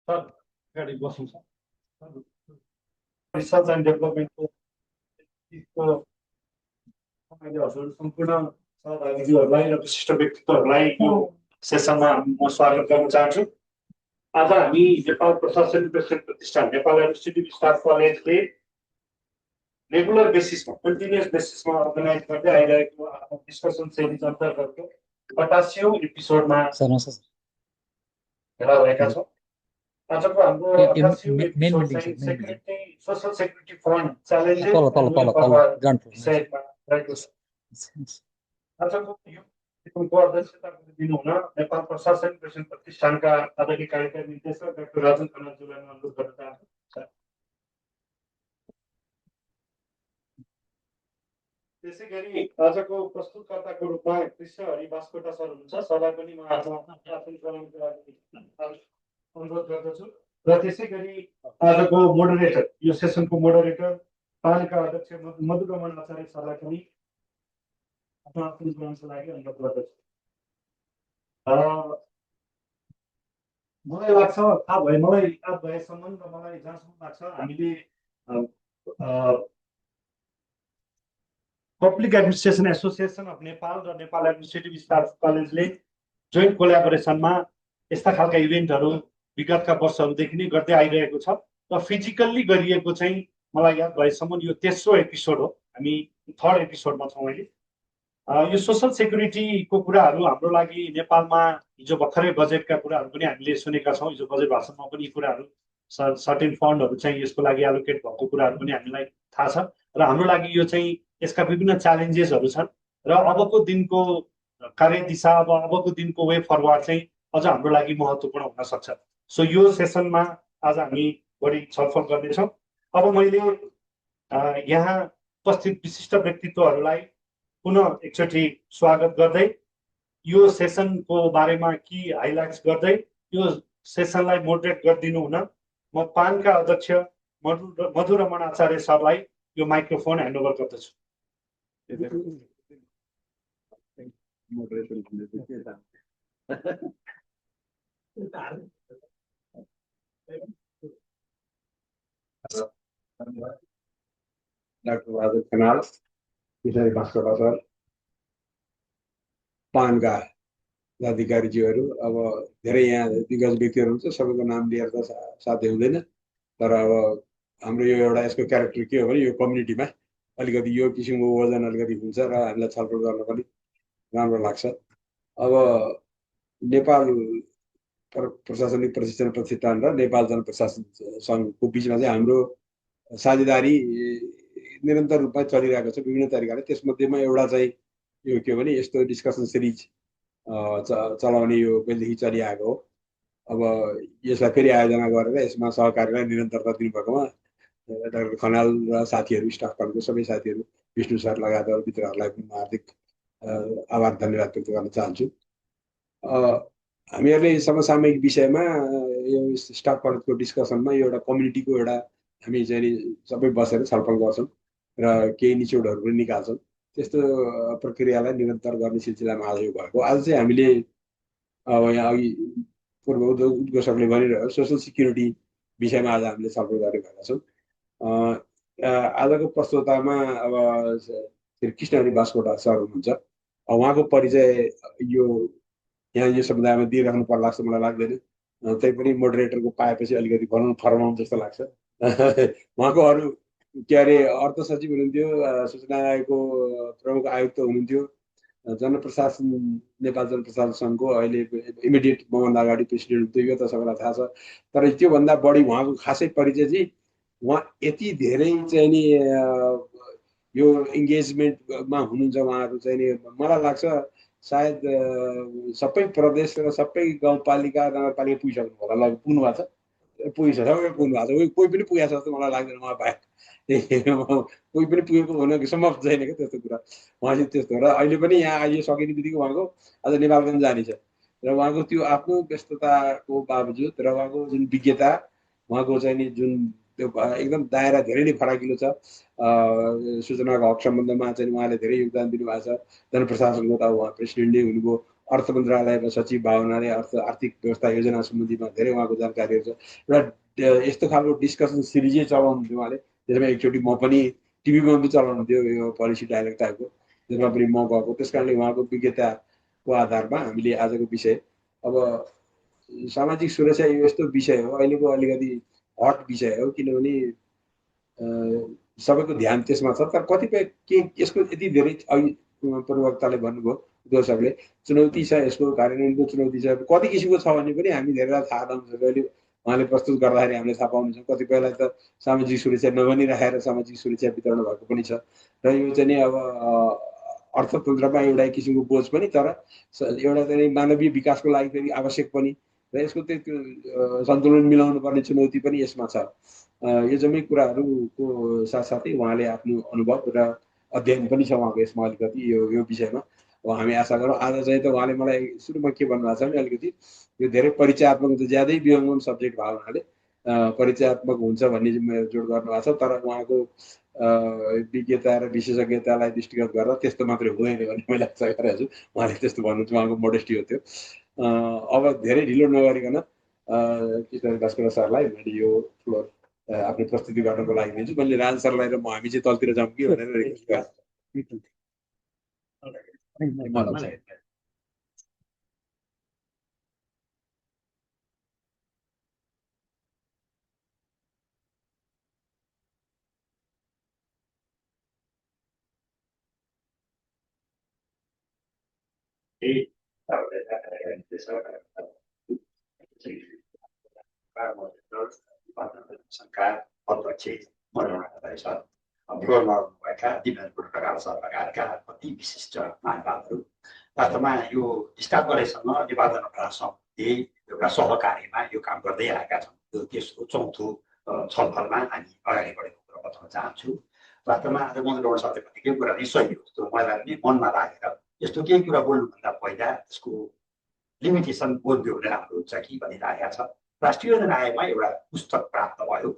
Sir अगाडि बस्नु छ रिसर्च एन्ड डेभलपमेन्टको हजुर सम्पूर्ण सहभागीहरूलाई र विशिष्ट व्यक्तित्वहरूलाई यो सेसनमा म स्वागत गर्न चाहन्छु। आज हामी नेपाल प्रशासन विकसन प्रतिष्ठान नेपाल एडमिनिस्ट्रेटिभ स्टाफ कलेजले रेगुलर बेसिसमा कन्टिन्युअस बेसिसमा अर्गनाइज गर्दै आइरहेको आफ्नो डिस्कसन सिरिज अन्तर्गतको 88औं एपिसोडमा भेला भएका छौँ। आजको हाम्रो 88औं एपिसोड चाहिँ सोशल सेक्युरिटी फन्ड च्यालेन्जेस विषयमा रहेको छ। आजको यो कार्यक्रमको अध्यक्षता गरिदिनुहुन नेपाल प्रशासन विकसन प्रतिष्ठानका आदरणीय कार्यकारी निर्देशक डाक्टर राजन खनालज्यूलाई अनुरोध गर्न चाहन्छु। त्यसैगरी आजको प्रस्तुतकर्ताको रूपमा कृष्ण हरि बास्कोटा सर हुनुहुन्छ। सरलाई पनि म अनुरोध गर्दछु र त्यसैगरी आजको मोडरेटर यो सेसनको मोडरेटर पानका अध्यक्ष मधुरमण आचार्य सरलाई पनि आफ्नो गुनासोको लागि अनुरोध गर्दछु। मलाई लाग्छ थाहा भयो मलाई याद भएसम्म र मलाई जहाँसम्म लाग्छ हामीले public administration association of Nepal र नेपाल एडमिनिस्ट्रेटिभ स्टाफ कलेजले जोइन्ट कोल्याबोरेसनमा यस्ता खालका इभेन्टहरू विगतका वर्षहरूदेखि नै गर्दै आइरहेको छ र फिजिकल्ली गरिएको चाहिँ मलाई याद भएसम्म यो 3रो एपिसोड हो। हामी 3rd एपिसोडमा छौँ अहिले। यो सोसल सेक्युरिटीको कुराहरू हाम्रो लागि नेपालमा हिजो भर्खरै बजेटका कुराहरू पनि हामीले सुनेका छौँ। हिजो बजेट भाषणमा पनि यी कुराहरू सर्टेन फन्डहरू चाहिँ यसको लागि एलोकेट भएको कुराहरू पनि हामीलाई थाहा छ र हाम्रो लागि यो चाहिँ यसका विभिन्न च्यालेन्जेसहरू छन् र अबको दिनको कार्यदिशा अबको दिनको वे फरवार्ड चाहिँ अझ हाम्रो लागि महत्त्वपूर्ण हुन सक्छ। सो यो सेसनमा आज हामी बढी छलफल गर्नेछौँ। अब मैले यहाँ उपस्थित विशिष्ट व्यक्तित्वहरूलाई पुनः एकचोटि स्वागत गर्दै यो सेसनको बारेमा की हाइलाइट्स गर्दै यो सेसनलाई मोडरेट गरिदिनु हुन म पानका अध्यक्ष मधुरमण आचार्य सरलाई यो माइक्रोफोन ह्यान्डओभर गर्दछु। डाक्टर राजन खनाल, किशोरी बास्कोटा सर, पानका अधिकारीज्यूहरू, अब धेरै यहाँ दिग्गज व्यक्तिहरू हुन्छ, सबैको नाम लिएर त साध्य हुँदैन, तर अब हाम्रो यो एउटा यसको क्यारेक्टर के हो भने यो कम्युनिटीमा अलिकति यो किसिमको वजन अलिकति हुन्छ र हामीलाई छलफल गर्न पनि राम्रो लाग्छ। अब नेपाल प्रशासनिक प्रशिक्षण प्रतिष्ठान र नेपाल जनप्रशासन सङ्घको बिचमा चाहिँ हाम्रो साझेदारी निरन्तर रूपमा चलिरहेको छ विभिन्न तरिकाले। त्यसमध्येमा एउटा चाहिँ यो के भने यस्तो डिस्कसन सिरिज चलाउने यो पहिलेदेखि चलिआएको हो। अब यसलाई फेरि आयोजना गरेर यसमा सहकारीलाई निरन्तरता दिनुभएकोमा डाक्टर खनाल र साथीहरू स्टाफ कलेजको सबै साथीहरू विष्णु सर लगायत अरू मित्रहरूलाई पनि हार्दिक आभार धन्यवाद व्यक्त गर्न चाहन्छु। हामीहरूले समसामयिक विषयमा यो स्टाफ कलेजको डिस्कसनमा यो एउटा कम्युनिटीको एउटा हामी चाहिँ सबै बसेर छलफल गर्छौँ र केही निचोडहरू पनि निकाल्छौँ। त्यस्तो प्रक्रियालाई निरन्तर गर्ने सिलसिलामा आज यो भएको। आज चाहिँ हामीले अब यहाँ अघि पूर्व उद्घोषकले भनिरह्यो सोसल सिक्युरिटी विषयमा आज हामीले छलफल गरिरहेका छौँ। आजको प्रस्तुतामा अब श्री कृष्णहरि बास्कोटा सर हुनुहुन्छ। उहाँको परिचय यो यहाँ यो समुदायमा दिइराख्नु पर्ला जस्तो मलाई लाग्दैन, तैपनि मोडरेटरको पाएपछि अलिकति भनौँ फर्माउँ जस्तो लाग्छ। उहाँको अरू के अरे अर्थ सचिव हुनुहुन्थ्यो, सूचना आयोगको प्रमुख आयुक्त हुनुहुन्थ्यो, जनप्रशासन नेपाल जनप्रशासन सङ्घको अहिले इमिडिएट मभन्दा अगाडि प्रेसिडेन्ट हुन्थ्यो, यो त सबैलाई थाहा छ। तर त्योभन्दा बढी उहाँको खासै परिचय चाहिँ उहाँ यति धेरै चाहिँ नि यो इङ्गेजमेन्टमा हुनुहुन्छ उहाँहरू चाहिँ नि मलाई लाग्छ सायद सबै प्रदेश र सबै गाउँपालिका नगरपालिका पुगिसक्नु होला, ल पुग्नु भएको छ, पुगिसक्छ, सबै पुग्नु भएको छ, कोही पनि पुगेको छ जस्तो मलाई लाग्दैन उहाँ बाहेक। कोही पनि पुगेको हुन सम्भव छैन क्या त्यस्तो कुरा। उहाँ चाहिँ त्यस्तो र अहिले पनि यहाँ आइयो सकिने बित्तिकै उहाँको आज नेपालगञ्ज जाने छ र उहाँको त्यो आफ्नो व्यस्तताको बावजुद र उहाँको जुन विज्ञता उहाँको चाहिँ नि जुन त्यो एकदम दायरा धेरै नै फराकिलो छ। सूचनाको हक सम्बन्धमा चाहिँ उहाँले धेरै योगदान दिनुभएको छ। जनप्रशासनको त उहाँ प्रेसिडेन्टै हुनुभयो, अर्थ मन्त्रालयमा सचिव भावनाले आर्थिक व्यवस्था योजना सम्बन्धीमा धेरै उहाँको जानकारीहरू छ। एउटा यस्तो खालको डिस्कसन सिरिजै चलाउनुहुन्थ्यो उहाँले, त्यसमा एकचोटि म पनि टिभीमा पनि चलाउनुहुन्थ्यो, यो पोलिसी डाइरेक्ट टाइपको, त्यसमा पनि म गएको। त्यस कारणले उहाँको विज्ञताको आधारमा हामीले आजको विषय, अब सामाजिक सुरक्षा यो यस्तो विषय हो, अहिलेको अलिकति हट विषय हो, किनभने सबैको ध्यान त्यसमा छ। तर कतिपय के यसको यति धेरै अघि प्रवक्ताले भन्नुभयो, दर्शकले चुनौती छ, यसको कार्यान्वयनको चुनौती छ, कति किसिमको छ भने पनि हामी धेरैलाई थाहा नहुन्छ। अहिले उहाँले प्रस्तुत गर्दाखेरि हामीले थाहा पाउनेछौँ, कतिपयलाई त सामाजिक सुरक्षा नभनिराखेर सामाजिक सुरक्षा वितरण भएको पनि छ। र यो चाहिँ नि अब अर्थतन्त्रमा एउटा किसिमको बोझ पनि, तर एउटा चाहिँ मानवीय विकासको लागि फेरि आवश्यक पनि, र यसको त्यो सन्तुलन मिलाउनु पर्ने चुनौती पनि यसमा छ। यो जम्मै कुराहरूको साथसाथै उहाँले आफ्नो अनुभव र अध्ययन पनि छ उहाँको यसमा अलिकति यो विषयमा। अब हामी आशा गरौँ। आज चाहिँ त उहाँले मलाई सुरुमा के भन्नुभएको छ भने अलिकति यो धेरै परिचयात्मक हुन्छ, ज्यादै विहङ्गम सब्जेक्ट भएको हुनाले परिचयात्मक हुन्छ भन्ने जोड गर्नुभएको छ। तर उहाँको विज्ञता र विशेषज्ञतालाई दृष्टिगत गरेर त्यस्तो मात्रै हुँदैन भन्ने मैले आशा गरेको छु। उहाँले त्यस्तो भन्नुहुन्छ, उहाँको मोडेस्टी हो त्यो। अब धेरै ढिलो नगरिकन कृष्ण भास्कर सरलाई मैले यो फ्लोर आफ्नो प्रस्तुति गर्नको लागि दिन्छु। मैले राज सरलाई र हामी चाहिँ तलतिर जाउँ कि भनेर रिक्वेस्ट गरेँ। सरकार अध्यक्ष मनोहर फ्लोरमा भएका दिपेन्द्र प्रकार सर लगायतका अति विशिष्ट महानुभावहरू, वास्तवमा यो स्टाफ गरेसँग नेपाल जनता समिति एउटा सहकार्यमा यो काम गर्दै आएका छौँ। यो त्यसको चौथो छलफलमा हामी अगाडि बढेको कुरा बताउन चाहन्छु। वास्तवमा आज मन्त्र सरले भनेकै कुरा नै सही हो, जस्तो मलाई पनि मनमा लागेर यस्तो केही कुरा बोल्नुभन्दा पहिला त्यसको लिमिटेसन बोल्यो भने राम्रो हुन्छ कि भनिरहेको छ। राष्ट्रिय योजना आयोगमा एउटा पुस्तक प्राप्त भयो,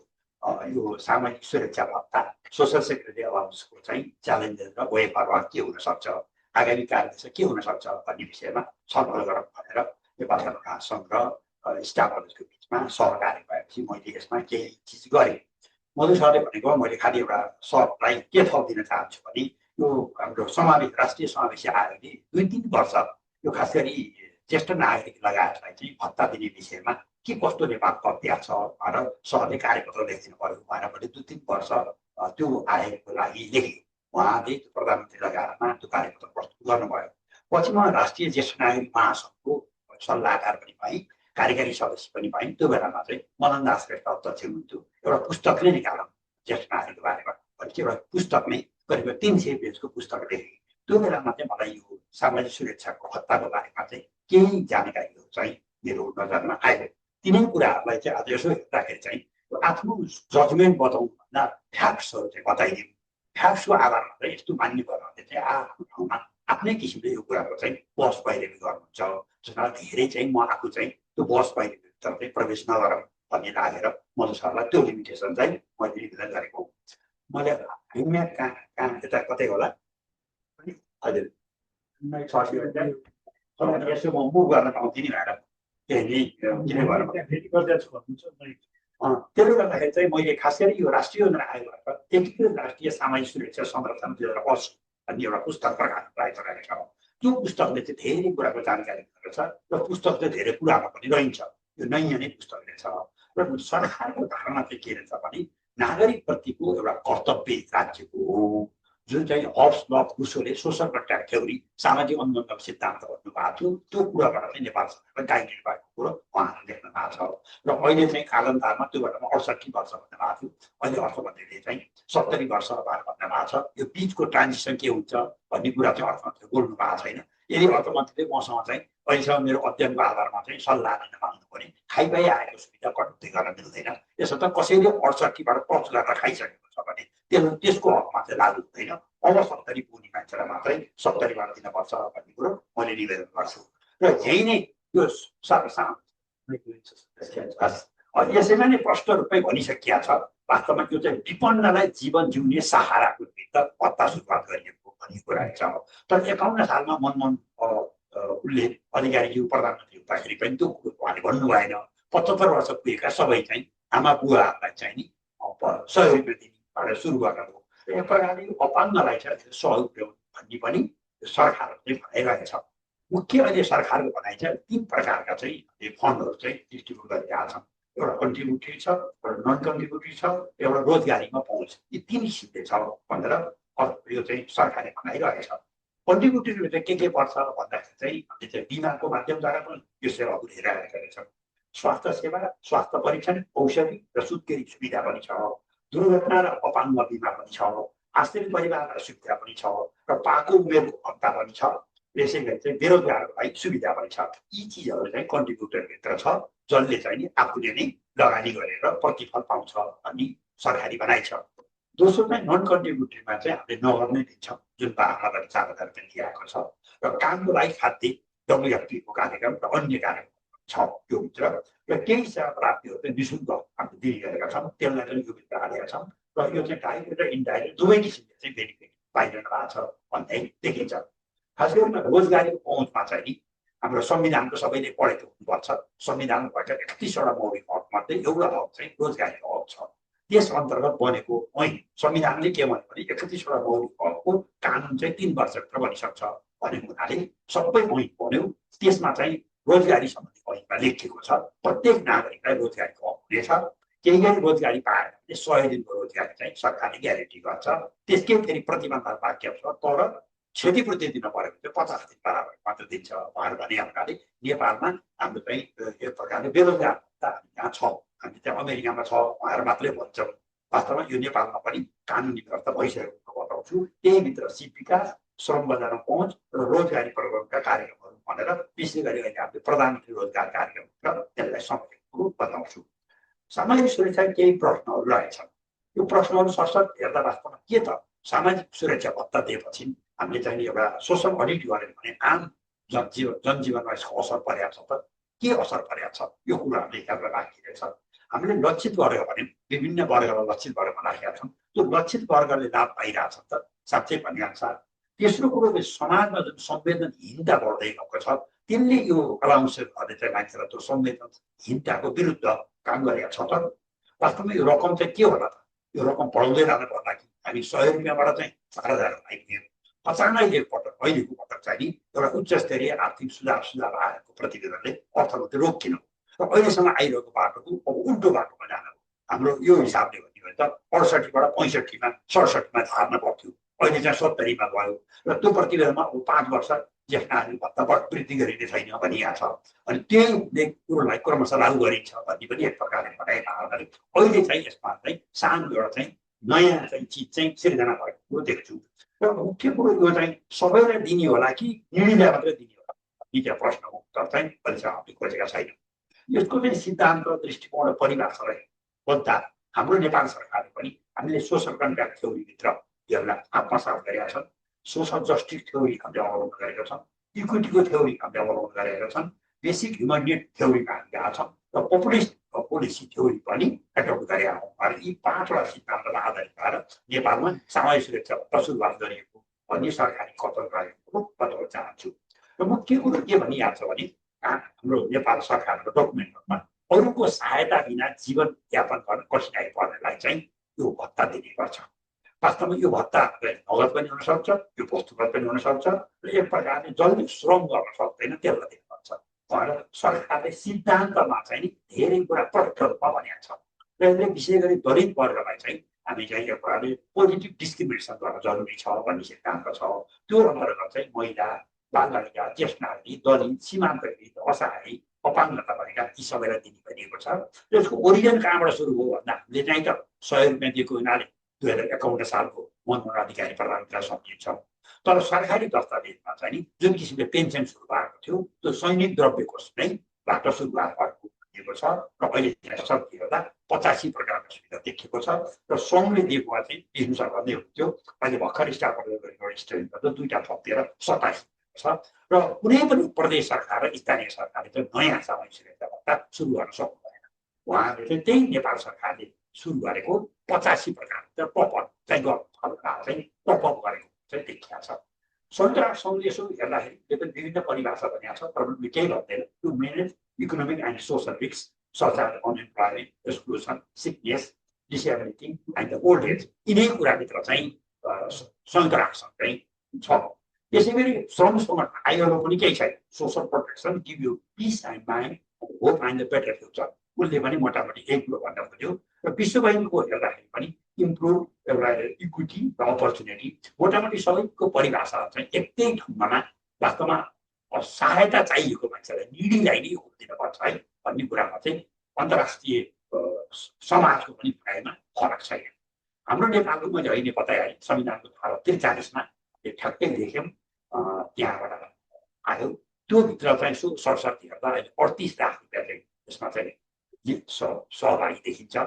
यो सामाजिक सुरक्षा भत्ता सोसल सेक्युरिटी अलाउन्सको चाहिँ च्यालेन्जेस र वे फरवर्ड के हुन सक्छ, आगामी कार्यदिशा के हुन सक्छ भन्ने विषयमा छलफल गरौँ भनेर नेपाल सरकार सङ्घ र स्टाफ कलेजको बिचमा सहकारी भएपछि मैले यसमा केही चिज गरेँ। मधु सरले भनेको मैले खालि एउटा सरलाई के थप दिन चाहन्छु भने यो हाम्रो समावेश राष्ट्रिय समावेशी आयोगले 2-3 वर्ष यो खास गरी ज्येष्ठ नागरिक लगायतलाई चाहिँ भत्ता दिने विषयमा के कस्तो नेपालको अभ्यास छ भनेर सरले कार्यपत्र लेखिदिनु पर्यो भनेर मैले 2-3 वर्ष त्यो आयोगको लागि लेखेँ। उहाँले प्रधानमन्त्री लगायतमा त्यो कार्यपत्र प्रस्तुत गर्नुभयो। पछि म राष्ट्रिय ज्येष्ठ नागरिक महासङ्घको सल्लाहकार पनि भएँ, कार्यकारी सदस्य पनि भएँ। त्यो बेलामा चाहिँ मदन दास श्रेष्ठ अध्यक्ष हुनुहुन्थ्यो। एउटा पुस्तक नै निकालौँ ज्येष्ठ नागरिकको बारेमा भनेपछि एउटा पुस्तक नै करिब 300 पेजको पुस्तक लेखेँ। त्यो बेलामा चाहिँ मलाई यो सामाजिक सुरक्षाको भत्ताको बारेमा चाहिँ केही जानकारीहरू चाहिँ मेरो नजरमा आयो। तिनै कुराहरूलाई चाहिँ आज यसो हेर्दाखेरि चाहिँ आफ्नो जजमेन्ट बताउँ भन्दा फ्याक्ट्सहरू चाहिँ बताइदिउँ। फ्याक्ट्सको आधारमा चाहिँ यस्तो मान्नु पर्यो भने चाहिँ आफ्नो ठाउँमा आफ्नै किसिमले यो कुराको चाहिँ बहस पहिरेमी गर्नुहुन्छ। जसमा धेरै चाहिँ म आफू चाहिँ त्यो बहस पहिरेमीभित्र चाहिँ प्रवेश नगरौँ भन्ने लागेर मधु सरलाई त्यो लिमिटेसन चाहिँ मैले निवेदन गरेको। मैले हिँड्ने कहाँ यता कतै होला हजुर यसो म मुभ गर्न पाउँथेँ नि म्याडम, त्यसले गर्दाखेरि चाहिँ मैले खास गरी यो राष्ट्रिय योजना आयोगबाट एकीकृत राष्ट्रिय सामाजिक सुरक्षा संरक्षण 2080 भन्ने एउटा पुस्तक प्रकाशित गरेका हौँ। त्यो पुस्तकले चाहिँ धेरै कुराको जानकारी दिएको छ र पुस्तक चाहिँ धेरै कुरामा पनि रहन्छ। यो नयाँ नै पुस्तक रहेछ र सरकारको धारणा चाहिँ के रहेछ भने नागरिकप्रतिको एउटा कर्तव्य राज्यको हो, जुन चाहिँ हब्स लभ रुसोले सोसल कन्ट्र्याक्ट थ्योरी सामाजिक अनुबन्धको सिद्धान्त भन्नुभएको थियो। त्यो कुराबाट चाहिँ नेपाल सरकारलाई गाइडेड भएको कुरो उहाँहरू देख्न भएको छ। र अहिले चाहिँ कालान्तरमा त्यो बेलामा 68 वर्ष भन्ने भएको थियो, अहिले अर्थमन्त्रीले चाहिँ 70 वर्ष भन्ने भएको छ। यो बिचको ट्रान्जिसन के हुन्छ भन्ने कुरा चाहिँ अर्थमन्त्रीले बोल्नु भएको छैन। यदि अर्थमन्त्रीले मसँग चाहिँ अहिलेसम्म मेरो अध्ययनको आधारमा चाहिँ सल्लाह दिन माग्नु भने खाइपाइ आएको सुविधा कटौती गर्न मिल्दैन। यसो त कसैले 68बाट क्रस गरेर खाइसकेको छ भने त्यसको हकमा चाहिँ लागु हुँदैन। अब 70 पुग्ने मान्छेलाई मात्रै 70बाट दिनुपर्छ भन्ने कुरो मैले निवेदन गर्छु। र यही नै यो यसैमा नै प्रष्ट रूपमै भनिसकिया छ। वास्तवमा त्यो चाहिँ विपन्नलाई जीवन जिउने सहाराको निमित्त पत्ता सुरुवात गरिएको भन्ने कुरा छ। तर 51 सालमा मनमोहन उसले अधिकारीज्यू प्रधानमन्त्री हुँदाखेरि पनि त्यो कुरो उहाँले भन्नु भएन 75 वर्ष पुगेका सबै चाहिँ आमा बुवाहरूलाई चाहिँ नि 100 रुपियाँ दिने भनेर सुरु गर्नुभयो एक प्रकारले यो अपाङ्गलाई चाहिँ 100 रुपियाँ भन्ने पनि सरकारले भनाइरहेको छ मुख्य अहिले सरकारको भनाइ चाहिँ 3 प्रकारका चाहिँ फन्डहरू चाहिँ डिस्ट्रिब्युट गरिरहेका छन् एउटा कन्ट्रिब्युटरी छ एउटा नन कन्ट्रिब्युटरी छ एउटा रोजगारीमा पहुँच यी 3 किसिमले छ भनेर यो चाहिँ सरकारले भनाइरहेको छ कन्ट्रिब्युटरीमा चाहिँ के पर्छ भन्दाखेरि चाहिँ हामीले चाहिँ बिमाको माध्यमद्वारा पनि यो सेवाहरू हेरिरहेका छौँ स्वास्थ्य सेवा स्वास्थ्य परीक्षण औषधि र सुत्केरी सुविधा पनि छ दुर्घटना र अपाङ्ग बिमा पनि छ आश्रित परिवारलाई सुविधा पनि छ र पाको उमेरको भत्ता पनि छ यसै गरी चाहिँ बेरोजगारहरूलाई सुविधा पनि छ यी चिजहरू चाहिँ कन्ट्रिब्युटरभित्र छ जसले चाहिँ नि आफूले नै लगानी गरेर प्रतिफल पाउँछ भन्ने सरकारी भनाइ छ दोस्रो चाहिँ नन कन्ट्रिब्युटरीमा चाहिँ हामीले नगर नै दिन्छौँ जुन 12,000 रुपियाँ दिएको छ र कामको लागि खाद्य डब्लुएफपीको कार्यक्रम र अन्य कार्यक्रम छ यो भित्र र केही सेवा प्राप्तिहरू चाहिँ निःशुल्क हामीले दिने गरेका छौँ त्यसलाई पनि यो भित्र हालेका छौँ र यो चाहिँ डाइरेक्ट र इन्डाइरेक्ट दुवै किसिमले चाहिँ बेनिफिट पाइरहनु भएको छ भन्ने देखिन्छ खास गरी रोजगारीको पहुँचमा चाहिँ नि हाम्रो संविधानको सबैले पढेको हुनुपर्छ संविधानमा भएका 31वटा मौलिक हक मध्ये एउटा हक चाहिँ रोजगारीको हक छ त्यस अन्तर्गत बनेको ऐन संविधानले के भन्यो भने 31वटा मौलिक हकको कानुन चाहिँ 3 वर्षभित्र बनिसक्छ भनेको हुनाले सबै ऐन बन्यो त्यसमा चाहिँ रोजगारी सम्बन्धी ऐनमा लेखिएको छ प्रत्येक नागरिकलाई रोजगारीको हक हुनेछ केही गरी रोजगारी पाएन भने 100 दिनको रोजगारी चाहिँ सरकारले ग्यारेन्टी गर्छ त्यसकै फेरि प्रतिबन्ध वाक्य छ तर क्षतिपूर्ति दिन पऱ्यो भने 50 दिन बराबर मात्र दिन्छ भनेर भने हुनाले नेपालमा हाम्रो चाहिँ एक प्रकारले बेरोजगार यहाँ छ हामी त्यहाँ अमेरिकामा छ भनेर मात्रै भन्छौँ वास्तवमा यो नेपालमा पनि कानुनी व्यवस्था भइसकेको बताउँछु त्यही भित्र सिपिका श्रम बजारमा पहुँच र रोजगारी प्रोग्रामका कार्यक्रमहरू भनेर विशेष गरी अहिले हामीले प्रधानमन्त्री रोजगार कार्यक्रम र त्यसलाई सम्मिलित बताउँछु सामाजिक सुरक्षा केही प्रश्नहरू रहेछन् यो प्रश्नहरू सरसर हेर्दा वास्तवमा के त सामाजिक सुरक्षा भत्ता दिएपछि हामीले चाहिँ एउटा सोसल अडिट गऱ्यौँ भने आम जनजीवनमा यसको असर परेको छ त के असर परेको छ यो कुरा हामीले हेर्न बाँकी छ हामीले लक्षित वर्ग भने विभिन्न वर्गलाई लक्षित वर्गमा राखेका छौँ त्यो लक्षित वर्गले लाभ पाइरहेछ त साँच्चै भन्ने अनुसार तेस्रो कुरो समाजमा जुन संवेदनहीनता बढ्दै गएको छ त्यसले यो अलाउन्सेसहरूले चाहिँ मान्छेलाई त्यो संवेदनहीनताको विरुद्ध काम गरेका छ त वास्तवमा यो रकम चाहिँ के होला त यो रकम बढाउँदै लानु पर्दा कि हामी 100 रुपियाँबाट चाहिँ 4,000 आइपुग्यौँ अचानक एकपटक अहिलेको पटक चाहिँ नि एउटा उच्च स्तरीय आर्थिक सुधार आएको प्रतिवेदनले अर्थमन्त्री रोकिनु र अहिलेसम्म आइरहेको बाटोको अब उल्टो बाटोमा जानु हाम्रो यो हिसाबले भन्यो भने त 68बाट 65मा 67मा झार्न पर्थ्यो अहिले चाहिँ 70मा भयो र त्यो प्रतिवेदनमा अब 5 वर्ष ज्येष्ठ नागरिक भत्ता वृद्धि गरिने छैन भनिएको छ अनि त्यही कुरोलाई क्रमशः लागू गरिन्छ भन्ने पनि एक प्रकारले भनाइरहँदाखेरि अहिले चाहिँ यसमा चाहिँ सानो एउटा चाहिँ नयाँ चाहिँ चिज चाहिँ सिर्जना भएको कुरो देख्छु र मुख्य कुरो यो चाहिँ सबैलाई दिने होला कि निर्णय मात्रै दिने होला भन्ने चाहिँ प्रश्नको उत्तर चाहिँ अहिलेसम्म हामीले खोजेका छैनौँ यसको चाहिँ सिद्धान्त दृष्टिकोण र परिभाषालाई खोज्दा हाम्रो नेपाल सरकारले पनि हामीले सोसल कन्ट्र्याक्ट थ्योरीभित्र यसलाई आत्मसात गरेका छन् सोसल जस्टिस थ्योरी हामीले अवलम्बन गरेका छन् इक्विटीको थ्योरी हामीले अवलम्बन गरेका छन् बेसिक ह्युमन निड थ्योरीमा हामी गएका छौँ र पपुलिस्ट पोलिसी थ्योरी पनि एडप्ट गरेका हौँ र यी 5वटा सिद्धान्तमा आधारित भएर नेपालमा सामाजिक सुरक्षा भत्ता सुरुवात गरिएको भन्ने सरकारी कथन गरेको बताउन चाहन्छु र मुख्य कुरो के भनिएको छ भने हाम्रो नेपाल सरकारको डकुमेन्टमा अरूको सहायता बिना जीवन यापन गर्न कठिनाइ पर्नेलाई चाहिँ यो भत्ता दिने गर्छ वास्तवमा यो भत्ता नगद पनि हुनसक्छ यो वस्तुगत पनि हुनसक्छ र एक प्रकारले जसले श्रम गर्न सक्दैन त्यसलाई दिनुपर्छ भनेर सरकारले सिद्धान्तमा चाहिँ धेरै कुरा प्रष्ट रूपमा भनेको छ र यसले विशेष गरी दलित वर्गलाई चाहिँ हामी चाहिँ एक प्रकारले पोजिटिभ डिस्क्रिमिनेसन गर्न जरुरी छ भन्ने सिद्धान्त छ त्यो अन्तर्गत चाहिँ महिला बालबालिका ज्येष्ठ नागरिक दलित सीमान्तकृत असहाय अपाङ्गता भएका ती सबैलाई दिने भनिएको छ र यसको ओरिजिन कहाँबाट सुरु हो भन्दा हामीले चाहिँ त 100 रुपियाँ दिएको हुनाले 2051 सालको मनमोहन अधिकारी प्रधानमन्त्रीलाई सम्झिन्छ तर सरकारी दस्तावेजमा चाहिँ नि जुन किसिमले पेन्सन सुरु भएको थियो त्यो सैनिक द्रव्य कोष नै बाट सुरुवात भएको दिएको छ र अहिले सकिँदा 85 प्रकारको सुविधा देखिएको छ र सङ्घले दिएको चाहिँ विष्णु सर भन्दै हुन्थ्यो अहिले भर्खर स्टाफ गरेको स्टुडेन्ट गर्दा 2टा थपेर 27 छ र कुनै पनि प्रदेश सरकार र स्थानीय सरकारले चाहिँ नयाँ सामाजिक सुरक्षा भत्ता सुरु गर्न सक्नु भएन उहाँले चाहिँ त्यही नेपाल सरकारले सुरु गरेको 85 प्रकार टपअप चाहिँ टपअप गरेको चाहिँ देखिएको छ संयुक्त राष्ट्र सङ्घले यसो हेर्दाखेरि यो पनि विभिन्न परिभाषा भनेको छ तर पनि केही भन्दैन to manage economic and social risk such as unemployment exclusion sickness disability and the old age यिनै कुराभित्र चाहिँ संयुक्त राष्ट्र सङ्घ चाहिँ छ त्यसै गरी श्रमसँग आइएलओ पनि केही छैन social protection give you piece and mind hope and the better future उसले पनि मोटामोटी यही कुरो भन्न खोज्यो र विश्व ब्याङ्कको हेर्दाखेरि पनि इम्प्रुभ एउटा इक्विटी र अपर्च्युनिटी मोटामोटी सबैको परिभाषा चाहिँ एकै ढङ्गमा वास्तवमा सहायता चाहिएको मान्छेलाई निडीलाई नै होप दिनुपर्छ है भन्ने कुरामा चाहिँ अन्तर्राष्ट्रिय समाजको पनि भनाइमा फरक छैन हाम्रो नेपालको मैले अहिले बताएँ संविधानको धारा 43मा ठ्याक्कै देख्यौँ त्यहाँबाट आयो त्यो भित्र चाहिँ सरस्वती हेर्दा अहिले 38 लाख रुपियाँ चाहिँ यसमा चाहिँ सहभागी देखिन्छ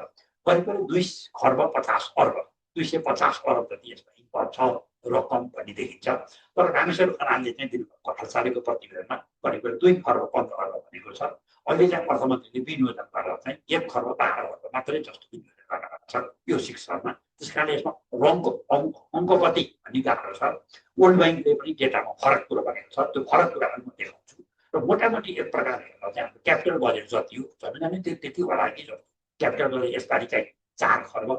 करिब 2 खर्ब 50 अर्ब 250 अर्ब जति यसमा छ रकम भन्ने देखिन्छ तर रामेश्वर खनालले चाहिँ दिनुभएको खर्चालेको प्रतिवेदनमा करिब 2 खर्ब 15 अर्ब भनेको छ अहिले चाहिँ अर्थमन्त्रीले विनियोजन गरेर चाहिँ 1 खर्ब 12 अर्ब मात्रै जस्तो विनियोजन गरेर छ यो शिक्षामा त्यस कारण यसमा अङ्क कति भन्ने गाह्रो छ वर्ल्ड ब्याङ्कले पनि डेटामा फरक कुरो भनेको छ त्यो फरक कुराहरू म देखाउँछु र मोटामोटी एक प्रकारले हेर्दा चाहिँ हाम्रो क्यापिटल बजेट जति हो झन् त्यति होला कि जस्तो क्यापिटल बजेट यसपालि चाहिँ 4 खर्ब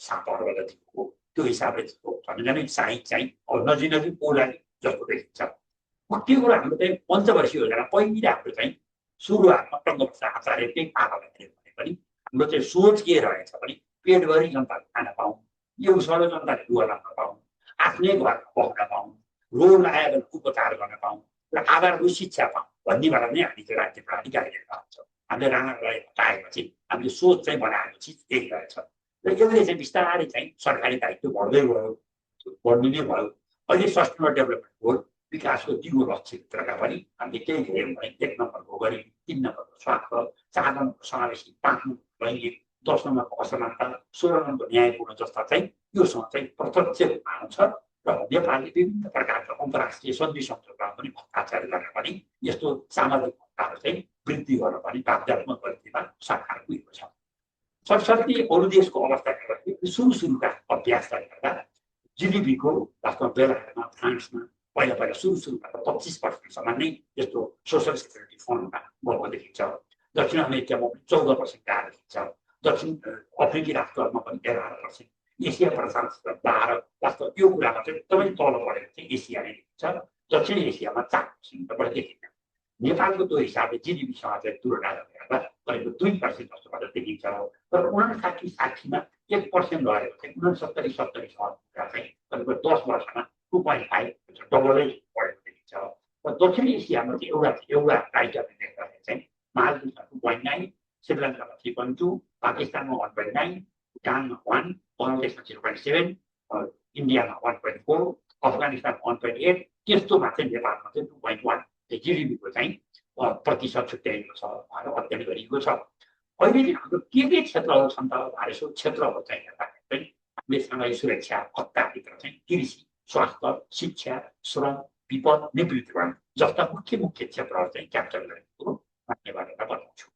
7 अर्ब जति हो त्यो हिसाबले झन् साइज चाहिँ अब नजिक पोला जस्तो देखिन्छ त्यो कुरो हाम्रो चाहिँ पञ्चवर्षीय योजना पहिला हाम्रो चाहिँ सुरुवातमा टङ्गबक्सा आचार्य त्यही पालाले भने पनि हाम्रो चाहिँ सोच के रहेछ भने पेटभरि जनताले खान पाउँ यो सबै जनताले लुगा लाउन पाउँ आफ्नै घरमा बस्न पाउँ रोग आयो भने उपचार गर्न पाउँ र आधारभूत शिक्षा पाउँ भन्नेबाट नै हामी चाहिँ राज्य प्रणाली गाडिरहेका हुन्छौँ हामीले राणालाई हटाएपछि हामीले सोच चाहिँ बनाएको चिज त्यही रहेछ र यसले चाहिँ बिस्तारै चाहिँ सरकारी दायित्व बढ्दै गयो बढ्नु नै भयो अहिले सस्टेनेबल डेभलपमेन्ट गोल विकासको 3 लक्ष्यभित्रका पनि हामीले केही हेऱ्यौँ भने 1 नम्बरको गरिबी 3 नम्बरको स्वास्थ्य 4 नम्बरको समावेशी 5 नम्बरको लैङ्गिक 10 नम्बरको असमानता 16 नम्बरको न्यायपूर्ण जस्ता चाहिँ योसँग चाहिँ प्रत्यक्ष आउँछ र नेपालले विभिन्न प्रकारका अन्तर्राष्ट्रिय सन्धि सम्झौतामा पनि हस्ताक्षर गरेर पनि यस्तो सामाजिक हकहरू चाहिँ वृद्धि गर्न पनि बाध्यात्मक गतिमा सरकार पुगेको छ सरस्वती अरू देशको अवस्था हेर्दाखेरि सुरुका अभ्यासलाई हेर्दा जिडिपीको वास्तवमा बेलायतमा फ्रान्समा पहिला सुरुमा 25% नै यस्तो सोसल सेक्युरिटी फन्डमा गएको देखिन्छ दक्षिण अमेरिकामा पनि 14% गएको देखिन्छ दक्षिण अफ्रिकी राष्ट्रहरूमा पनि 11%, एसिया प्रशान्त 12%, वास्तव यो कुरामा चाहिँ एकदमै तल बढेको चाहिँ एसिया नै देखिन्छ दक्षिण एसियामा 4% बढी देखिन्छ नेपालको त्यो हिसाबले जिडिपीसँग चाहिँ तुलना गर्दा करिब 2% जस्तो भएर देखिन्छ तर 59-60मा 1% रहेको चाहिँ 69-70 चाहिँ करिब 10 वर्षमा 2.5 डबलै बढेको देखिन्छ र दक्षिण एसियामा चाहिँ एउटा राइटरले देख्दाखेरि चाहिँ मालदिभ्समा 2.9, श्रीलङ्कामा 3.2, पाकिस्तानमा 1.9, भुटानमा 1, बङ्गलादेशमा 0.7, इन्डियामा 1.4, अफगानिस्तानमा 1.8, त्यस्तोमा चाहिँ नेपालमा चाहिँ 2.1 जिडिपीको चाहिँ प्रतिशत छुट्याइएको छ भनेर अध्ययन गरिएको छ अहिले चाहिँ हाम्रो के क्षेत्रहरू छन् त भनेर सो क्षेत्रहरू चाहिँ हेर्दाखेरि चाहिँ हामीले सामाजिक सुरक्षा हत्ताभित्र चाहिँ कृषि स्वास्थ्य शिक्षा श्रम विपद निवृत्तिकरण जस्ता मुख्य क्षेत्रहरू चाहिँ क्याप्चर गरेको कुरो मान्यबाट बताउँछु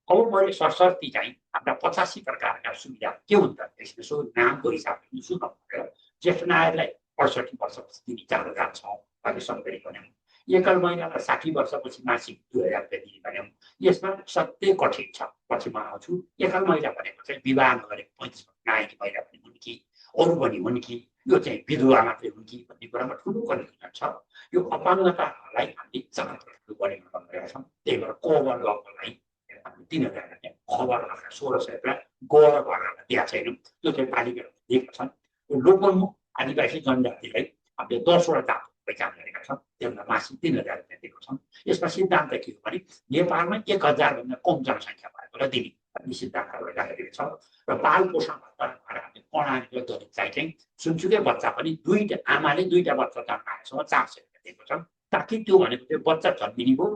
अब मैले सरस्वती चाहिँ हाम्रा 85 प्रकारका सुविधा के हुन्छ यसो नामको हिसाबले सुन्नु पऱ्यो ज्येष्ठ नागरिकलाई 68 वर्षपछि दिने 4000 छ अहिले सबै भन्यौँ एकल महिनालाई 60 वर्षपछि मासिक 2000 रुपियाँ दिने भन्यौँ यसमा सत्य कठिन छ पछि म आउँछु एकल महिला भनेको चाहिँ विवाह नगरेको 35 नायकी महिला पनि हुन् कि अरू पनि हुन् कि यो चाहिँ विधवा मात्रै हुन् कि भन्ने कुरामा ठुलो कन्फ्युजन छ यो अपाङ्गतालाई हामीले जाँचहरू गरेर गरेका छौँ त्यही भएर कभर गर्नलाई हामीले 3000 रुपियाँ खबर लगाएर 1600 रुपियाँ गएर घरलाई दिएको छैनौँ त्यो चाहिँ पालिकाले दिएका छन् यो लोकलमुख आदिवासी जनजातिलाई हामीले 10वटा जात काम गरेका छौँ त्यसमा मासिक 3000 रुपियाँ दिएको छौँ यसमा सिद्धान्त के हो भने नेपालमा 1000 भन्दा कम जनसङ्ख्या भएकोलाई दिने भन्ने सिद्धान्तहरू राखेको छ र बाल पोषण भत्ता हामीले प्रणाली गरिँदै चाहिँ सुनसुकै बच्चा पनि आमाले 2टा बच्चा जन्माएसँग 400 रुपियाँ दिएको छ ताकि त्यो भनेको त्यो बच्चा जन्मिनेको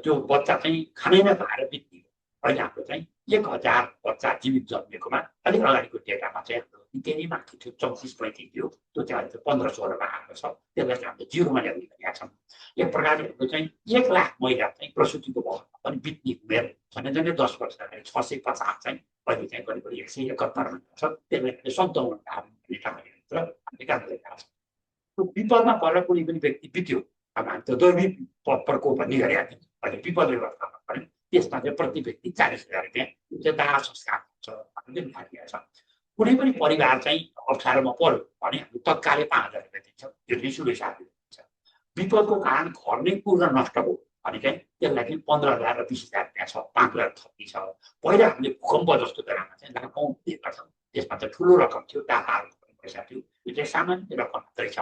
त्यो बच्चा चाहिँ खानै नपाएर बित्ने अहिले हाम्रो चाहिँ 1000 बच्चा जीवित जन्मेकोमा अलिक अगाडिको डेटामा चाहिँ हाम्रो निकै नै माथि थियो 34-35 थियो त्यो चाहिँ अहिले 15-16मा आएको छ त्यसलाई चाहिँ हामीले 0मा ल्याउने भनेका छौँ एक प्रकारले हाम्रो चाहिँ 1 लाख महिला चाहिँ प्रसुतिको भवनमा पनि बित्ने उमेर झन् 10 वर्ष अगाडि 650 चाहिँ अहिले चाहिँ करिब 171 छ त्यसलाई 57 हामीले काम गरेका छौँ त्यो विपदमा परेर कुनै पनि व्यक्ति बित्यो अब हामी त दैनिक प्रकोप भन्ने गरेका थियौँ अहिले विपदले गर्दा पऱ्यो त्यसमा चाहिँ प्रति व्यक्ति 40,000 रुपियाँ यो चाहिँ दाह संस्कार हुन्छ भन्ने थालिएको छ कुनै पनि परिवार चाहिँ अप्ठ्यारोमा पर्यो भने हामी तत्कालै 5,000 रुपियाँ दिन्छौँ त्यो निःशुल्क हिसाबले दिन्छ विपदको कारण घर नै पूर्ण नष्ट भयो भने चाहिँ त्यसलाई चाहिँ 15,000 र 20,000 रुपियाँ छ 5,000 थप्ने छ पहिला हामीले भूकम्प जस्तो बेलामा चाहिँ लाखौँ दिएका छौँ त्यसमा चाहिँ ठुलो रकम थियो दाहाहरूको पनि पैसा थियो यो चाहिँ सामान्य रकम मात्रै छ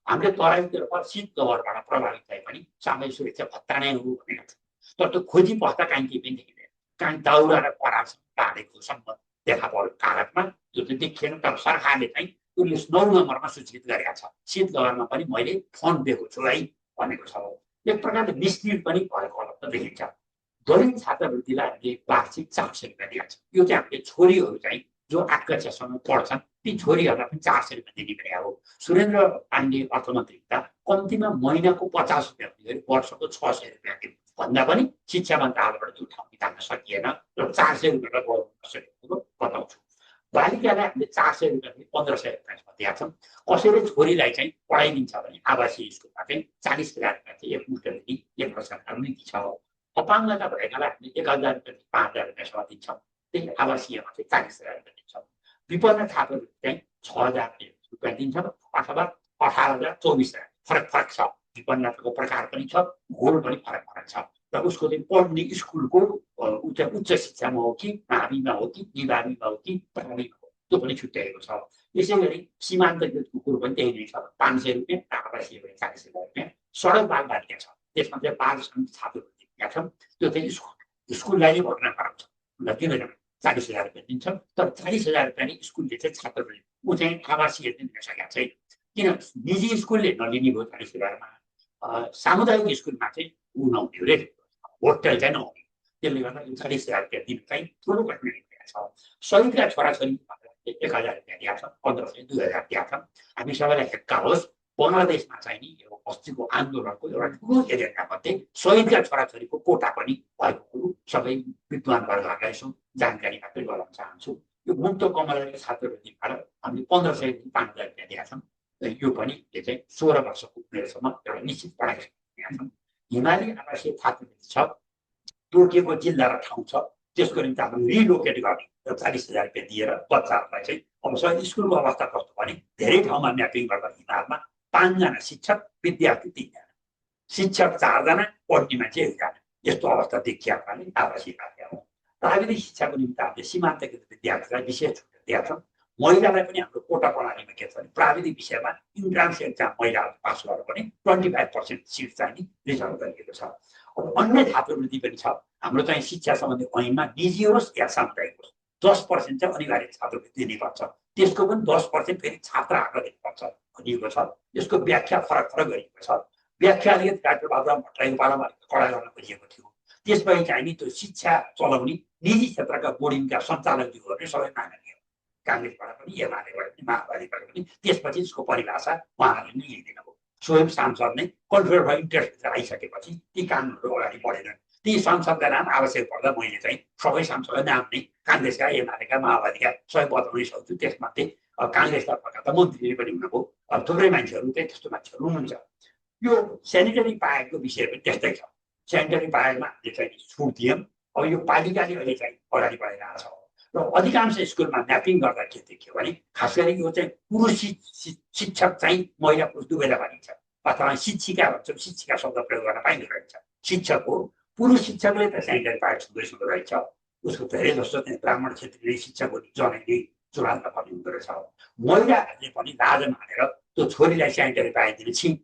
हामीले तराईतिर शीत लहरबाट प्रभावित भए पनि सामाजिक सुरक्षा भत्ता नै हो भनेका छौँ तर त्यो खोजी पस्दा कहीँ केही पनि देखिँदैन कहीँ दाउरा र परालसम्म बाँडेकोसम्म देखा पर्यो कागजमा त्यो चाहिँ देखिएन तर सरकारले चाहिँ उसले 9 नम्बरमा सूचित गरेका छ शीत लहरमा पनि मैले फन्ड दिएको छु है भनेको छ एक प्रकारले निश्चित पनि भएको अवस्था देखिन्छ दलित छात्रवृत्तिलाई हामीले वार्षिक 400 रुपियाँ दिएको छ यो चाहिँ हामीले छोरीहरू चाहिँ जो 8 कक्षासम्म पढ्छन् ती छोरीहरूलाई पनि 400 रुपियाँ दिने भने हो सुरेन्द्र पाण्डे अर्थमन्त्री हुँदा कम्तीमा महिनाको 50 रुपियाँ हुने वर्षको 600 रुपियाँ दिनु भन्दा पनि शिक्षा मन्त्रालयबाट त्यो ठाउँ निकाल्न सकिएन र 400 रुपियाँलाई बढाउन सकेको कुरो बताउँछु बालिकालाई हामीले 400 रुपियाँ 1500 रुपियाँसम्म दिएका छौँ कसैले छोरीलाई चाहिँ पढाइदिन्छ भने आवासीय स्कुलमा चाहिँ 40,000 रुपियाँ चाहिँ एकमुष्ट दिने एक वर्षको नीति छ अपाङ्गता भएकालाई हामीले 1,000 रुपियाँ 5,000 रुपियाँसम्म दिन्छौँ त्यही आवासीयमा चाहिँ 40,000 रुपियाँ दिन्छौँ विपन्न छात्रवृत्ति चाहिँ 6,000 रुपियाँ दिन्छौँ अथवा 18,000 24,000 फरक छ विपन्नताको प्रकार पनि छ भूगोल पनि फरक छ र उसको चाहिँ पढ्ने स्कुलको उच्च शिक्षामा हो कि माविमा हो कि निवामीमा हो कि प्राइमेरीमा हो त्यो पनि छुट्याएको छ यसै गरी सीमान्तकृतको कुरो पनि त्यही नै छ 500 रुपियाँ आवासीय भने 40,000 रुपियाँ सडक बालबालिका छ त्यसमा चाहिँ 5 छात्रवृत्ति दिएका छौँ त्यो चाहिँ स्कुललाई भर्ना गराउँछ ल 40,000 रुपियाँ दिन्छौँ तर 40,000 रुपियाँ नि स्कुलले चाहिँ छात्रवृत्ति ऊ चाहिँ आवासीय दिन सकेका छैन किन निजी स्कुलले नलिने भयो 40,000मा सामुदायिक स्कुलमा चाहिँ ऊ नहुने रे होटल चाहिँ नहुने त्यसले गर्दा 40,000 रुपियाँ दिन चाहिँ ठुलो कठिनाइ भएको छ शहीदका छोराछोरी 1,000 रुपियाँ दिएका छौँ 1,500 2,000 दिएका छौँ हामी सबैलाई हेक्का होस् बङ्गलादेशमा चाहिँ नि यो अस्तिको आन्दोलनको एउटा ठुलो एजेन्डा मध्ये शहीदका छोराछोरीको कोटा पनि भएको कुरो सबै विद्वान वर्गहरूलाई यसो जानकारी मात्रै गराउन चाहन्छु यो मुक्त कमलाको छात्रवृत्तिबाट हामीले 1,500 5,000 रुपियाँ दिएका छौँ यो पनि चाहिँ 16 वर्षको उमेरसम्म एउटा निश्चित पढाइ दिएका छौँ हिमाली आवासीय छात्रवृत्ति छ तोकिएको जिल्ला र ठाउँ छ त्यसको निम्ति हामीले रिलोकेट गर्ने र 40,000 रुपियाँ दिएर बच्चाहरूलाई चाहिँ अब सबै स्कुलको अवस्था कस्तो भने धेरै ठाउँमा म्यापिङ गर्दा हिमालमा 5 जना शिक्षक विद्यार्थी 3 जना शिक्षक 4 जना पढ्ने मान्छे 1 जना यस्तो अवस्था देखिएको भने आवासीय हो प्राविधिक शिक्षाको निम्ति हामीले सीमान्तकृत विद्यार्थीलाई विशेष छुट दिएका छौँ महिलालाई पनि हाम्रो कोटा प्रणालीमा के छ भने प्राविधिक विषयमा इन्ट्रान्स एक्जाम महिलाहरू पास गरेर पनि 25% सिट चाहिँ रिजर्भ गरिएको छ अब अन्य छात्रवृत्ति पनि छ हाम्रो चाहिँ शिक्षा सम्बन्धी ऐनमा निजी होस् या सामुदायिक होस् 10% चाहिँ अनिवार्य छात्रवृत्ति दिनुपर्छ त्यसको पनि 10% फेरि छात्रहरूलाई दिनुपर्छ भनिएको छ यसको व्याख्या फरक गरिएको छ व्याख्या अलिकति डाक्टर बाबुराम भट्टराईको पालामा कडा गर्न खोजिएको थियो त्यसपछि चाहिँ नि त्यो शिक्षा चलाउने निजी क्षेत्रका बोर्डिङका सञ्चालकज्यूहरूले सबै मान्ने काङ्ग्रेसबाट पनि एमालेबाट पनि माओवादीबाट पनि त्यसपछि यसको परिभाषा उहाँहरूले नै लिइदिनु भयो स्वयं सांसद नै कन्फ्लिक्ट अफ इन्ट्रेस्ट आइसकेपछि ती कानुनहरू अगाडि बढेन ती सांसदका नाम आवश्यक पर्दा मैले चाहिँ सबै सांसदका नाम नै काङ्ग्रेसका एमालेका माओवादीका सबै बताउनै सक्छु त्यसमध्ये काङ्ग्रेसका प्रकारका मन्त्री पनि हुनुभयो थुप्रै मान्छेहरू चाहिँ त्यस्तो मान्छेहरू हुनुहुन्छ यो सेनिटरी प्याडको विषय पनि त्यस्तै छ सेनिटरी प्याडमा हामीले चाहिँ छुट दियौँ अब यो पालिकाले अहिले चाहिँ अगाडि बढाइरहेको छ र अधिकांश स्कुलमा म्यापिङ गर्दा के देखियो भने खास गरी यो चाहिँ पुरुष शिक्षक चाहिँ महिला पुरुष दुवैलाई भनिन्छ अथवा शिक्षिका भन्छौँ शिक्षिका शब्द प्रयोग गर्न पाइँदो रहेछ शिक्षक हो पुरुष शिक्षकले त सेनिटरी प्याड छुँदैछुँदो रहेछ उसको धेरै जस्तो चाहिँ ब्राह्मण क्षेत्रीय शिक्षकको जनै चुडाल्न पर्ने हुँदो रहेछ महिलाहरूले पनि लाज मानेर त्यो छोरीलाई सेनिटरी प्याड दिने छिन्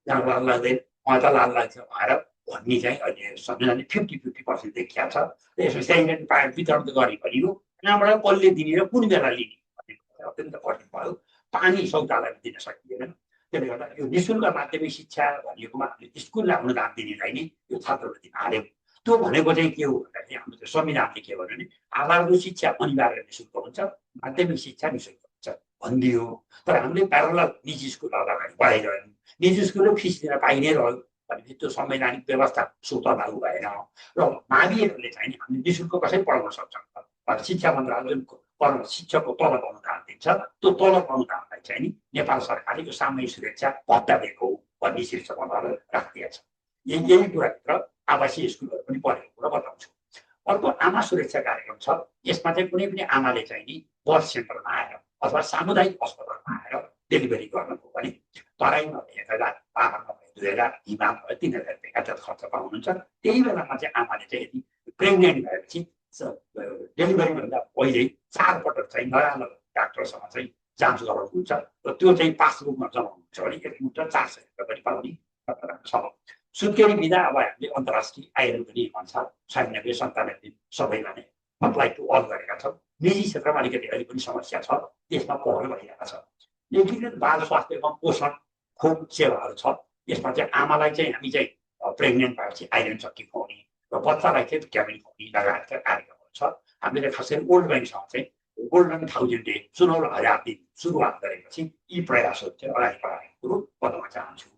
जहाँ लाल लाग्दैन उहाँ त लाल लाग्छ भनेर भन्ने चाहिँ अहिले संविधानले 50-50% देखिया छ र यसमा सेनिटरी प्याड वितरण गरे पनि हो यहाँबाट कसले दिने र कुन बेला लिने भन्ने अत्यन्त कठिन भयो पानी शौचालय दिन सकिँदैन त्यसले गर्दा यो निःशुल्क माध्यमिक शिक्षा भनिएकोमा हामीले स्कुललाई अनुदान दिनेलाई नै यो छात्रवृत्तिमा हाल्यौँ त्यो भनेको चाहिँ के हो भन्दाखेरि हाम्रो संविधानले के भन्यो भने आधारभूत शिक्षा अनिवार्य निःशुल्क हुन्छ माध्यमिक शिक्षा निःशुल्क हुन्छ भनिदियो तर हामीले प्यारलल निजी स्कुलहरूलाई अगाडि बढाइरह्यौँ निजी स्कुलले फिस दिन पाइ नै रह्यो भनेपछि त्यो संवैधानिक व्यवस्था स्वतः लागू भएन र माविहरूले चाहिँ हामीले निःशुल्क कसरी पढाउन सक्छौँ शिक्षा मन्त्रालय जुन शिक्षकको तलब अनुदान दिन्छ त्यो तलब अनुदानलाई चाहिँ नि नेपाल सरकारले यो सामूहिक सुरक्षा भत्ता दिएको हो भन्ने शीर्षकमा राखिदिएको छ। यही कुराभित्र आवासीय स्कुलहरू पनि परेको कुरा बताउँछु। अर्को आमा सुरक्षा कार्यक्रम छ। यसमा चाहिँ कुनै पनि आमाले चाहिँ नि बर्थ सेन्टरमा आएर अथवा सामुदायिक अस्पतालमा आएर डेलिभरी गर्नको पनि तराईमा 1000, पाहाडमा 2000, हिमाल 3000 रुपियाँ खर्च पाउनुहुन्छ। त्यही बेलामा चाहिँ आमाले चाहिँ यदि प्रेग्नेन्ट भएपछि डेलिभरीभन्दा पहिले 4 पटक चाहिँ नराम्रो डाक्टरसँग चाहिँ जाँच गराउनुहुन्छ र त्यो चाहिँ पासबुकमा जमाउनुहुन्छ भने एकमुष्ट 400 रुपियाँ पनि पाउने छ। सुत्केरी बिदा अब हामीले अन्तर्राष्ट्रिय आयोग नियम अनुसार 96-97 दिन सबैलाई नै अप्लाई टु अल गरेका छौँ। निजी क्षेत्रमा अलिकति अहिले पनि समस्या छ, त्यसमा पहल भइरहेको छ। एकीकृत बाल स्वास्थ्य एवं पोषण खोप सेवाहरू छ। यसमा चाहिँ आमालाई चाहिँ हामी चाहिँ प्रेग्नेन्ट भएपछि आइरन चक्की खुवाउने र बच्चालाई चाहिँ भिटामिन खुवाउने लगायतका कार्यक्रमहरू छ। हामीले खास गरी वर्ल्ड ब्याङ्कसँग चाहिँ गोल्डन 1000 डे 16,000 दिन सुरुवात गरेपछि यी प्रयासहरू चाहिँ अगाडि बढाएको कुरो बताउन चाहन्छु।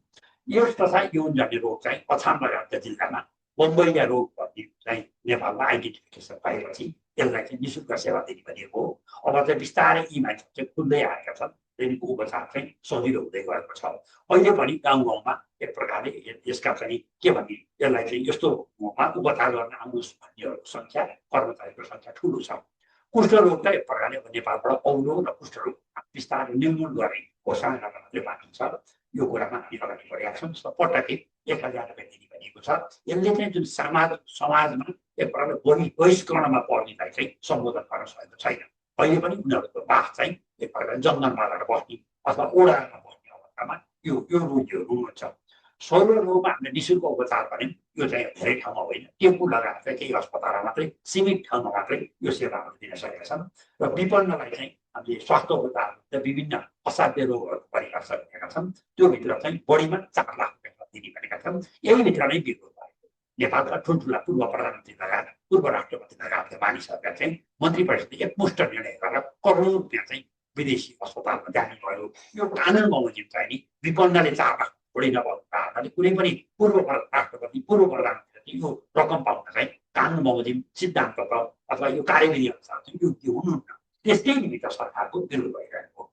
यस तथा यौनजन्य रोग चाहिँ अछाम लगायतका जिल्लामा बम्बईया रोग भन्ने चाहिँ नेपालमा आइडेन्टिफिकेसन पाएपछि यसलाई चाहिँ निःशुल्क सेवा दिने भनिएको हो। अब चाहिँ बिस्तारै यी मान्छेहरू चाहिँ खुल्दै आएका छन्। दैनिक उपचार चाहिँ सजिलो हुँदै गएको छ। अहिले पनि गाउँ गाउँमा एक प्रकारले यसका चाहिँ के भन्ने यसलाई चाहिँ यस्तो उपचार गर्न आउनुहोस् भन्नेहरूको सङ्ख्या कर्मचारीको सङ्ख्या ठुलो छ। कुष्ठरोग त एक प्रकारले नेपालबाट औलो र कुष्ठरोग बिस्तारै निर्मूल गर्ने घोषणा गर्न मात्रै बाँकी छ। यो कुरामा हामी अगाडि बढेका छौँ। पटकै 1000 रुपियाँ दिने भनिएको छ। यसले चाहिँ जुन समाजमा एक प्रकारले बहिष्करणमा पर्नेलाई चाहिँ सम्बोधन गर्न सकेको छैन। अहिले पनि उनीहरूको बास चाहिँ एक प्रकारले जङ्गलमा गएर बस्ने अथवा ओडारमा बस्ने अवस्थामा यो रोगीहरू हुनुहुन्छ। सौर रोगमा हामीले निःशुल्क उपचार भन्यौँ। यो चाहिँ धेरै ठाउँमा होइन, टेम्पू लगाएर चाहिँ केही अस्पतालमा मात्रै सीमित ठाउँमा मात्रै यो सेवाहरू दिन सकेका छन्। र विपन्नलाई चाहिँ हामीले स्वास्थ्य उपचार विभिन्न असाध्य रोगहरूको परिभाषा गरेका छन्। त्यो भित्र चाहिँ बढीमा 4 लाख रुपियाँ दिने भनेका छन्। यही भित्र नै विरोध भएको नेपालका ठुल्ठुला पूर्व प्रधानमन्त्री लगायत पूर्व राष्ट्रपति लगायतका मानिसहरूका चाहिँ मन्त्री परिषदले एकमुष्ट निर्णय गरेर करोडौँ रुपियाँ चाहिँ विदेशी अस्पतालमा जाने भयो। यो कानुन बमोजिम चाहिँ नि विपन्नले 4 लाख बढी नपाउनु कारणले कुनै पनि पूर्व राष्ट्रपति पूर्व प्रधानमन्त्रीले यो रकम पाउन चाहिँ कानुन बमोजिम सिद्धान्त अथवा यो कार्यविधि अनुसार चाहिँ योग्य हुनुहुन्न। त्यसकै निमित्त सरकारको विरोध भइरहेको हो।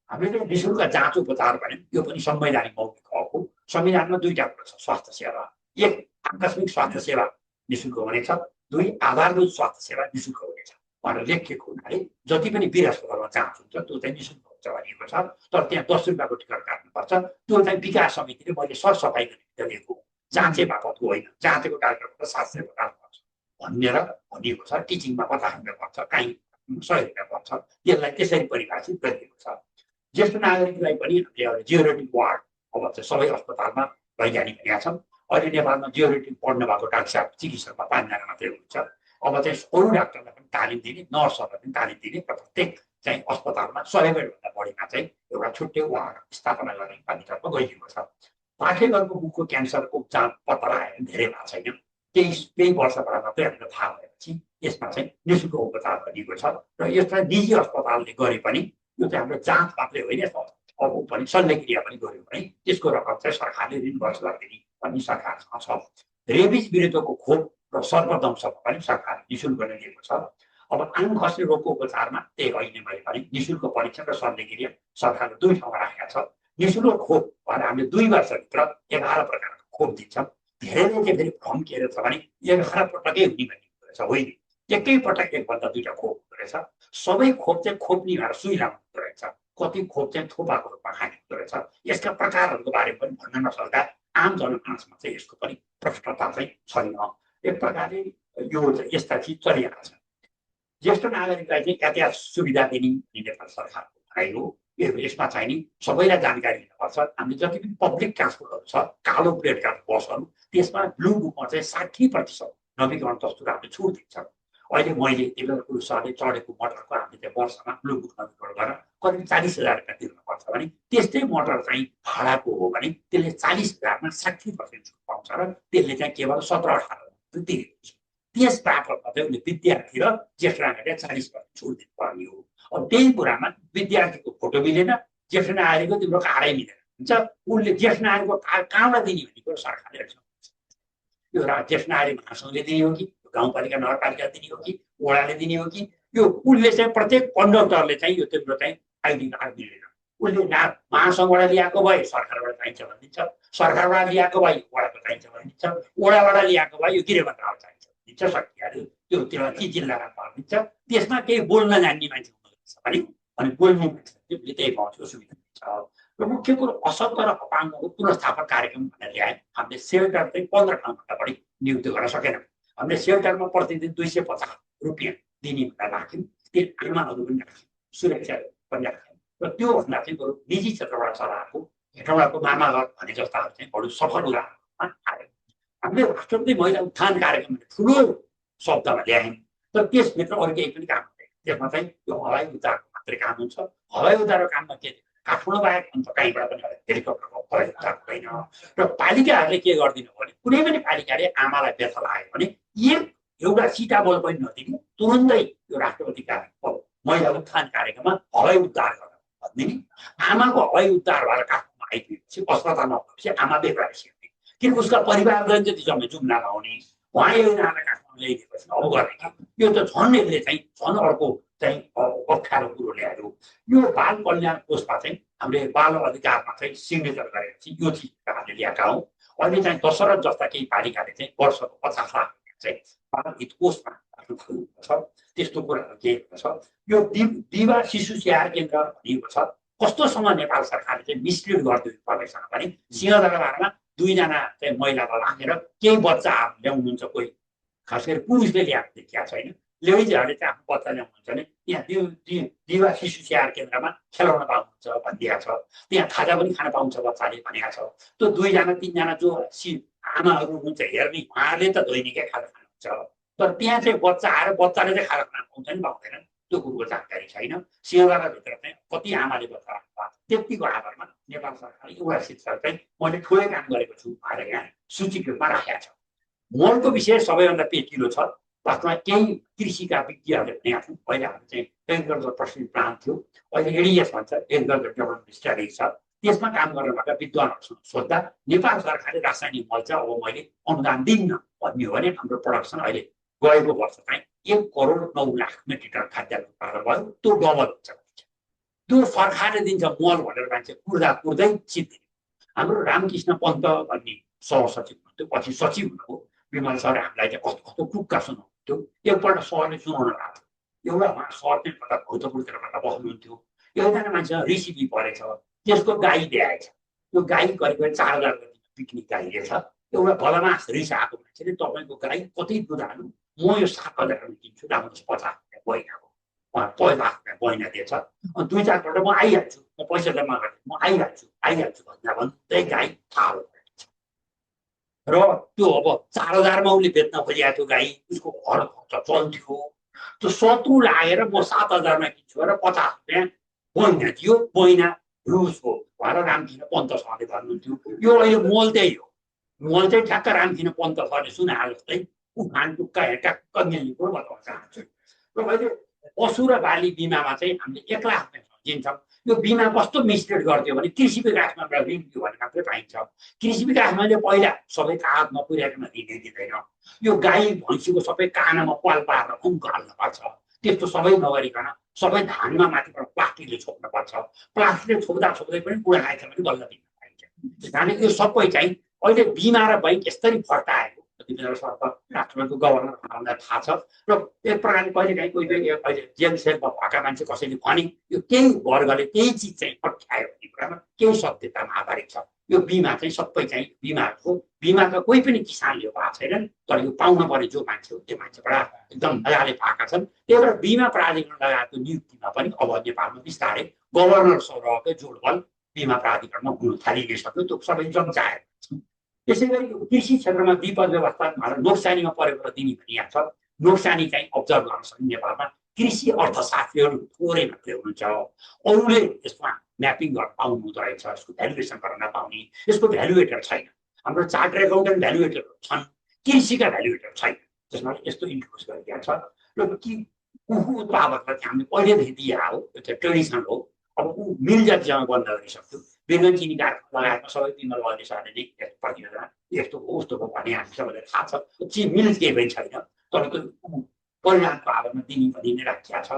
हामीले निःशुल्क जाँच उपचार भन्यौँ। यो पनि संवैधानिक मौलिक हक हो। संविधानमा 2टा कुरा छ स्वास्थ्य सेवा। 1 आकस्मिक स्वास्थ्य सेवा निःशुल्क हुनेछ, 2 आधारभूत स्वास्थ्य सेवा निःशुल्क हुनेछ भनेर लेखिएको हुनाले जति पनि वीर अस्पतालमा जाँच हुन्छ त्यो चाहिँ निःशुल्क हुन्छ भनिएको छ। तर त्यहाँ 10 रुपियाँको टिकट काट्नुपर्छ। त्यो चाहिँ विकास समितिले मैले सरसफाइ गर्ने दिएको जाँचे बापतको होइन। जाँचेको कार्यक्रम त 700 रुपियाँ पर्छ भनेर भनिएको छ। टिचिङमा 50 रुपियाँ पर्छ, काहीँ 100 रुपियाँ पर्छ। यसलाई त्यसरी परिभाषित गरिएको छ। ज्येष्ठ नागरिकलाई पनि हामीले जियोरेटिक वार्ड अब चाहिँ सबै अस्पतालमा लैजाने भनेका छौँ। अहिले नेपालमा जियोरेटिक पढ्नु भएको डाक्टर चिकित्सकमा 5 जना मात्रै हुन्छ। अब चाहिँ अरू डाक्टरलाई पनि तालिम दिने, नर्सहरूलाई पनि तालिम दिने र प्रत्येक चाहिँ अस्पतालमा 100 बेडभन्दा बढीमा चाहिँ एउटा छुट्टै वार्ड स्थापना गर्ने पालितर्फ गइएको छ। पाठेघरको मुखको क्यान्सरको जाँच पत्ता लगाएर धेरै भएको छैन। केही वर्षबाट मात्रै हामीलाई थाहा भएपछि यसमा चाहिँ निःशुल्क उपचार गरिएको छ। र यसलाई निजी अस्पतालले गरे पनि यो चाहिँ हाम्रो जाँच मात्रै होइन, अब पनि शल्यक्रिया पनि गर्यो भने त्यसको रकम चाहिँ सरकारले रिम्बर्स गरिदिने भन्ने सरकारसँग छ। रेबिज विरुद्धको खोप र सर्पदंशको पनि सरकारले निःशुल्क नै दिएको छ। अब आम खस्ने रोगको उपचारमा त्यही अहिले मैले भने निःशुल्क परीक्षण र शल्यक्रिया सरकारले 2 ठाउँमा राखेका छ। निःशुल्क खोप भनेर हामीले 2 वर्षभित्र 11 प्रकारको खोप दिन्छौँ। धेरैले चाहिँ फेरि भ्रम के रहेछ भने 11 पटकै हुने भन्ने कुरा छ। होइन, एकैपटक 1 भन्दा 2टा खोप हुँदो रहेछ। सबै खोप चाहिँ खोप्ने भएर सुई लाउनु हुँदो रहेछ। कति खोप चाहिँ थोपाको रूपमा खाने हुँदो रहेछ। यसका प्रकारहरूको बारेमा पनि भन्न नसक्दा आम जनमानसमा चाहिँ यसको पनि प्रष्टता चाहिँ छैन। एक प्रकारले यो यस्ता चिज चलिरहेका छन्। ज्येष्ठ नागरिकलाई चाहिँ यातायात सुविधा दिने नेपाल सरकारको भनाइ हो। यसमा चाहिँ नि सबैलाई जानकारी दिनुपर्छ। हामीले जति पनि पब्लिक ट्रान्सपोर्टहरू छ, कालो प्लेटका बसहरू, त्यसमा ब्लू बुकमा चाहिँ 60% नवीकरण दस्तुर हामीले छुट दिन्छौँ। अहिले मैले तिनीहरूको सरले चढेको मोटरको हामीले चाहिँ वर्षमा ब्लू बुक नवीकरण गरेर करिब 40,000 रुपियाँ तिर्नुपर्छ भने त्यस्तै मोटर चाहिँ भाडाको हो भने त्यसले 40,000मा 60% छुट पाउँछ र त्यसले चाहिँ केवल 17-18 तिरेको छ। त्यस बापतमा चाहिँ उसले विद्यार्थी र ज्येष्ठ नागरिकलाई 40% छुट दिनुपर्ने हो। अब त्यही कुरामा विद्यार्थीको फोटो मिलेन, ज्येष्ठ नागरिकको तिम्रो कार्डै मिलेन हुन्छ। उसले ज्येष्ठ नागरिकको कार्ड कहाँबाट दिने भन्ने कुरो सरकारले यो ज्येष्ठ नागरिक महासङ्घले दिने हो कि गाउँपालिका नगरपालिका दिने हो कि वडाले दिने हो कि यो उसले चाहिँ प्रत्येक कन्डक्टरले चाहिँ यो तिम्रो चाहिँ आइडी कार्ड दिँदैन। उसले महासङ्घबाट ल्याएको भए सरकारबाट चाहिन्छ भनिदिन्छ, सरकारबाट ल्याएको भए वडाको चाहिन्छ भनिदिन्छ, वडाबाट ल्याएको भए यो गृहमन्त्रालय चाहिन्छ भनिदिन्छ, सकिहाल्यो। त्यो ती जिल्लामा भनिदिन्छ। त्यसमा केही बोल्न जान्ने मान्छे हुनुपर्छ अनि बोल्ने मान्छे त्यही पाउँछ, सुविधा छ। र मुख्य कुरो अशक्त र अपाङ्गको पुनर्स्थापन कार्यक्रम भनेर ल्याए। हामीले सेल्टर चाहिँ 15 ठाउँभन्दा बढी नियुक्त गर्न सकेनौँ। हामीले सेल्टरमा प्रतिदिन 250 रुपियाँ दिने भनेर राख्यौँ। त्यो आमाहरू पनि राख्यौँ, सुरक्षा पनि राख्यौँ। र त्योभन्दा चाहिँ बरु निजी क्षेत्रबाट चलाएको हेटौँडाको मामाघर भने जस्ताहरू चाहिँ बरु सफल उदाहरणमा आयो। हामीले राष्ट्रपति महिला उत्थान कार्यक्रम ठुलो शब्दमा ल्यायौँ, तर त्यसभित्र अरू केही पनि काम हुँदैन। त्यसमा चाहिँ यो हवाई उद्धारको मात्रै काम हुन्छ। हवाई उद्धारको काममा के काठमाडौँ बाहेक अन्त कहीँबाट पनि हेलिकप्टरको हवाई उद्धार हुँदैन। र पालिकाहरूले के गरिदिनु भने कुनै पनि पालिकाले आमालाई व्यथा लाग्यो भने एउटा सिटा बल पनि नदिने, तुरुन्तै यो राष्ट्रपतिका महिला उत्थान कार्यक्रममा हवाई उद्धार गर्न भनिदिने। आमाको हवाई उद्धार भएर काठमाडौँ आइपुगेपछि अस्पतालमा भएपछि आमा बेग्राइसक्यो किन उसका परिवारलाई जति जम्मै जुम्ला लाउने उहाँ एकजनालाई काठमाडौँ ल्याइदिएपछि अब गर्ने के? यो त झन् यसले चाहिँ झन् अर्को चाहिँ अप्ठ्यारो कुरो ल्यायो। यो बाल कल्याण कोषमा चाहिँ हामीले बाल अधिकारमा चाहिँ सिग्नेचर गरेपछि यो चिज हामीले ल्याएका हौँ। अहिले चाहिँ दशरथ जस्ता केही पालिकाले चाहिँ वर्षको 50 लाख चाहिँ बाल हित कोषमा छ। त्यस्तो कुराहरू के छ? यो दिवा शिशु स्याहार केन्द्र भनिएको छ। कस्तोसँग नेपाल सरकारले चाहिँ मिसलिड गरिदिनु पर्नेसँग भने सिंहदरबारमा 2 जना चाहिँ महिलालाई राखेर केही बच्चा ल्याउनुहुन्छ, कोही खास गरी पुरुषले ल्याएको देखिएको छैन। लेडिजहरूले चाहिँ आफ्नो बच्चा ल्याउनुहुन्छ भने त्यहाँ दिवा शिशु स्याहार केन्द्रमा खेलाउन पाउनुहुन्छ भनिदिएको छ। त्यहाँ खाजा पनि खान पाउँछ बच्चाले भनेको छ। त्यो 2 जना 3 जना जो आमाहरू हुनुहुन्छ हेर्ने उहाँहरूले त दैनिकै खाजा खानुहुन्छ, तर त्यहाँ चाहिँ बच्चा आएर बच्चाले चाहिँ खाजा खान पाउँछ नि पाउँदैन त्यो कुरोको जानकारी छैन। सिंहदरबारभित्र चाहिँ कति आमाले बच्चा राख्नु भएको छ, त्यतिको आधारमा नेपाल सरकारले एउटा शीर्षक चाहिँ मैले ठुलै काम गरेको छु भनेर यहाँ सूचित रूपमा राखेको छ। मलको विषय सबैभन्दा पेचिलो छ। वास्तवमा केही कृषिका विज्ञहरूले भनेका छन् पहिला हाम्रो चाहिँ एग्रिकल्चर पर्सन प्लान थियो, अहिले एडिएस भन्छ, एग्रिकल्चर डेभलपमेन्ट स्ट्राटेजी छ। त्यसमा काम गर्नबाट विद्वानहरूसँग सोद्धा नेपाल सरकारले रासायनिक मल चाहिँ अब मैले अनुदान दिन्न भन्ने हो भने हाम्रो प्रोडक्सन अहिले गएको वर्ष चाहिँ 1,09,00,000 मेट्रिक टन खाद्यान्न उत्पादन भयो। त्यो डबल हुन्छ। त्यो सरकारले दिन्छ मल भनेर मान्छे कुर्दै सिद्धिने। हाम्रो रामकृष्ण पन्त भन्ने सहसचिव हुनुहुन्थ्यो, पछि सचिव हुनुभयो। विमल सर हामीलाई चाहिँ कस्तो कस्तो टुक्का सुनाउनुहुन्थ्यो। एकपल्ट सरले सुनाउन गएको थियो। एउटा उहाँ सर चाहिँ कता भौतपुरतिरबाट बस्नुहुन्थ्यो। एकजना मान्छे रिसिपी परेछ, त्यसको गाई ल्याएछ। त्यो गाई करिब 4,000 पिकनिक गाई लिएछ। एउटा बदमास रिस आएको मान्छेले तपाईँको गाई कति दुध हाल्नु, म यो 7,000 किन्छु, राम्रोस् 50 रुपियाँ महिनाको। उहाँ 50 रुपियाँ महिना दिएछ। अनि 2-4 पल्ट म आइहाल्छु, म पैसा जम्मा गरेँ, म आइहाल्छु भन्दै गाई थाहा र त्यो अब 4,000मा उसले बेच्न खोजिएको थियो गाई। उसको घर खर्च चल्थ्यो। त्यो 70 लागेर म 7,000मा किन्छु र 50 रुपियाँ महिना दियो, महिना लुज हो भनेर रामकृष्ण पन्त सरले भन्नुहुन्थ्यो। यो अहिले मोल त्यही हो। मोल चाहिँ ठ्याक्क रामकृष्ण पन्त सरले सुनाए जस्तै उखान टुक्का ट्याक्क मिल्ने कुरो बताउन चाहन्छु। र अहिले पशु र बाली बिमामा चाहिँ हामीले 1 लाख रुपियाँ दिन्छौँ। यो बिमा कस्तो मिसलिड गर्थ्यो भने कृषि विकासमा ऋण दियो भने मात्रै पाइन्छ। कृषि विकासमा पहिला सबै कागज नपुर्याइकन ऋण दिँदैन। यो गाई भैँसीको सबै कानमा पाल पारेर अङ्क हाल्नुपर्छ। त्यस्तो सबै नगरिकन सबै धानमा माथिबाट प्लास्टिकले छोप्नुपर्छ। प्लास्टिकले छोप्दा पनि कुरा आएछ भने बल्ल दिन पाइन्छ। त्यस यो सबै चाहिँ अहिले बिमा र बैंक यसरी फर्काएको राष्ट्रपतिको गभर्नर हामीलाई थाहा छ। र एक प्रकारले कहिलेकाहीँ अहिले जेल सेलमा भएका मान्छे कसैले भने यो केही वर्गले केही चिज चाहिँ पठायो भन्ने कुरामा केही सत्यतामा आधारित छ। यो बिमा चाहिँ सबै चाहिँ बिमाका कोही पनि किसानले पाएको छैनन्, तर यो पाउन पर्ने जो मान्छे हो त्यो मान्छेबाट एकदम मजाले पाएका छन्। त्यही भएर बिमा प्राधिकरण लगाएको नियुक्तिमा पनि अब नेपालमा बिस्तारै गभर्नर सरहकै जोडबल बिमा प्राधिकरणमा हुन थालिसक्यो। त्यो सबै जनचाहेर छ। त्यसै गरी कृषि क्षेत्रमा विपद व्यवस्थापन नोक्सानीमा परेको दिने भनिएको छ। नोक्सानी चाहिँ अब्जर्भ गर्न सक्ने नेपालमा कृषि अर्थशास्त्रीहरू थोरै मात्रै हुनुहुन्छ। अरूले यसमा म्यापिङ गर्न पाउनु हुँदो रहेछ, यसको भ्यालुएसन गर्न नपाउने, यसको भ्यालुएटर छैन। हाम्रो चार्टर एकाउन्टेन्ट भ्यालुएटरहरू छन्, कृषिका भ्यालुएटर छैन। त्यसमा यस्तो इन्ट्रोड्युस गरिएको छ। र कुखु उत्पादकलाई चाहिँ हामीले पहिलेदेखि दिए हो, यो चाहिँ ट्रेडिसन हो। अब ऊ मिल जातिसँग बन्द गरिसक्यो। बिर्गन चिनी कारखाना लगाएका सबै तिनीहरू अहिले सरले नै प्रतियोजना यस्तो हो उस्तो हो भन्ने हामी सबैलाई थाहा छ। मिल केही पनि छैन, तर परिणामको आधारमा दिने भनी नै राखिया छ।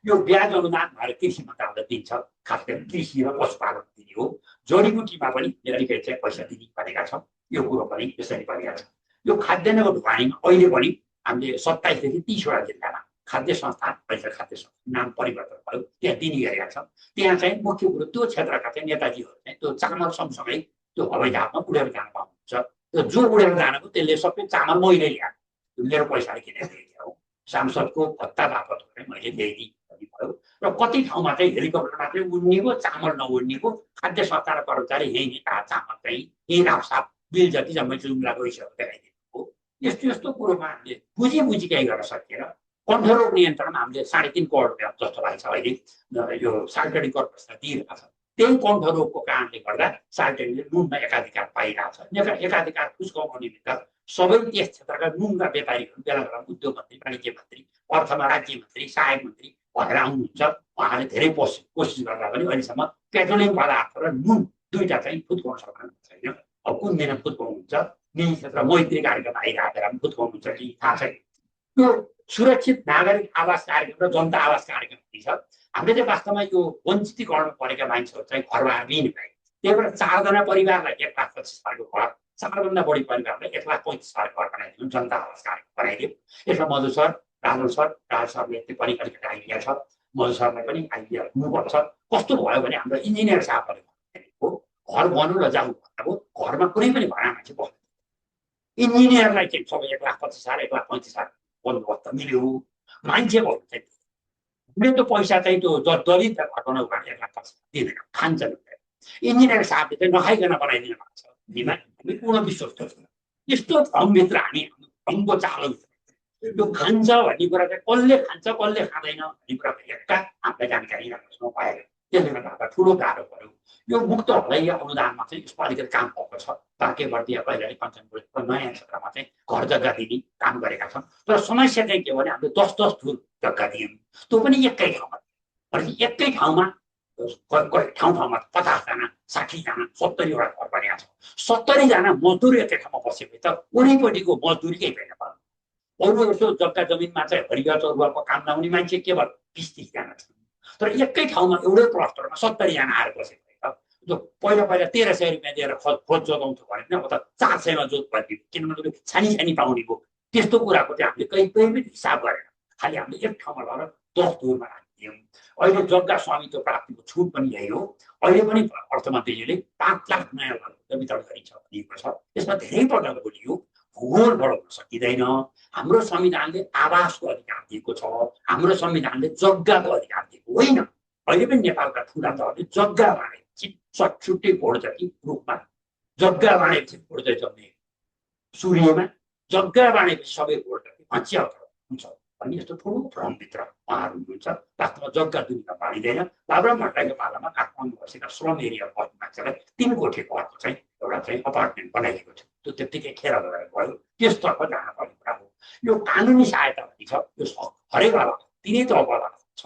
यो ब्याज अनुदान भएर कृषि मन्त्रालयले दिन्छ, खास गरी कृषि र पशुपालन दिने हो। जडीबुटीमा पनि अलिकति चाहिँ पैसा दिने भनेका छौँ, यो कुरो पनि यसरी गरिएको छ। यो खाद्यान्नको ढुवानीमा अहिले पनि हामीले 27 देखि 30वटा जिल्लामा खाद्य संस्था, खाद्य संस्था नाम परिवर्तन भयो, त्यहाँ दिने गरेका छौँ। त्यहाँ चाहिँ मुख्य कुरो त्यो क्षेत्रका चाहिँ नेताजीहरू चाहिँ त्यो चामल सँगसँगै त्यो हवाई जहाजमा उडेर जान पाउनुहुन्छ। त्यो जो उडेर जानको त्यसले सबै चामल मैले ल्याएको, मेरो पैसाले किनेर ल्याएको हो। सांसदको भत्ता बापत मैले ल्याइदिएँ भयो। र कति ठाउँमा चाहिँ हेलिकप्टर मात्रै उड्नेको, चामल नउड्नेको, खाद्य संस्था र कर्मचारी यहीँ चामल चाहिँ यहीँ राफसाफ बिल जति जम्मै जुम्ला गइसकेको देखाइदिएको हो। यस्तो यस्तो कुरोमा हामीले बुझी केही गर्न सकिएन। कण्ठरोग नियन्त्रणमा हामीले 3.5 करोड रुपियाँ जस्तो लाग्छ अहिले यो सार्वजनिक कर्पोरेसनलाई दिइरहेको छ। त्यही कण्ठरोगको कारणले गर्दा सार्वजनिकले नुनमा एकाधिकार पाइरहेछ। एकाधिकार खुस्काउनु निमित्त सबै त्यस क्षेत्रका नुनका व्यापारीहरू बेला बेला उद्योग मन्त्री, वाणिज्य मन्त्री, अर्थमा राज्य मन्त्री, सहायक मन्त्री भएर आउनुहुन्छ। उहाँले धेरै कोसिस गर्दा पनि अहिलेसम्म पेट्रोलियम पदार्थ र नुन दुईटा चाहिँ फुत्काउन सक्नुहुन्छ छैन। अब कुन दिन फुत्काउनुहुन्छ, निजी क्षेत्र मैत्री कार्यक्रम आइराखेर पनि फुत्काउनुहुन्छ कि थाहा छैन। यो सुरक्षित नागरिक आवास कार्यक्रम र जनता आवास कार्यक्रम छ। हामीले चाहिँ वास्तवमा यो वञ्चितीकरणमा परेका मान्छेहरू चाहिँ घरमा दिने भए, त्यही भएर 4जना परिवारलाई 1,25,000 घर, 4भन्दा बढी परिवारलाई 1,35,000 घर बनाइदिनु, जनता आवास कार्यक्रम बनाइदियो। यसमा मधु सर, राजु सरले त्यो पनि अलिकति आइडिया छ, मधु सरलाई पनि आइडिया हुनुपर्छ। कस्तो भयो भने हाम्रो इन्जिनियर साहबहरूले भनेको घर बन्नु र जाऊ भन्नुभयो, घरमा कुनै पनि भरा मान्छे बस्नु, इन्जिनियरलाई चाहिँ सबै 1,25,000 1,35,000 बन्दोबस्त मिल्यो। मान्छे भन्नु चाहिँ मेरो त पैसा चाहिँ त्यो दलित घटाउनु भने 1,25,000 दिँदैन, खान्छन्। इन्जिनियर साहबले चाहिँ नखाइकन बनाइदिनु भएको छ। हामी पूर्ण विश्वास गर्छ। यस्तो भ्रमभित्र हामी भ्रमको चालो यो खान्छ भन्ने कुरा चाहिँ कसले खान्छ कसले खाँदैन भन्ने कुरा हेर्का हामीलाई जानकारी राख्न पाएन। त्यसले गर्दा हामीलाई ठुलो गाह्रो पर्यो। यो मुक्त हलैया अनुदानमा चाहिँ यसमा अलिकति काम भएको छ। बाँकेबर्दिया पहिला कञ्चनपुर नयाँ क्षेत्रमा चाहिँ घर जग्गा दिने काम गरेका छन्। तर समस्या चाहिँ के भने हामीले 10-10 थुर जग्गा दियौँ, त्यो पनि एकै ठाउँमा। अनि एकै ठाउँमा ठाउँमा 50जना 60जना 70वटा घर बनेका छ। 70जना मजदुर एकै ठाउँमा बसेपछि त वरिपट्टिको मजदुरी केही छैन। अरू यसो जग्गा जमिनमा चाहिँ हरिया चौरुवाको काम नहुने मान्छे केवल 20-30जना छन्। तर एकै ठाउँमा एउटै क्लस्टरमा 70जना आएर बसेको जो पहिला 1300 रुपियाँ दिएर खोज जोगाउँथ्यो भने अब त 400मा जोत भइदियो, किनभने छानी पाउने भयो। त्यस्तो कुराको चाहिँ हामीले कहीँ पनि हिसाब गरेर खालि हामीले एक ठाउँमा लगेर 10 थुरमा राखिदियौँ। अहिले जग्गा स्वामित्व प्राप्तिको छुट पनि यही हो। अहिले पनि अर्थमन्त्रीजीले 5 लाख नयाँ घर वितरण गरिन्छ भनिएको छ। यसमा धेरै पटक बोलियो, भूगोल बढाउन सकिँदैन। हाम्रो संविधानले आवासको अधिकार दिएको छ, हाम्रो संविधानले जग्गाको अधिकार दिएको होइन। अहिले पनि नेपालका ठुला दलले जग्गा बाँडे छुट्टै भोट जति रूपमा जग्गा बाँडेपछि भोट जति जम्ने सूर्यमा जग्गा बाँडेपछि सबै भोट जति भन्छ हुन्छ भन्ने यस्तो ठुलो भ्रमभित्र उहाँहरू हुनुहुन्छ। वास्तवमा जग्गा दुनियाँ बाँडिँदैन। बाबुराम भट्टराईको पालामा काठमाडौँ बसेका श्रम एरिया बस्ने मान्छेलाई 3 कोठी घरको चाहिँ एउटा चाहिँ अपार्टमेन्ट बनाइएको थियो। त्यो त्यत्तिकै खेर लगाएर भयो। त्यसतर्फ जान पर्ने कुरा हो। यो कानुनी सहायता भन्ने छ, यो हरेकवाला तिनै तहवाला छ।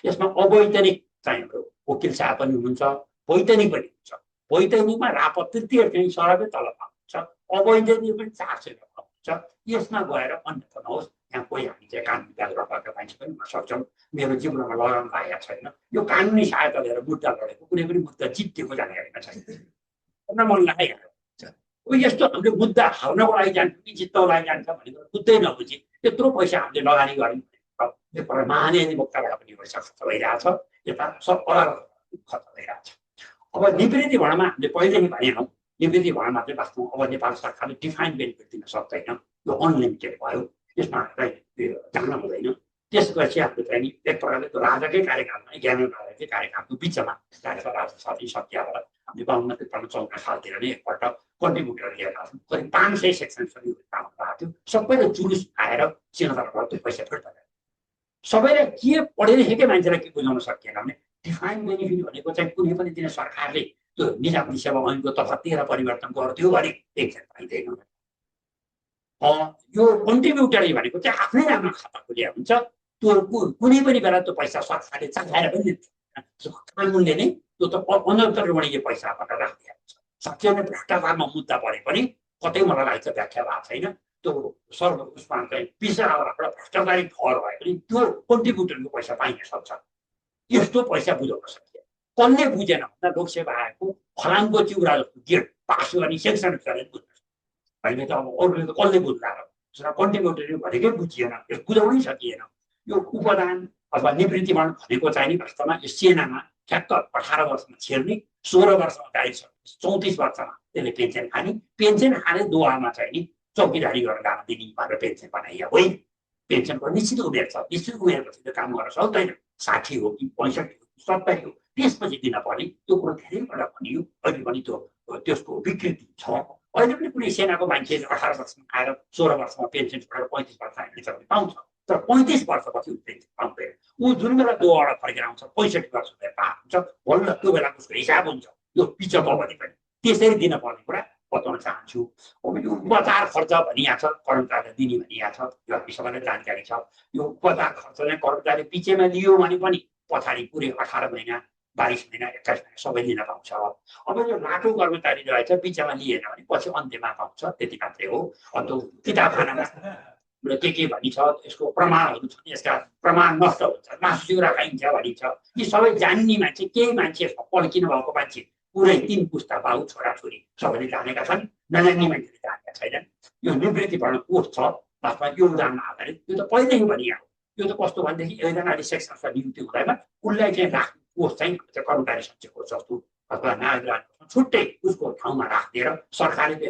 यसमा अवैतनिक चाहिँ हाम्रो वकिल साहब पनि हुनुहुन्छ, वैतनिक पनि हुन्छ। वैतनिकमा रापत तृतीय चाहिँ सरबै तलब पाउँछ, अवैतनिक पनि 400 पाउँछ। यसमा गएर अन्यथा नहोस्, यहाँ कोही हामी चाहिँ कानुन विकास गरेका मान्छे पनि हुन सक्छौँ। मेरो जीवनमा लगाम लागेको छैन। यो कानुनी सहायता लिएर मुद्दा लडेको कुनै पनि मुद्दा जितेको जानकारी छैन। मन लागेको यस्तो हामीले मुद्दा हार्नको लागि जान्छ कि जित्नको लागि जान्छ भनेर बुझ्दै नबुझी त्यत्रो पैसा हामीले लगानी गऱ्यौँ। महाधिवक्ताबाट पनि पैसा खर्च भइरहेछ, यता सब खर्च भइरहेछ। अब निवृत्ति भरणमा हामीले पहिल्यै भनेनौँ, निवृत्ति भरणमा चाहिँ वास्तवमा अब नेपाल सरकारले डिफाइन्ड बेनिफिट दिन सक्दैन। यो अनलिमिटेड भयो, यसमा जान हुँदैन। त्यसपछि हाम्रो चाहिँ एक प्रकारले त्यो राजाकै कार्यकालमा 11 राजाकै कार्यकालको बिचमा राजा साथै सकियाबाट हामीले 52-53 सालतिर नै एकपल्ट कन्ट्रिब्युटर लिएका छौँ। करिब 500 सेक्सन काम भएको थियो। सबैले जुलुस आएर सिंहदरबारबाट त्यो पैसा फिर्ता गरे। सबैले के पढे लेखेकै मान्छेलाई के बुझाउन सकिएन भने डिफाइन्ड बेनिफिट भनेको चाहिँ कुनै पनि दिन सरकारले त्यो निजामती सेवा ऐनको तथ्य परिवर्तन गरिदियो भने एकजना पाइँदैन। यो कन्ट्रिब्युटर भनेको चाहिँ आफ्नै नाममा खाता खोलिया हुन्छ। त्यो कुनै पनि बेला त्यो पैसा सरकारले चाखाएर पनि दिन्छ। कानुनले नै त्यो त अनन्तरबाट यो पैसा भनेर राखिदिएको छ। साँच्चै नै भ्रष्टाचारमा मुद्दा परे पनि कतै मलाई लाग्छ व्याख्या भएको छैन। त्यो सर्व उसमा चाहिँ पिसाबाट भ्रष्टाचारी ठहर भयो भने त्यो कन्ट्रिब्युटरको पैसा पाइन सक्छ। यस्तो पैसा बुझाउन सकियो। कसले बुझेन भन्दा लोकसेवा आएको फलामको चिउरा जस्तो गेट पास गर्ने सेक्सन गरेर बुझ्छ। अहिले त अब अरूले त कसले बुझ्ला र कन्ट्रिब्युटर भनेकै बुझिएन, यो बुझाउनै सकिएन। यो उपदान अथवा निवृत्तिमा भनेको चाहिँ नि वास्तवमा यो सेनामा ठ्याक्क 18 वर्षमा छिर्ने, 16 वर्षमा गाडी 34 वर्षमा त्यसले पेन्सन खाने, पेन्सन खाने दुवामा चाहिँ नि चौकीदारी गरेर काम दिने भनेर पेन्सन बनाइयो होइन। पेन्सनको निश्चित उमेर छ, निश्चित उमेरपछि त्यो काम गर्न सक्दैन। 60 हो कि 65 हो कि 70 हो त्यसपछि दिन पर्ने, त्यो कुरो धेरैपल्ट भनियो। अहिले पनि त्यसको विकृति छ। अहिले पनि कुनै सेनाको मान्छे 18 वर्षमा आएर 16 वर्षमा पेन्सन छोडेर 35 वर्ष हिँड्छ भने पाउँछ, तर 35 वर्षपछि पेन्सन पाउँदैन। ऊ जुन बेला दोबाट फर्केर आउँछ 65 वर्ष भएर पाएको हुन्छ, बल्ल त्यो बेलाको उसको हिसाब हुन्छ। यो पिछको अवधि पनि त्यसरी दिन पर्ने कुरा बताउन चाहन्छु। अब यो उपचार खर्च भनिएको छ, कर्मचारीले दिने भनिएको छ, यो हामी सबैलाई जानकारी छ। यो उपचार खर्च चाहिँ कर्मचारी बिचैमा लियो भने पनि पछाडि पुरै 18 महिना 22 महिना 21 महिना सबै दिन पाउँछ। अब यो लाटो कर्मचारी रहेछ बिचमा लिएन भने पछि अन्त्यमा पाउँछ, त्यति मात्रै हो। अन्त किताबखानामा के भनिन्छ, यसको प्रमाणहरू छन्, यसका प्रमाण नष्ट हुन्छ, मासु चिउरा खाइन्छ भनिन्छ। यी सबै जान्ने मान्छे, केही मान्छे पल्किनु भएको मान्छे पुरै 3 पुस्ता बाउ छोराछोरी सबैले जानेका छन्, नजान्ने मान्छेले जानेका छैनन्। यो निवृत्तिभरण कोष छ वास्तवमा योगदानमा आधारित। यो त पहिल्यै भनिएको। यो त कस्तो भनेदेखि एकजनाले सेक्सनमा नियुक्ति हुँदैन, उसलाई चाहिँ राख्ने कोष चाहिँ कर्मचारी सञ्चय कोष जस्तो अथवा नागरिक छुट्टै उसको ठाउँमा राखिदिएर सरकारले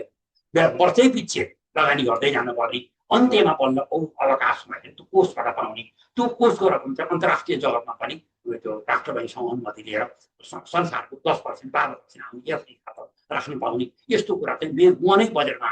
वर्षै पछि लगानी गर्दै जानुपर्ने, अन्त्यमा बल्ल अवकाशमा त्यो कोषबाट पाउने। त्यो कोषको रकम चाहिँ अन्तर्राष्ट्रिय जगतमा पनि त्यो राष्ट्रपतिसँग अनुमति लिएर संसारको 10% 12% हामी एफडी खाता राख्न पाउने। यस्तो कुरा चाहिँ म नै बजेटमा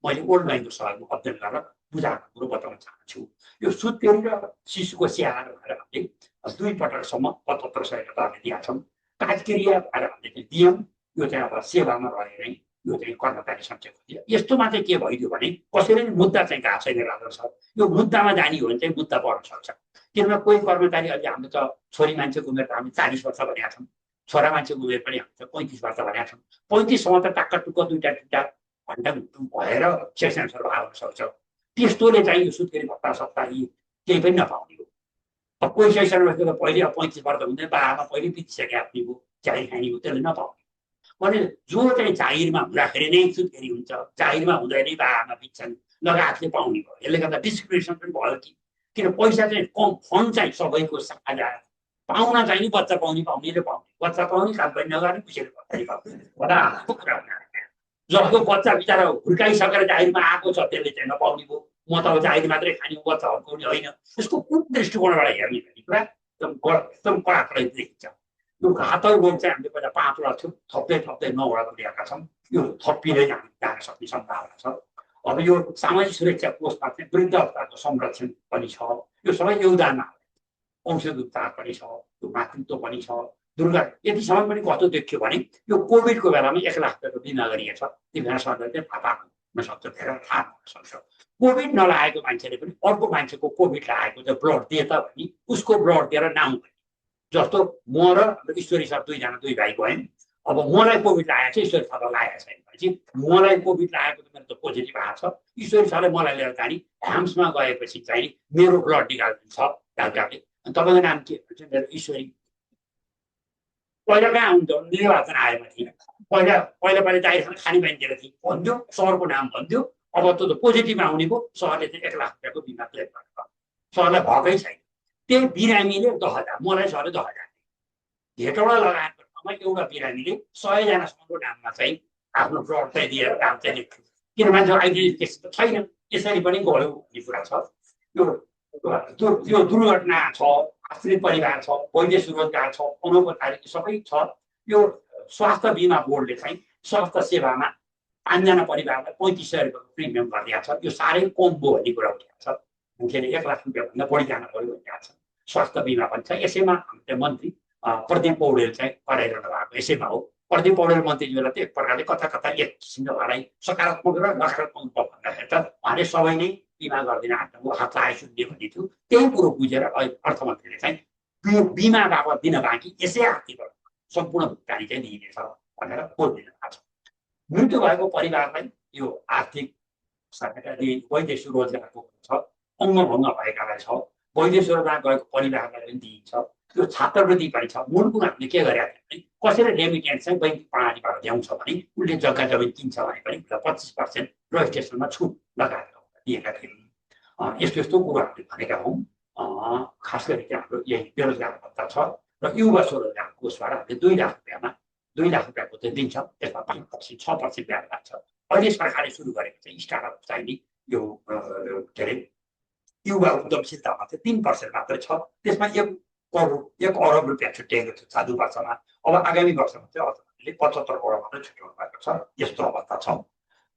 मैले वर्ल्ड ब्याङ्कको सहयोगमा अध्ययन गरेर बुझाएको कुरो बताउन चाहन्छु। यो सुत्केरी र शिशुको स्याहार भनेर हामीले 2 पटकसम्म 75 सय रुपियाँ दिएका छौँ। काजक्रिया भनेर हामीले चाहिँ दियौँ। यो चाहिँ अब सेवामा रहे नै यो चाहिँ कर्मचारी सञ्चय खोजियो। यस्तोमा चाहिँ के भइदियो भने कसैले मुद्दा चाहिँ गएको छैन राम्रो छ। यो मुद्दामा जाने हो भने चाहिँ मुद्दा बढ्न सक्छ। किनभने कोही कर्मचारी अहिले हाम्रो त छोरी मान्छेको उमेर हामी 40 वर्ष भनेका छौँ, छोरा मान्छेको उमेर पनि हामी 35 वर्ष भनेका छौँ। 35 सम्म त टाक्क टुक्क 2-3 घन्टा भएर सेक्सनहरू आउन सक्छ। त्यस्तोले चाहिँ यो सुत्केरी भत्ता सत्ता यी केही पनि नपाउने हो। अब कोही सेक्सनमा त पहिले 35 वर्ष हुँदै बाबामा पहिले बितिसके आफ्नो हो, जागिर खाने हो, त्यसले नपाउने। भने जो चाहिँ जागिरमा हुँदाखेरि नै सुत्केरी हुन्छ, जागिरमा हुँदै नै बाबामा बित्छन्, लगायतले पाउने भयो। यसले गर्दा डिस्क्रिमिनेसन पनि भयो कि किन पैसा चाहिँ कम, फन्ड चाहिँ सबैको साझा, पाउन चाहिँ नि बच्चा पाउनेले पाउने, बच्चा पाउने काम पनि नगर्ने कसैले बच्चा पाउने होला कुरा हुँदैन। जसको बच्चा बिचरा हुर्काइसकेर जागिरमा आएको छ त्यसले चाहिँ नपाउने भयो। म त अब जागिर मात्रै खाने बच्चा हुर्काउने होइन। यसको कुन दृष्टिकोणबाट हेर्ने भन्ने कुरा एकदम कडाकडै देखिन्छ। यो घातक रोग चाहिँ हामीले पहिला 5वटा थियौँ, थप्दै 9वटा पुर्याएका छौँ। यो थपिँदै जान सक्ने सम्भावना छ। अब यो सामाजिक सुरक्षा कोषमा चाहिँ वृद्ध अवस्थाको संरक्षण पनि छ। यो सबै योगदानमा औषध उपचार पनि छ, यो मातृत्व पनि छ। दुर्गा यतिसम्म पनि कस्तो देखियो भने यो कोभिडको बेलामा 1 लाख रुपियाँको बिमा गरिएको छ। त्यो बेला सरकारले चाहिँ थाहा पाउन सक्छ, धेरै थाहा हुन सक्छ। कोभिड नलागेको मान्छेले पनि अर्को मान्छेको कोभिड लागेको चाहिँ ब्लड दिए त भने उसको ब्लड दिएर नाउँ भने जस्तो म र ईश्वरी सर 2 भाइ गयौँ। अब मलाई कोभिड लागेको छ, ईश्वरी सरलाई लागेको छैन भनेपछि मलाई कोभिड लागेको त मेरो त पोजिटिभ आएको छ। ईश्वरी सरले मलाई लिएर जाने ह्याम्समा गएपछि चाहिँ मेरो ब्लड निकालिदिन्छ डाक्टरले। तपाईँको नाम के भन्छ? मेरो ईश्वरी। पहिला कहाँ हुन्थ्यो, निर्वाचन आयोमा थिएन। पहिला जागिरसँग खाने बानी दिएर थिएँ भनिदियो, सरको नाम भनिदियो। अब त पोजिटिभ आउने भयो, सरले चाहिँ 1 लाख रुपियाँको बिमा क्लेम गरेको, सरलाई भएकै छैन। त्यही बिरामीले 10,000, मलाई सरले 10,000 घेटौडा लगाएको ठाउँमा एउटा बिरामीले 100 जनासम्मको नाममा चाहिँ आफ्नो ब्लड चाहिँ दिएर काम चाहिँ लेख्थ्यो। किन मान्छे आइडेन्टिफिकेसन त छैन, यसरी पनि गयो भन्ने कुरा छ। यो दुर्घटना छ, आश्रित परिवार छ, वैदेशिक रोजगार छ, अनौपचारिक सबै छ। यो स्वास्थ्य बिमा बोर्डले चाहिँ स्वास्थ्य सेवामा 5 जना परिवारलाई 3500 रुपियाँको प्रिमियम गरिदिएको छ। यो साह्रै कम भयो भन्ने कुरा उठेको छ। मान्छेले 1 लाख रुपियाँभन्दा बढी जान पर्यो भनिरहेको छ। स्वास्थ्य बिमा पनि छ। यसैमा हामीले मन्त्री प्रदीप पौडेल चाहिँ कराइरहनु भएको यसैमा हो। प्रदीप पौडेल मन्त्रीज्यूलाई त एक प्रकारले कता एक किसिमले उहाँलाई सकारात्मक र नकारात्मक भन्दाखेरि त उहाँले सबै नै बिमा गरिदिन आँट्नु हात लाए सुन्ने भन्ने थियो। त्यही कुरो बुझेर अर्थमन्त्रीले चाहिँ बिमा बापत दिन बाँकी यसै आर्थिक सम्पूर्ण भुक्तानी चाहिँ दिइनेछ भनेर बोल दिनु भएको छ। मृत्यु भएको परिवारलाई यो आर्थिक सरकारका वैदेशिक रोजगारको छ, अङ्गभङ्ग भएकालाई छ, वैदेशिक रोजगार गएको परिवारलाई पनि दिइन्छ, त्यो छात्रवृत्ति पनि छ। मूल कुरो हामीले के गरेका थियौँ भने कसैले रेमिटेन्स चाहिँ बैङ्क प्रणालीबाट ल्याउँछ भने उसले जग्गा जमिन किन्छ भने पनि 25% रजिस्ट्रेसनमा छुट लगाएर दिएका थियौँ। यस्तो यस्तो कुरो हामीले भनेका हौँ। खास गरी चाहिँ हाम्रो यही बेरोजगार भत्ता छ र युवा स्वरोजगार कोषबाट हामीले 2 लाख रुपियाँको चाहिँ दिन्छौँ। त्यसमा 5% 6% ब्याज लाग्छ। अहिले सरकारले सुरु गरेको चाहिँ स्टार्टअप चाहिँ नि यो के अरे युवा उद्यमशीलतामा चाहिँ 3% मात्रै छ। त्यसमा 1 अरब रुपियाँ छुट्याएको छ चालु वर्षमा। अब आगामी वर्षमा चाहिँ अर्थमन्त्रीले 75 करोड मात्रै छुट्याउनु भएको छ। यस्तो अवस्था छ।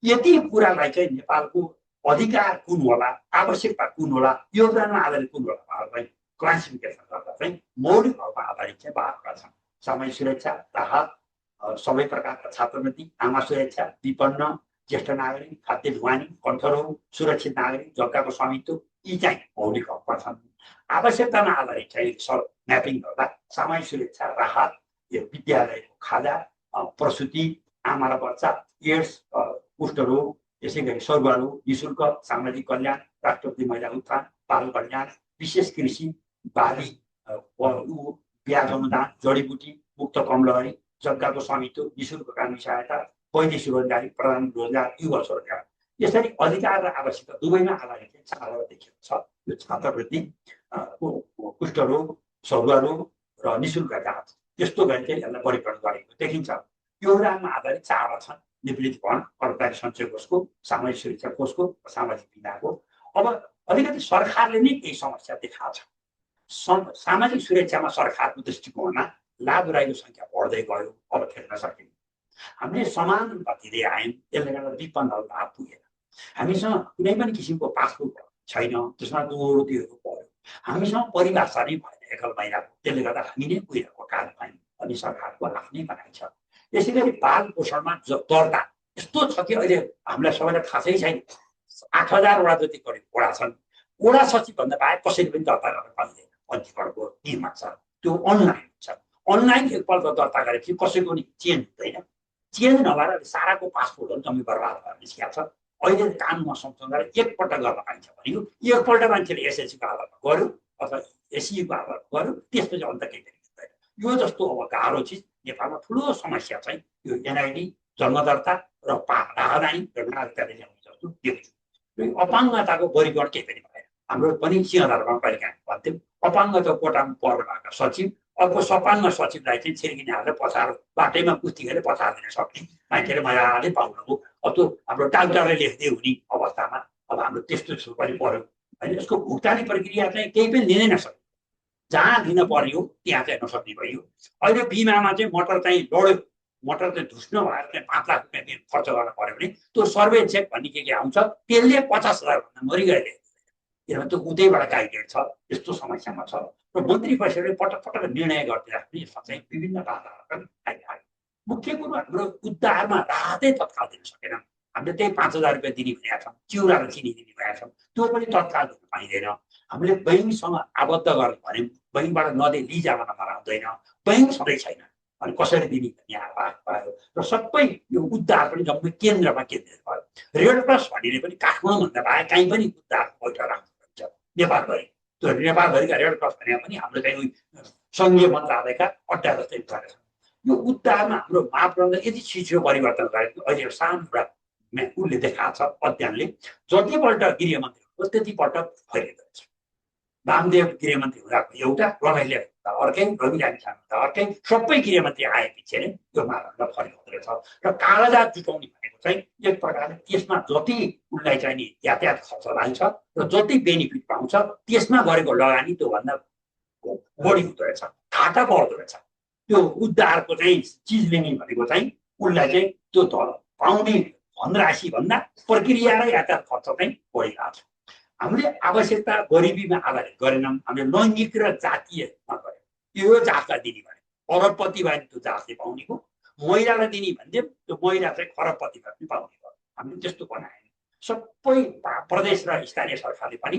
यति कुरालाई चाहिँ नेपालको अधिकार कुन होला, आवश्यकता कुन होला, योगदानमा आधारित कुन होला भनेर क्लासिफिकेसन गर्दा चाहिँ मौलिक हकमा आधारित चाहिँ बाह्रवटा छन्। सामाजिक सुरक्षा, राहत, सबै प्रकारका छात्रवृत्ति, आमा सुरक्षा, विपन्न, ज्येष्ठ नागरिक, खाद्य ढुवानी, कण्ठरोग, सुरक्षित नागरिक, जग्गाको स्वामित्व, यी चाहिँ मौलिक हकमा छन्। आवश्यकतामा आधारित चाहिँ म्यापिङ गर्दा सामाजिक सुरक्षा, राहत, यो विद्यालयको खाजा, प्रसुति, आमा र बच्चा, एड्स, कुष्ठरोग, यसै गरी सरुवारोग, निःशुल्क सामाजिक कल्याण, राष्ट्रपति महिला उत्थान, बाल कल्याण, विशेष कृषि, बाली, ब्याज अनुदान, जडीबुटी, मुक्त कमलहरी, जग्गाको स्वामित्व, निःशुल्क कानुनी सहायता, वैदेशिक रोजगारी, प्रधान रोजगार, युवा स्वरोजगार, यसरी अधिकार र आवश्यकता दुवैमा आधारित 4 देखिएको छ। यो छात्रवृत्ति, कुष्ठरोग, सरुवारोग र निःशुल्क जाँच, त्यस्तो गरी चाहिँ यसलाई वर्गीकरण गरेको देखिन्छ। योगदानमा आधारित 4 छन्। निवृत्तिकरण, कर्मचारी सञ्चय कोषको, सामाजिक सुरक्षा कोषको, सामाजिक बिमाको। अब अलिकति सरकारले नै केही समस्या देखाएको छ। सामाजिक सुरक्षामा सरकारको दृष्टिकोणमा लाभदायीको सङ्ख्या बढ्दै गयो, अब खेल्न सकिन्छ। हामीले समान दिँदै आयौँ, त्यसले गर्दा विपन्नहरू लाभ पुगेन। हामीसँग कुनै पनि किसिमको पासबुक छैन, त्यसमा दोहोरो पर्यो। हामीसँग परिभाषा नै भएन एकल महिलाको, त्यसले गर्दा हामी नै पुगेको काल पायौँ। अनि सरकारको आफ्नै भनाइ छ। यसै गरी बाल पोषणमा दर्ता यस्तो छ कि अहिले हामीलाई सबैलाई थाहा छैन। 8000 वटा जति करिब वडा छन्। वडा सचिव भन्दा बाहेक कसैले पनि दर्ता गर्न पाइँदैन। पञ्जीकरणको नियम छ, त्यो अनलाइन हुन्छ। अनलाइन एकपल्ट दर्ता गरेपछि कसैको नि चेन्ज हुँदैन। चेन्ज नभएर साराको पासपोर्टहरू जम्मै बर्बाद भएर निस्किएको छ। अहिले कानुनमा संशोधन गरेर एकपल्ट गर्न पाइन्छ भनेको एकपल्ट मान्छेले एसएससीको आधारमा गर्यो अथवा एससीको आधारमा गर्यो, त्यसपछि अन्त केही पनि हुँदैन। यो जस्तो अब गाह्रो चिज नेपालमा ठुलो समस्या चाहिँ यो एनआइडी, जन्मदर्ता र राहदानी र नागरिकताले ल्याउने जस्तो देख्छु। अपाङ्गताको वर्गीकरण केही पनि भएन। हाम्रो पनि सिंहदरबारमा कहिलेकाहीँ भन्थ्यौँ अपाङ्गता कोटामा पर्नु भएको सचिव अर्को सपाङ्ग सचिवलाई चाहिँ छिर्किने हालेर पछाड बाटैमा कुस्ती गरेर पछाड दिन सक्ने मान्छेले मजाले पाउनुभयो। अब त्यो हाम्रो डाक्टरले लेख्दै हुने अवस्थामा अब हाम्रो त्यस्तो पनि पर्यो होइन। यसको भुक्तानी प्रक्रिया चाहिँ केही पनि दिनै नसक्ने, जहाँ दिन पर्यो त्यहाँ चाहिँ नसक्ने भयो। अहिले बिमामा चाहिँ मोटर चाहिँ लड्यो, मोटर चाहिँ धुस्न भएर चाहिँ 5 लाख रुपियाँ खर्च गर्न पर्यो भने त्यो सर्वे चेक भन्ने के आउँछ, त्यसले 50,000 भन्दा मरिगयो। किनभने त्यो उतैबाट गाइडेड छ। यस्तो समस्यामा छ र मन्त्री परिषदले पटक पटक निर्णय गरिदिँदाखेरि यसमा चाहिँ विभिन्न बाधाहरू पनि आइरहेको। मुख्य कुरो हाम्रो उद्धारमा राहतै तत्काल दिन सकेन। हामीले त्यही 5,000 रुपियाँ दिने भनेका छौँ, चिउरा र चिनी दिने भनेका छौँ, त्यो पनि तत्काल दिन पाइँदैन। हामीले बैङ्कसँग आबद्ध गर्नु भने बैङ्कबाट नदिए लिजामा नगराउँदैन, बैङ्क सधैँ छैन। अनि कसरी दिने भन्ने आभास भयो र सबै यो उद्धार पनि जम्मै केन्द्रमा केन्द्रित भयो। रेड क्रस भन्ने पनि काठमाडौँभन्दा बाहेक कहीँ पनि उद्धार बैठक राख्नुहुन्छ नेपालभरि। त्यो नेपालभरिका रेड क्रस भने पनि हाम्रो चाहिँ सङ्घीय मन्त्रालयका अड्डा जस्तै गरेका छन्। यो उद्धारमा हाम्रो मापदण्ड यति छिटो परिवर्तन गरेको अहिले सानो एउटा उसले देखाएको छ अध्ययनले। जतिपल्ट गृहमन्त्री हो त्यतिपल्ट फैलिँदो रहेछ। वामदेव गृहमन्त्री हुँदा एउटा, रमेशले हुँदा अर्कै, रवि लामिछाने हुँदा अर्कै, सबै गृहमन्त्री आएपछि नै यो मापदण्ड फैलिँदो रहेछ। र कागजात जुटाउने भनेको चाहिँ एक प्रकारले त्यसमा जति उसलाई चाहिँ नि यातायात खर्च लाग्छ र जति बेनिफिट पाउँछ त्यसमा गरेको लगानी त्योभन्दा बढी हुँदो रहेछ, खाता बढ्दो रहेछ। त्यो उद्धारको चाहिँ चिज लिने भनेको चाहिँ उसलाई चाहिँ त्यो पाउने धनराशि भन्दा प्रक्रिया र यातायात खर्च चाहिँ बढिरहेको छ। हामीले आवश्यकता गरिबीमा आधारित गरेनौँ, हामीले लैङ्गिक र जातीयमा गऱ्यौँ। यो जातलाई दिने भने अरबपति भयो भने त्यो जातले पाउने हो, महिलालाई दिने भन्थ्यौँ त्यो महिला चाहिँ खरबपतिलाई पनि पाउने हो। हामीले त्यस्तो बनाएन। सबै प्रदेश र स्थानीय सरकारले पनि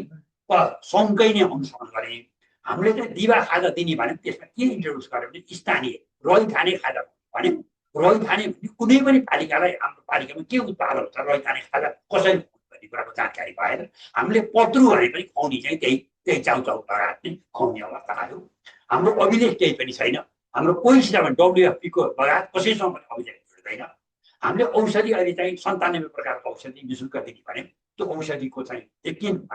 सँगै नै अनुसरण गरे। हामीले चाहिँ दिवा खाजा दिने भने त्यसमा के इन्ट्रोड्युस गर्यो भने स्थानीय रही खाने खाजा भने रही खाने कुनै पनि पालिकालाई हाम्रो पालिकामा के उत्पादन हुन्छ रही खाने खाजा कसैले भन्ने कुराको जानकारी भएन। हामीले पत्रु भने पनि खुवाउने चाहिँ त्यही चाउचाउ लगाएर नै खुवाउने अवस्था आयो। हाम्रो अभिलेख केही पनि छैन। हाम्रो कोहीसित पनि WFP-को लगायत कसैसँग पनि अभिलेख जोड्दैन। हामीले औषधि अहिले चाहिँ 97 प्रकारको औषधि निःशुल्क दिने भने त्यो औषधिको चाहिँ यकिन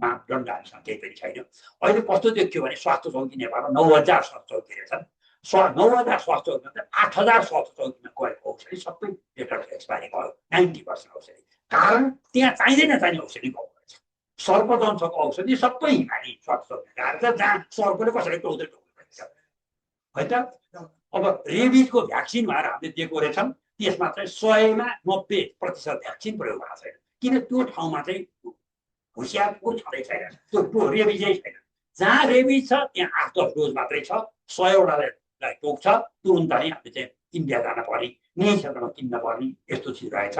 मापदण्ड हामीसँग केही पनि छैन। अहिले कस्तो देखियो भने स्वास्थ्य चौकी नेपालमा 9000 स्वास्थ्य चौकी रहेछन्। 9000 स्वास्थ्य चौकीमा 8000 स्वास्थ्य चौकीमा गएको औषधि सबै डेट एक्सपायरी भयो, 90% औषधि। कारण त्यहाँ चाहिने औषधि भएको रहेछ। सर्पदंशको औषधि सबै हिमाली स्वास्थ्य चौकीमा गएर छ, जहाँ सर्पले कसैले टोक्दै टोक्दैन है त। अब रेबिजको भ्याक्सिन भनेर हामीले दिएको रहेछौँ, त्यसमा चाहिँ 100मा 90% भ्याक्सिन प्रयोग भएको छैन। किन त्यो ठाउँमा चाहिँ होसियारपुर छँदै छैन, त्यो रेबिजै छैन। जहाँ रेबिज छ त्यहाँ 8-10 डोज मात्रै छ, 100वटालाई टोक्छ, तुरुन्त नै हामीले चाहिँ इन्डिया जान पर्ने, यही क्षेत्रमा किन्न पर्ने यस्तो चिज रहेछ।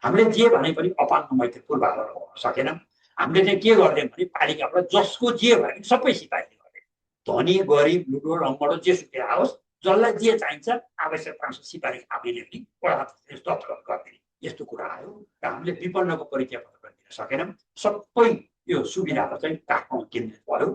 हामीले जे भने पनि अपाङ्ग मैत्रीपूर्ण भावना लगाउन सकेनौँ। हामीले चाहिँ के गरिदियौँ भने पालिकाबाट जसको जे भयो भने सबै सिपाहीले गर्यो। धनी गरिब लुडो लम्बडो जेसुकै आओस्, जसलाई जे चाहिन्छ आवश्यक पाउँछ सिपाही आफैले पनि दत्तगत गरिदिने यस्तो कुरा आयो। र हामीले विपन्नको परिचय पत्र पनि दिन सकेनौँ। सबै यो सुविधाहरू चाहिँ काठमाडौँ केन्द्रित भयो।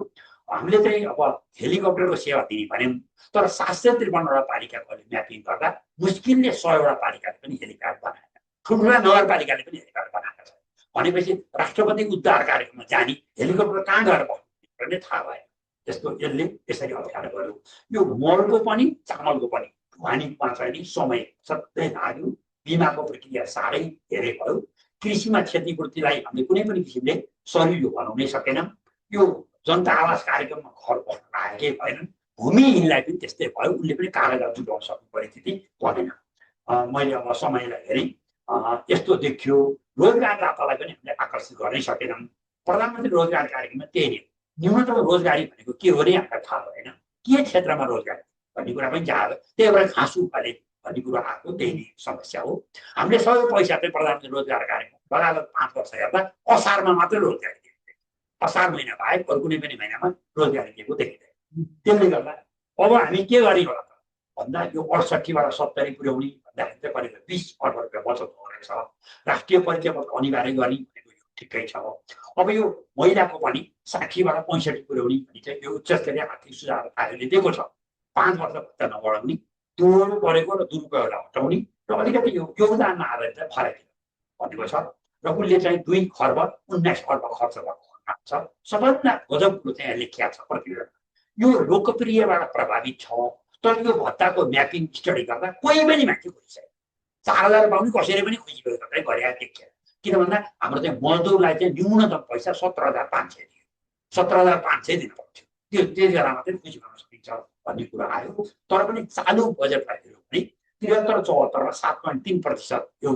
हामीले चाहिँ अब हेलिकप्टरको सेवा दिने भन्यौँ, तर 753वटा पालिकाकोले म्यापिङ गर्दा मुस्किलले 100वटा पालिकाले पनि हेलिप्याड बनाएन, ठुल्ठुला नगरपालिकाले पनि हेलिप्याड बनाएका छन्। भनेपछि राष्ट्रपति उद्धार कार्यक्रममा जाने हेलिकप्टर कहाँ गएर बस्नु भन्ने थाहा भएन। त्यसको यसले यसरी अप्ठ्यारो गर्यो। यो मलको पनि चामलको पनि ढुवानीमा चाहिँ नि समय सधैँ लाग्यो। बिमाको प्रक्रिया साह्रै धेरै भयो। कृषिमा क्षतिपूर्तिलाई हामीले कुनै पनि किसिमले सरिलो बनाउनै सकेनौँ। यो जनता आवास कार्यक्रममा घर बस्न लागेकै भएनन्। भूमिहीनलाई पनि त्यस्तै भयो, उनले पनि कागजात जुटाउन सक्ने परिस्थिति बनेन। मैले अब समयलाई हेरेँ, यस्तो देखियो। रोजगारदातालाई पनि हामीले आकर्षित गर्नै सकेनौँ। प्रधानमन्त्री रोजगार कार्यक्रममा त्यही नै न्यूनतम रोजगारी भनेको के हो नै हामीलाई थाहा भएन। के क्षेत्रमा रोजगारी भन्ने कुरा पनि जाँदा त्यही भएर घाँस उखाले भन्ने कुरा आएको त्यही नै समस्या हो। हामीले सबै पैसा चाहिँ प्रधानमन्त्री रोजगार कार्यक्रम लगातार 5 वर्ष हेर्दा असारमा मात्रै रोजगारी दिएको, असार महिना बाहेक अरू कुनै पनि महिनामा रोजगारी दिएको देखिँदैन। त्यसले गर्दा अब हामी के गर्ने होला त भन्दा यो 68बाट 70 पुर्याउने भन्दाखेरि चाहिँ करिब 20 अर्ब रुपियाँ बचत हुने रहेछ। राष्ट्रिय परिचय पत्र अनिवार्य गर्ने भनेको यो ठिकै छ। अब यो महिलाको पनि 60बाट 65 पुर्याउने भने चाहिँ यो उच्च स्तरीय आर्थिक सुधार आयोगले दिएको छ। 5 वर्ष भत्ता नबढाउने, दोहोरो गरेको र दुरुपयोगलाई हटाउने र अलिकति यो योगदानमा आधारित चाहिँ फरक भनेको छ। र उसले चाहिँ 2 खर्ब 19 अर्ब खर्च भएको छ। सबभन्दा गजब कुरो चाहिँ लेखिया छ प्रतिवेदन। यो लोकप्रियबाट प्रभावित छ, तर यो भत्ताको म्यापिङ स्टडी गर्दा कोही पनि मान्छे खुसी छैन। 4000 पाउने कसैले पनि खुसी भएको चाहिँ गरे देखियो। किन भन्दा हाम्रो चाहिँ मजदुरलाई चाहिँ न्यूनतम पैसा 17500 दियो, 17500 दिनु पर्थ्यो। त्यो त्यति बेला मात्रै खुसी गर्न सकिन्छ भन्ने कुरा आयो। तर पनि चालु बजेटलाई हेऱ्यौँ भने 73-74मा 7.3% यो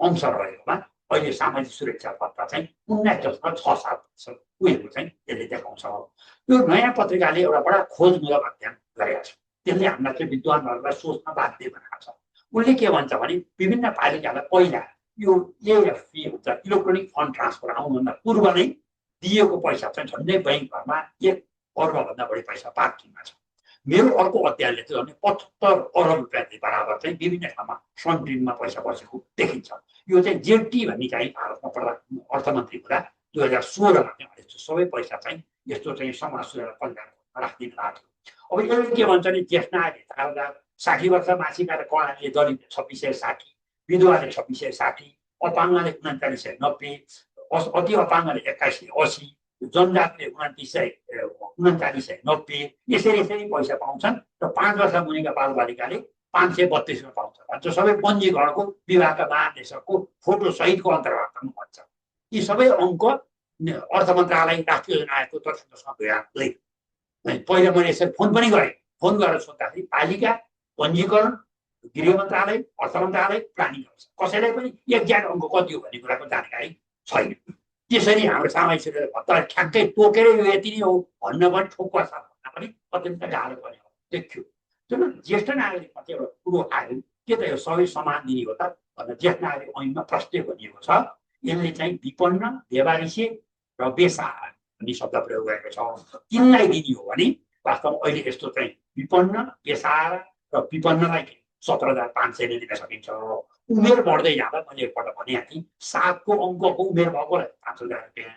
अंश रहेकोमा अहिले सामाजिक सुरक्षा भत्ता चाहिँ 19.67% पुगेको चाहिँ यसले देखाउँछ। यो नयाँ पत्रिकाले एउटा बडा खोजमूलक अध्ययन गरेका छ। त्यसले हामीलाई चाहिँ विद्वानहरूलाई सोच्न बाध्य बनाएको छ। उसले के भन्छ भने विभिन्न पालिकालाई पहिला यो एएफपी हुन्छ, इलेक्ट्रोनिक फन्ड ट्रान्सफर आउनुभन्दा पूर्व नै दिएको पैसा चाहिँ झन्डै बैंकमा 1 अर्बभन्दा बढी पैसा पार्किङमा छ। मेरो अर्को अध्ययनले चाहिँ झन्डै 75 अर्ब रुपियाँले बराबर चाहिँ विभिन्न ठाउँमा फन्डिङमा पैसा बसेको देखिन्छ। यो चाहिँ जेटी भन्ने चाहिँ भारतमा प्रधान अर्थमन्त्री हुँदा 2016मा चाहिँ यस्तो सबै पैसा चाहिँ यस्तो चाहिँ समाज सुधार कल्याणमा राखिदिनु भएको थियो। अब यसले के भन्छ भने ज्येष्ठ नागरिक 60 वर्ष मासिक आएर कर्णालीले दलित 2660, विधवाले 2660, अपाङ्गले 3990, अति अपाङ्गले 2180, जनजातिले 3990, यसरी पैसा पाउँछन् र 5 वर्ष मुनिका बालबालिकाले 532 पाउँछ भन्छ। सबै पञ्जीकरणको विभागका महानिर्देशकको फोटो सहितको अन्तर्वार्तामा भन्छ। यी सबै अङ्क अर्थ मन्त्रालय राष्ट्रिय योजना आयोगको तथ्याङ्कसँग ल्याइ पहिला मैले यसरी फोन पनि गरेँ। फोन गरेर सोद्धाखेरि पालिका, पञ्जीकरण, गृह मन्त्रालय, अर्थ मन्त्रालय, प्लानिङ कसैलाई पनि एक्ज्याक्ट अङ्क कति हो भन्ने कुराको जानकारी छैन। त्यसरी हाम्रो सामाजिक सुरक्षा भत्ता ठ्याक्कै तोकेर यो यति नै हो भन्न पनि ठोक्वा छ भन्न पनि अत्यन्त गाह्रो पर्ने देखियो। जुन ज्येष्ठ नागरिकमा चाहिँ एउटा कुरो आयो, के त यो सबै समान दिने हो त भनेर ज्येष्ठ नागरिक ऐनमा प्रश्न भनिएको छ। यसले चाहिँ विपन्न, बेवारिसे र बेसहारा भन्ने शब्द प्रयोग गरेको छ। तिनलाई दिने हो भने वास्तवमा अहिले यस्तो चाहिँ विपन्न, बेसहारा र विपन्नलाई 17,500 नै दिन सकिन्छ। उमेर बढ्दै जाँदा मैले एकपल्ट भनेको थिएँ 7 को अङ्कको उमेर भएकोलाई 5,000 रुपियाँ,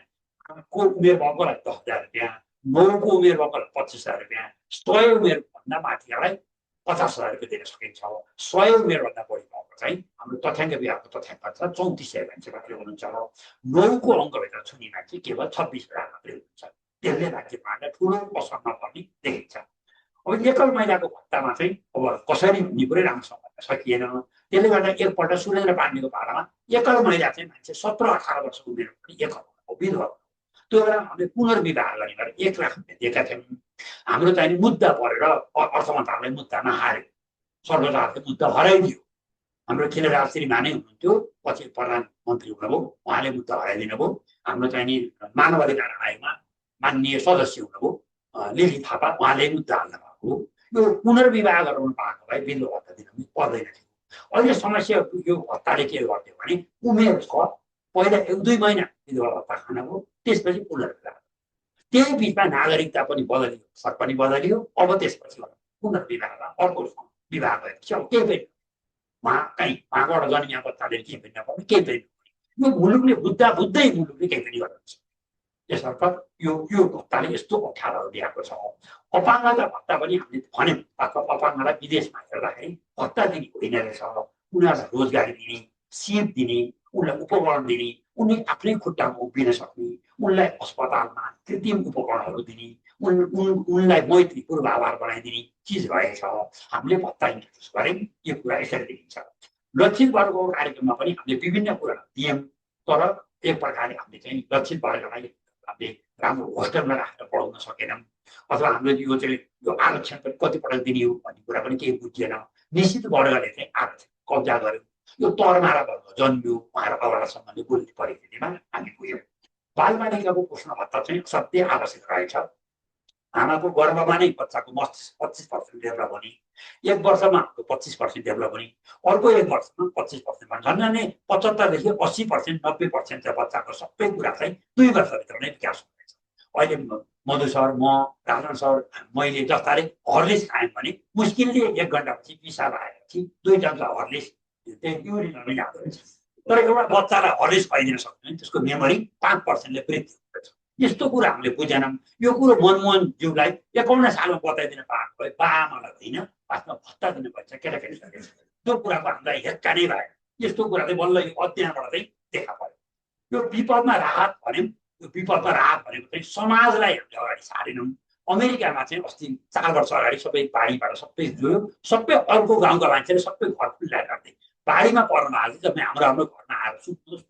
8 को उमेर भएकोलाई 10,000 रुपियाँ, 9 को उमेर भएकोलाई 25,000 रुपियाँ, 100 उमेरभन्दा माथिलाई 50,000 रुपियाँ दिन सकिन्छ। 100 उमेरभन्दा बढी भएको चाहिँ हाम्रो तथ्याङ्क विभागको तथ्याङ्क छ 34,000 मान्छे मात्रै हुनुहुन्छ। 9 को अङ्कभित्र छुने मान्छे केवल 26,000 मात्रै हुनुहुन्छ। त्यसले राज्यपाललाई ठुलो असर नपर्ने देखिन्छ। अब एकल महिलाको भत्तामा चाहिँ अब कसरी भन्ने कुरै राम्रोसँग भन्न सकिएन। त्यसले गर्दा एकपल्ट सुरेन्द्र पाण्डेको पालामा एकल महिला चाहिँ मान्छे 17-18 वर्षको उमेर पनि एकल विधवा, त्यो बेला हामीले पुनर्विवाह गर्ने गरेर 1 लाख रुपियाँ दिएका थियौँ। हाम्रो चाहिँ मुद्दा परेर अर्थ मन्त्रालय मुद्दामा हार्यो, सर्वोच्च अदालतले मुद्दा हराइदियो। हाम्रो खिलराज श्रीमानै हुनुहुन्थ्यो, पछि प्रधानमन्त्री हुनुभयो, उहाँले मुद्दा हराइदिनु भयो। हाम्रो चाहिँ नि मानव अधिकार आयोगमा माननीय सदस्य हुनुभयो लिली थापा, उहाँले मुद्दा हाल्नु भएको। यो पुनर्विवाह गराउनु भएको भए विधवा भत्ता दिन पनि पर्दैन थियो। अहिले समस्या यो भत्ताले के गर्थ्यो भने उमेर छ, पहिला 1-2 महिना विधवा भत्ता खान भयो, त्यसपछि पुनर्विवाह, त्यही बिचमा नागरिकता पनि बदलियो, सर पनि बदलियो। अब त्यसपछि पुनर्विवाहमा अर्को विवाह भएपछि अब केही पनि उहाँबाट जन्मिया बच्चाले केही पनि नपाउने, केही पनि यो मुलुकले बुझ्दै मुलुकले केही पनि गर्नु सक्छ। त्यसर्थ यो भत्ताले यस्तो अप्ठ्यारोहरू ल्याएको छ। अपाङ्गता भत्ता पनि हामीले भन्यौँ, अपाङ्गलाई विदेशमा हेर्दाखेरि भत्ता दिने होइन रहेछ, उनीहरूलाई रोजगारी दिने, सिप दिने, उनलाई उपकरण दिने, उनी आफ्नै खुट्टामा उभिन सक्ने, उनलाई अस्पतालमा कृत्रिम उपकरणहरू दिने, उनलाई मैत्री पूर्वाधार बनाइदिने चिज रहेछ। हामीले भत्ता इन्ट्रोड्युस गऱ्यौँ, यो कुरा यसरी देखिन्छ। लक्षित वर्गको कार्यक्रममा पनि हामीले विभिन्न कुराहरू दियौँ, तर एक प्रकारले हामीले चाहिँ लक्षित वर्गलाई हामीले राम्रो होस्टेलमा राखेर पढाउन सकेनौँ, अथवा हामीले यो चाहिँ यो आरक्षण पनि कतिपटक दिने हो भन्ने कुरा पनि केही बुझिएन। निश्चित वर्गले चाहिँ आरक्षण कब्जा गर्यो, यो तरमारा वर्ग जन्मियो, उहाँहरू अबलासम्मले बोल्ने परिस्थितिमा हामी पुग्यौँ। बालबालिकाको पोषण भत्ता चाहिँ असाध्यै आवश्यक रहेछ। आमाको गर्भमा नै बच्चाको मस्तिष्क 25% डेभलप हुने, 1 वर्षमा 25% डेभलप हुने, अर्को 1 वर्षमा 25% झन्डै 75 देखि 80% 90% चाहिँ बच्चाको सबै कुरा चाहिँ 2 वर्षभित्र नै विकास हुँदैछ। अहिले मधु सर, म, राजन सर, मैले जस्ताले हर्लिक्स खायौँ भने मुस्किलले 1 घन्टापछि पिसाब आएपछि 2 चम्चा हर्लिक्स त्यही युरिनमै जाँदो रहेछ। तर एउटा बच्चालाई हर्लिक्स खुवाइदिन सक्यो भने त्यसको मेमोरी 5%ले वृद्धि हुँदछ। यस्तो कुरा हामीले बुझेनौँ। यो कुरो मनमोहन ज्यूलाई 51 सालमा बताइदिन पाएको भए बाआमालाई होइन वास्तवमा भत्ता दिनु पर्छ केटाकेटी सकेछ। त्यो कुराको हामीलाई हेक्का नै भएन। यस्तो कुरा चाहिँ बल्ल यो अध्ययनबाट चाहिँ देखा पर्यो। यो विपदमा राहत भन्यौँ, यो विपदमा राहत भनेको चाहिँ समाजलाई हामीले अगाडि सारेनौँ। अमेरिकामा चाहिँ अस्ति 4 वर्ष अगाडि सबै बाढीबाट सबै जोयो, सबै अर्को गाउँका मान्छेले सबै घर खुल्लाएर राख्दै बाढीमा पर्न हाल्छ। जब हाम्रो घरमा आएर सुत्नुहोस्,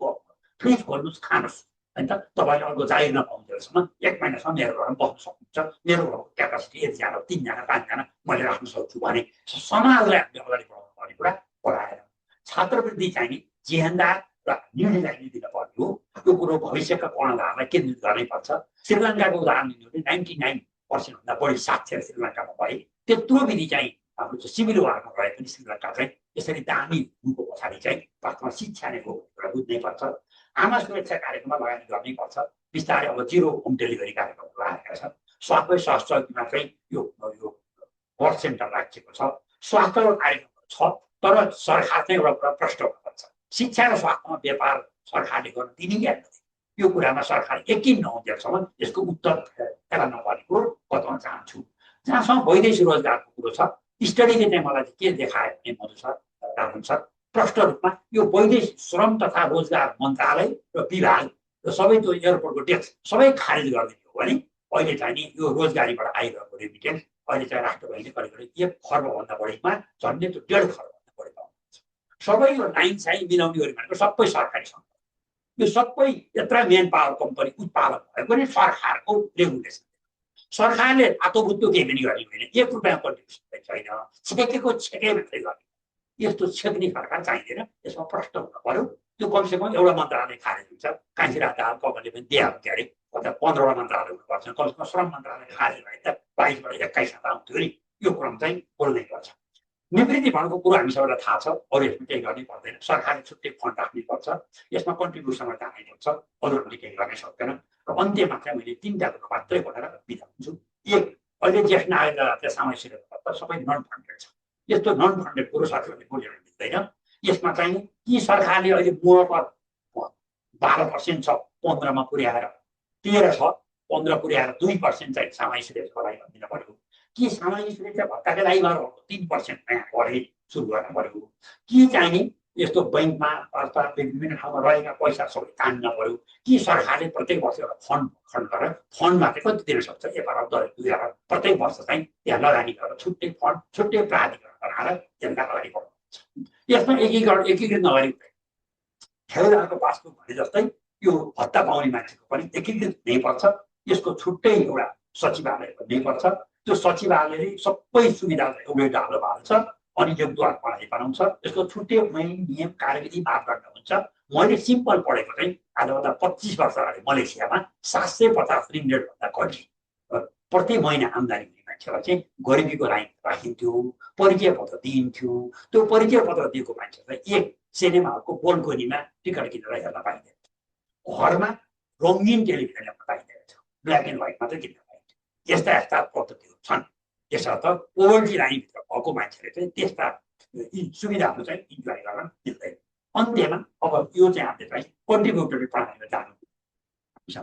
फ्रिज खोल्नुहोस्, खानुहोस्, होइन त तपाईँले अर्को जागिर नपाउँदैसम्म 1 महिनासम्म मेरो घरमा बस्न सक्नुहुन्छ, मेरो घरको क्यापासिटी 1 जना 3 जना 5 जना मैले राख्न सक्छु भने समाजलाई हामीले अगाडि बढाउनु पर्ने कुरा पढाएर छात्रवृत्ति चाहिने जेहेन्दार र निर्णयलाई दिन पर्ने हो। यो कुरो भविष्यका कर्णधारलाई केन्द्रित गर्नै पर्छ। श्रीलङ्काको उदाहरण दिनु भने 99% भन्दा बढी साक्षर श्रीलङ्कामा भए, त्यत्रो विधि चाहिँ हाम्रो चाहिँ सिभिल वारमा भए पनि श्रीलङ्का चाहिँ यसरी दामी हुनुको पछाडि चाहिँ वास्तवमा शिक्षा नै हो कुरा बुझ्नै पर्छ। आमा सुरक्षा कार्यक्रममा लगानी गर्नै पर्छ। बिस्तारै अब 0 होम डेलिभरी कार्यक्रमहरू लागेका छन्। स्वास्थ्य चौकीमा चाहिँ यो बर्थ सेन्टर राखिएको छ, स्वास्थ्यको कार्यक्रम छ, तर सरकार चाहिँ एउटा कुरा प्रष्ट हुनुपर्छ। शिक्षा र स्वास्थ्यमा व्यापार सरकारले गर्न दिने क्या यो कुरामा सरकार यकिन नहुँदैसम्म यसको उत्तर फेला नपरेको बताउन चाहन्छु। जहाँसम्म वैदेशिक रोजगारको कुरो छ, स्टडीले चाहिँ मलाई के देखायो भने मधु सर, राहुल सर, प्रष्ट रूपमा यो वैदेशिक श्रम तथा रोजगार मन्त्रालय र विभाग र सबै त्यो एयरपोर्टको ट्याक्स सबै खारेज गरिदियो भने अहिले चाहिँ नि यो रोजगारीबाट आइरहेको रेमिटेन्स अहिले चाहिँ राष्ट्रपतिले करिब 1 खर्बभन्दा बढीमा झन्डै त्यो 1.5 खर्बभन्दा बढी पाउनुहुन्छ। सबै यो लाइन चाहिँ मिलाउने गरी भनेको सबै सरकारी सङ्घ, यो सबै यत्र मेन पावर कम्पनी उत्पादन भएको नि सरकारको रेगुलेसन। सरकारले आतोभुत्तो केही पनि गर्ने होइन, 1 रुपियाँ कन्ट्रिब्युसन छैन, छेकेको छेके मात्रै गर्ने। यस्तो छेक्ने सरकार चाहिँदैन, यसमा प्रष्ट हुन पर्यो। त्यो कमसेकम एउटा मन्त्रालय खारेज हुन्छ, कान्छी राताल कमले पनि दिइहाल्नु के अरे, अथवा 15वटा मन्त्रालय हुनुपर्छ। कमसेकम श्रम मन्त्रालय खारेज भए त 22बाट 21 आउँथ्यो नि। यो क्रम चाहिँ बोल्नै पर्छ। निवृत्ति भनेको कुरो हामी सबैलाई थाहा छ, अरू यसमा केही गर्नै पर्दैन। सरकारले छुट्टै फन्ड राख्नै पर्छ, यसमा कन्ट्रिब्युसनमा जानै पर्छ, अरू हामीले केही गर्न सक्दैन। र अन्त्यमा चाहिँ मैले 3टा कुरो मात्रै भनेर बिदा हुन्छु। 1, अहिले ज्येष्ठ नागरिक सामाजिक सुरक्षा सबै नन फन्डेड छ, यस्तो नन फन्डेड कुरो साथीहरूले बुझेर मिल्दैन। यसमा चाहिँ कि सरकारले अहिले मोहर 12% छ 15मा पुर्याएर 13 छ 15 पुर्याएर 2% चाहिँ सामाजिक सुरक्षाको लागि दिन पर्यो कि सामाजिक सुरक्षा भत्ताकै लागि 3% नयाँ बढी सुरु गर्न पर्यो कि चाहिँ यस्तो बैङ्कमा अथवा विभिन्न ठाउँमा रहेका पैसा सबै तान्न पर्यो कि सरकारले प्रत्येक वर्ष एउटा फन्ड गरेर फन्डमा चाहिँ कति दिन सक्छ 1 अरब 2 अरब प्रत्येक वर्ष चाहिँ त्यहाँ लगानी गरेर छुट्टै फन्ड छुट्टै प्राधिकरण बनाएर जनताको लागि गर्नुपर्छ। यसमा एकीकृत नगरी ठेकेदारको पासबुक भने जस्तै यो भत्ता पाउने मान्छेको पनि एकीकृत हुनैपर्छ। यसको छुट्टै एउटा सचिवालय हुनैपर्छ। त्यो सचिवालयले सबै सुविधा एउटै डालोमा हाल्छ अनि योगद्वार पढाइ बनाउँछ। यसको छुट्टै नियम कार्यविधि मापदण्ड हुन्छ। मैले सिम्पल पढेको चाहिँ आजभन्दा 25 वर्ष अगाडि मलेसियामा 750 रिङ्गेट भन्दा घटी प्रति महिना आम्दानी हुने मान्छेलाई चाहिँ गरिबीको लाइन राखिन्थ्यो, परिचय पत्र दिइन्थ्यो। त्यो परिचय पत्र दिएको मान्छेलाई एक सिनेमा हलको बोल्कोनीमा टिकट किनेर हेर्न पाइँदैन, घरमा रङ्गीन टेलिभिजन हेर्न पाइँदैन थियो, ब्ल्याक एन्ड व्हाइट मात्रै किन्न पाइन्थ्यो। यस्ता यस्ता पद्धतिहरू छन्। त्यसर्थ पोभर्टी लाइनभित्र भएको मान्छेले चाहिँ त्यस्ता सुविधाहरू चाहिँ इन्जोय गर्न मिल्दैन। अन्त्यमा अब यो चाहिँ हामीले चाहिँ कन्ट्रिब्युटरी प्रणालीमा जानु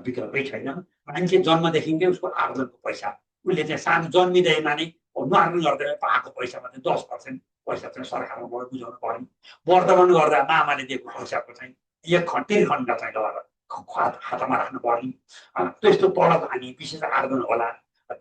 विकल्पै छैन। मान्छे जन्मदेखिकै उसको आर्जनको पैसा उसले चाहिँ सानो जन्मिँदैमा नै नुहार्नु गर्दैन पाएको पैसामा चाहिँ 10% पैसा चाहिँ सरकारमा बुझाउनु पर्ने। वर्तमान गर्दा मामाले दिएको पैसाको चाहिँ 1 खण्ड चाहिँ लगेर खातामा राख्नु पर्ने। त्यस्तो तलब हानी विशेष आर्जन होला,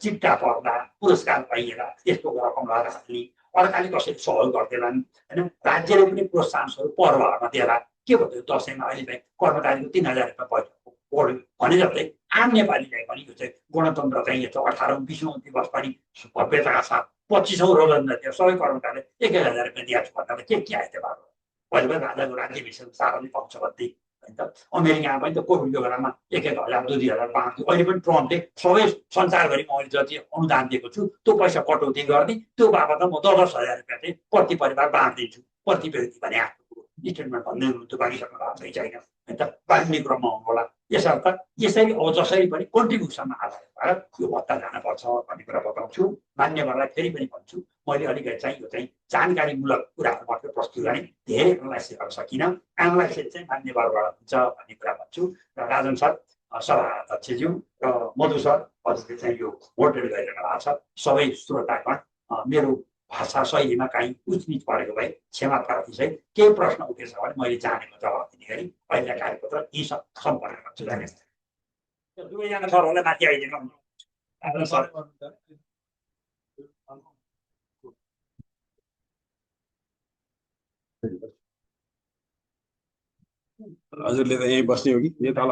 चिट्टा पर्दा पुरस्कार पाइएर त्यस्तो रकम लगाएर हाल्ने, अर्काले कसरी सहयोग गर्दैनन् होइन। राज्यले पनि प्रोत्साहन स्वरूप पर्वहरूमा दिएर के भन्यो दसैँमा अहिले कर्मचारीको 3000 रुपियाँ पैसा बढ्यो भने जस्तै आम नेपालीलाई पनि यो चाहिँ गणतन्त्र चाहिँ यो 18औं 20औं दिवस पनि भव्यताका साथ 25औं रोजन्दा थियो सबै कर्मचारीले 1000 रुपियाँ दिएको भन्दा के आयो त्यो बाटो। पहिले पनि राजाको राज्य विषय साह्रै पाउँछ भन्दै होइन त। अमेरिकामा पनि त कोभिडको बेलामा 1000 2000 पाउँथ्यो। अहिले पनि ट्रम्पले सबै संसारभरि मैले जति अनुदान दिएको छु त्यो पैसा कटौती गर्ने, त्यो बाबतमा म 10,000 रुपियाँ चाहिँ प्रति परिवार बाँडिदिन्छु प्रति व्यक्ति भने आफ्नो स्टेटमेन्ट भन्दै हुनुहुन्थ्यो, बाँडिसक्नु भएको छैन होइन त। बाँड्ने क्रममा हुनु होला। यसर्थ यसरी अब जसरी पनि कन्ट्रिब्युसनमा आधारित भएर यो भत्ता जानुपर्छ भन्ने कुरा बताउँछु। मान्यवरलाई फेरि पनि भन्छु, मैले अलिकति चाहिँ यो चाहिँ जानकारीमूलक कुराहरू मात्रै प्रस्तुत गरेँ, धेरै एनालाइसिस गर्न सकिनँ। एनालाइसिस चाहिँ मान्यवरबाट हुन्छ भन्ने कुरा भन्छु। र राजन सर, सभा अध्यक्षज्यू र मधु सर हजुरले चाहिँ यो मोडेल गरिरहनु भएको छ। सबै श्रोतागण मेरो भाषा शैलीमा काहीँ उचनिच परेको भए क्षमा प्रार्थी चाहिँ केही प्रश्न उठेछ भने मैले जानेको जवाब दिने गरी अहिले कार्यपत्र यी सम्पन्न गर्छु। धन्यवाद। दुवैजना सरहरूलाई माथि आइदिनु। हजुरले त यहीँ बस्ने हो कि यो तल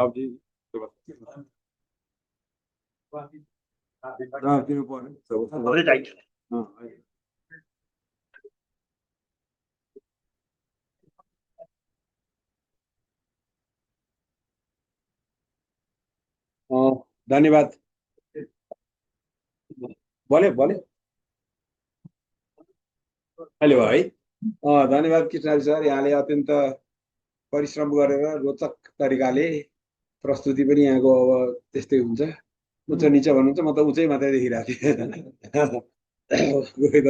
धन्यवाद। बोले अहिले भयो है। धन्यवाद कृष्णजी सर, यहाँले अत्यन्त परिश्रम गरेर रोचक तरिकाले प्रस्तुति पनि यहाँको अब त्यस्तै हुन्छ। उच्च निच भन्नुहुन्छ, म त उच्चै मात्रै देखिरहेको थिएँ। त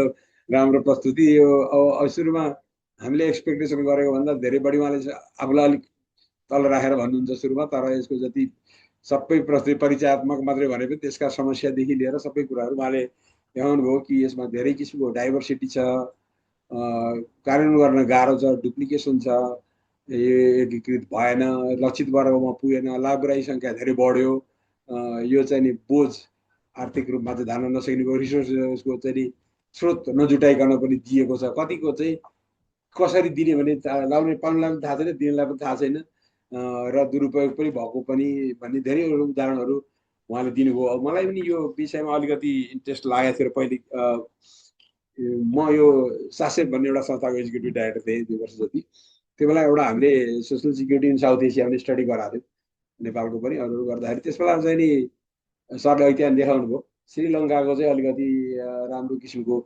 राम्रो प्रस्तुति यो। अब सुरुमा हामीले एक्सपेक्टेसन गरेको भन्दा धेरै बढी उहाँले आफूलाई अलिक तल राखेर भन्नुहुन्छ सुरुमा, तर यसको जति सबै प्रस्तुति परिचयात्मक मात्रै भने पनि त्यसका समस्यादेखि लिएर सबै कुराहरू उहाँले देखाउनु भयो कि यसमा धेरै किसिमको डाइभर्सिटी छ, कार्यान्वयन गर्न गाह्रो छ, डुप्लिकेसन छ, एकीकृत भएन, लक्षित वर्गमा पुगेन, लाभग्राही सङ्ख्या धेरै बढ्यो। यो चाहिँ नि बोझ आर्थिक रूपमा चाहिँ धान्न नसकिने, रिसोर्सको चाहिँ नि स्रोत नजुटाइकन पनि दिएको छ। कतिको चाहिँ कसरी दिने भने लाउने पाउनुलाई पनि थाहा छैन, दिनेलाई पनि थाहा छैन, र दुरुपयोग पनि भएको पनि भन्ने धेरै उदाहरणहरू उहाँले दिनुभयो। मलाई पनि यो विषयमा अलिकति इन्ट्रेस्ट लागेको थियो। पहिले म यो सासेब भन्ने एउटा संस्थाको एक्जिक्युटिभ डाइरेक्टर थिएँ 2 वर्ष जति। त्यो बेला एउटा हामीले सोसल सिक्युरिटी इन साउथ एसियामा स्टडी गराएको थियौँ, नेपालको पनि अरू गर्दाखेरि। त्यस बेला चाहिँ नि सरले ऐतिहासिक देखाउनु भयो श्रीलङ्काको चाहिँ अलिकति राम्रो किसिमको।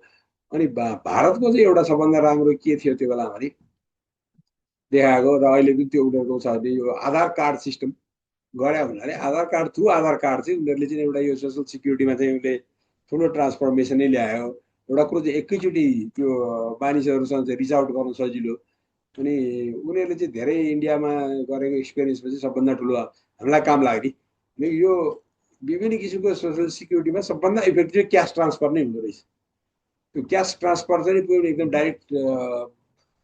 अनि भारतको चाहिँ एउटा सबभन्दा राम्रो के थियो त्यो बेला भने देखाएको, र अहिले पनि त्यो उनीहरूको छ भने यो आधार कार्ड सिस्टम गरे भन्नाले आधार कार्ड थ्रु आधार कार्ड चाहिँ उनीहरूले चाहिँ एउटा यो सोसल सिक्युरिटीमा चाहिँ उसले ठुलो ट्रान्सफर्मेसनै ल्यायो। एउटा कुरो चाहिँ एकैचोटि त्यो मानिसहरूसँग चाहिँ रिच आउट गर्न सजिलो, अनि उनीहरूले चाहिँ धेरै इन्डियामा गरेको एक्सपिरियन्स चाहिँ सबभन्दा ठुलो हामीलाई काम लाग्ने। यो विभिन्न किसिमको सोसल सिक्युरिटीमा सबभन्दा इफेक्टिभ क्यास ट्रान्सफर नै हुँदो रहेछ। त्यो क्यास ट्रान्सफर चाहिँ पुग्ने एकदम डाइरेक्ट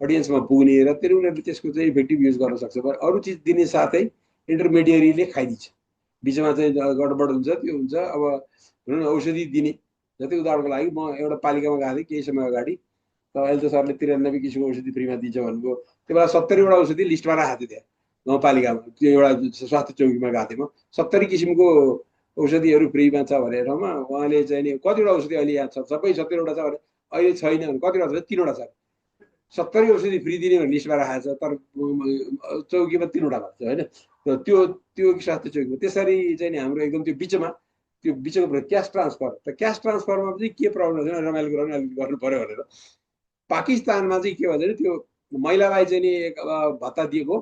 अडियन्समा पुग्ने र त्यसले उनीहरूले त्यसको चाहिँ इफेक्टिभ युज गर्न सक्छ। अरू चिज दिने साथै इन्टरमिडिएरीले खाइदिन्छ, बिचमा चाहिँ गडबड हुन्छ, त्यो हुन्छ। अब भनौँ न औषधि दिने, जति उदाहरणको लागि म एउटा पालिकामा गएको थिएँ केही समय अगाडि, त अहिले त सरले 93 किसिमको औषधि फ्रीमा दिन्छ भन्नुभयो। त्यो बेला 70वटा औषधि लिस्टमा राखेको थियो त्यहाँ गाउँपालिकामा, त्यो एउटा स्वास्थ्य चौकीमा गएको थिएँ म। 70 किसिमको औषधिहरू फ्रीमा छ भनेर ठाउँमा उहाँले चाहिँ नि कतिवटा औषधि अहिले यहाँ छ, सबै 70वटा छ भने अहिले छैन भने कतिवटा छ, 3वटा छ। 70 औषधि फ्री दिने भने लिस्टमा राखेको छ, तर चौकीमा 3वटा भएको छ होइन। त्यो त्यो स्वास्थ्य चौकीमा त्यसरी चाहिँ नि हाम्रो एकदम त्यो बिचको क्यास ट्रान्सफर। त क्यास ट्रान्सफरमा चाहिँ के प्रब्लम छ, रमाइलो कुरा गर्नु पर्यो भनेर पाकिस्तानमा चाहिँ के भन्छ भने त्यो महिलालाई चाहिँ नि एक भत्ता दिएको,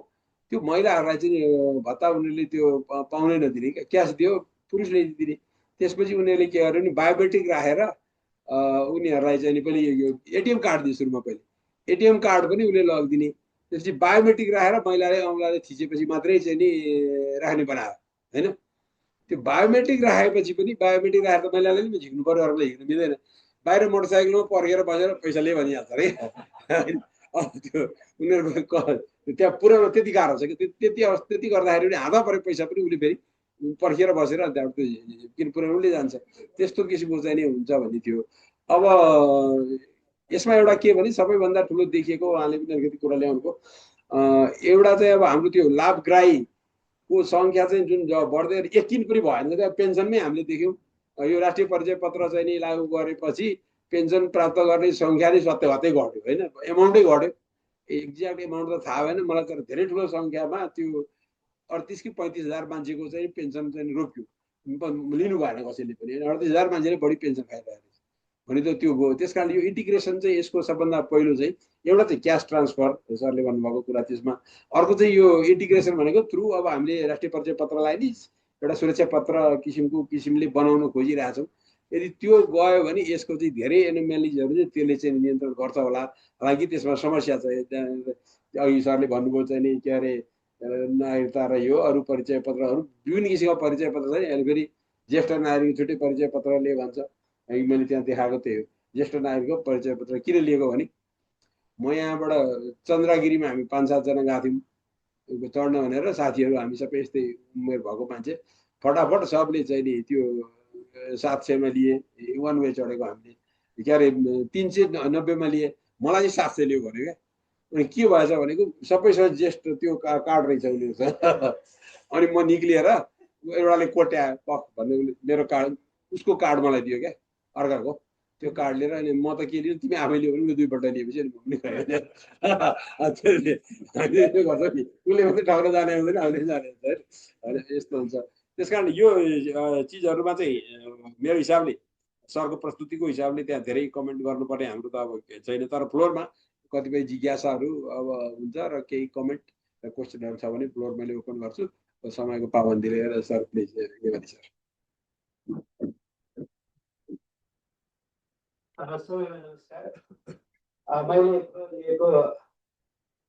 त्यो महिलाहरूलाई चाहिँ भत्ता उनीहरूले त्यो पाउनै नदिने, क्यास दियो पुरुषले दिने। त्यसपछि उनीहरूले के गर्यो भने बायोमेट्रिक राखेर उनीहरूलाई चाहिँ नि पहिले यो एटिएम कार्ड दियो सुरुमा, पहिले एटिएम कार्ड पनि उसले लगिदिने। त्यसपछि बायोमेट्रिक राखेर महिलाले औँलाले थिचेपछि मात्रै चाहिँ नि राख्ने बनायो होइन। त्यो बायोमेट्रिक राखेपछि पनि बायोमेट्रिक राखेर त महिलाले पनि झिक्नु पर्यो, अरूलाई हिँड्नु मिल्दैन। बाहिर मोटरसाइकलमा पर्खेर बसेर पैसा लियो भनिहाल्छ अरे। त्यो उनीहरूको त्यहाँ पुऱ्याउन त्यति गाह्रो छ कि त्यति गर्दाखेरि पनि आधा परे पैसा पनि उसले फेरि पर्खेर बसेर त्यहाँबाट किन पुऱ्याउनुले जान्छ। त्यस्तो किसिमको चाहिँ नि हुन्छ भन्ने थियो। अब यसमा एउटा के भने सबैभन्दा ठुलो देखिएको उहाँले पनि अलिकति कुरा ल्याउनुको एउटा चाहिँ अब हाम्रो त्यो लाभग्राहीको सङ्ख्या चाहिँ जुन बढ्दै यकिन पनि भएन। त्यो पेन्सनमै हामीले देख्यौँ यो राष्ट्रिय परिचय पत्र चाहिँ नि लागू गरेपछि पेन्सन प्राप्त गर्ने सङ्ख्या नै सत्यहत्तै घट्यो होइन, एमाउन्टै घट्यो। एक्ज्याक्ट एमाउन्ट त थाहा भएन मलाई, तर धेरै ठुलो सङ्ख्यामा त्यो 38 कि 35,000 मान्छेको चाहिँ पेन्सन चाहिँ रोक्यो, लिनु भएन कसैले पनि। 38,000 मान्छेले बढी पेन्सन खाइरहेको भने त त्यो भयो। त्यस कारण यो इन्टिग्रेसन चाहिँ यसको सबभन्दा पहिलो चाहिँ एउटा चाहिँ क्यास ट्रान्सफर सरले भन्नुभएको कुरा, त्यसमा अर्को चाहिँ यो इन्टिग्रेसन भनेको थ्रु अब हामीले राष्ट्रिय परिचय पत्रलाई नि एउटा सुरक्षा पत्र किसिमले बनाउन खोजिरहेछौँ। यदि त्यो गयो भने यसको चाहिँ धेरै एनोमेलिजहरू चाहिँ त्यसले चाहिँ नियन्त्रण गर्छ होला। हालाकि त्यसमा समस्या छ, अघि सरले भन्नुभयो चाहिँ नि के अरे नागरिकता र यो अरू परिचय पत्रहरू विभिन्न किसिमको परिचय पत्र छ नि। अहिले फेरि ज्येष्ठ नागरिक छुट्टै परिचय पत्रले भन्छ, मैले त्यहाँ देखाएको त्यही हो। ज्येष्ठ नागरिकको परिचय पत्र किन लिएको भने म यहाँबाट चन्द्रगिरीमा हामी 5-7 जना गएको थियौँ चढ्न भनेर, साथीहरू हामी सबै यस्तै उमेर भएको मान्छे, फटाफट सबले चाहिँ नि त्यो 700मा लिए, वान वे चढेको हामीले के अरे 390मा लिए, मलाई चाहिँ 700 लियो भन्यो क्या। अनि के भएछ भनेको सबैसँग ज्येष्ठ त्यो कार्ड रहेछ उनीहरूसँग। अनि म निक्लिएर एउटाले कोट्यायो पख भन्ने, मेरो कार्ड उसको कार्ड मलाई दियो क्या अर्काको, त्यो कार्ड लिएर। अनि म त के लिनु, तिमी आफै लियो भने उसले 2पल्ट लिएपछि अनि गर्छ नि, उसले मात्रै ठाउँमा जाने हुँदैन, हामीले जाने हुन्छ। यस्तो हुन्छ। त्यस कारण यो चिजहरूमा चाहिँ मेरो हिसाबले सरको प्रस्तुतिको हिसाबले त्यहाँ धेरै कमेन्ट गर्नुपर्ने हाम्रो त अब छैन, तर फ्लोरमा कतिपय जिज्ञासाहरू अब हुन्छ र केही कमेन्ट र क्वेसनहरू छ भने फ्लोर मैले ओपन गर्छु समयको पाबन्दी लिएर। Sir please Nepali sir. नमस्कार। मैले लिएको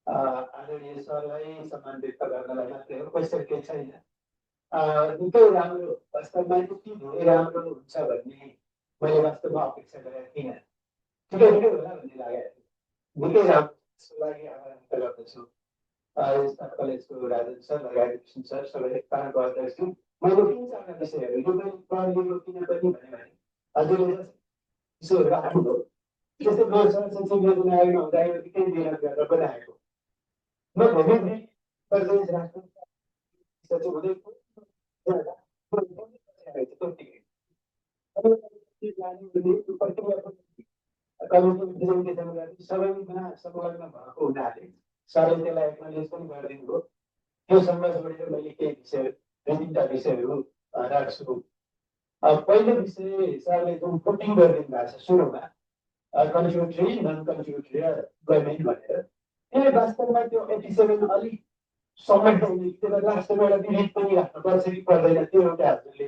आदरणीय सरलाई सम्मान व्यक्त गर्नलाई मात्रै हो, क्वेसन केही छैन। निकै राम्रो, वास्तवमा यति धेरै राम्रो हुन्छ भन्ने मैले वास्तवमा अपेक्षा गरेको थिइनँ। ठिकै होला भन्ने लागेको थियो। निकै राम्रो, त्यसको लागि आभार व्यक्त गर्दछु कलेजको राजन सर, लगायत कृष्ण सर, सबै पाएको गर्दछु। मैले 3-4 विषयहरू यो पनि पढ्नेको किन पनि भने हजुरले विषयहरू राख्नुभयो। त्यस्तै मेरो सरसचिव योजना आयोगमा हुँदाखेरि निकै मिहिनेत गरेर बनाएको म भूमि प्रदेश राष्ट्र सचिव हुँदै सबैमा संलग्न भएको हुनाले सरले त्यसलाई एक्नोलेज पनि गरिदिनु भयो। त्योसँग जोडेर मैले केही विषयहरू, 2-3टा विषयहरू राख्छु। पहिलो विषय सरले जुन फुटिङ गरिदिनु भएको छ सुरुमा, कन्ट्रिब्युटरी, नन कन्ट्रिब्युटरी र गभर्मेन्ट भनेर, त्यसले वास्तवमा त्यो 87 अलिक समेट्ने, त्यसलाई लास्टमा एउटा डिलिट पनि राख्नुपर्छ कि पर्दैन, त्यो एउटा हजुरले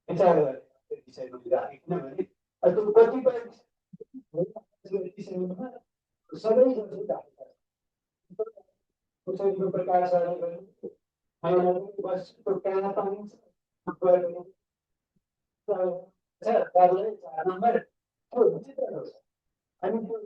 विचार गर्ने विषय मैले राखेँ। किनभने त्यो कतिपय विषयमा सबै कसैको प्रकाश बसको कहाँ पाइन्छ नम्बर त्यो चित्रहरू छ अनि त्यो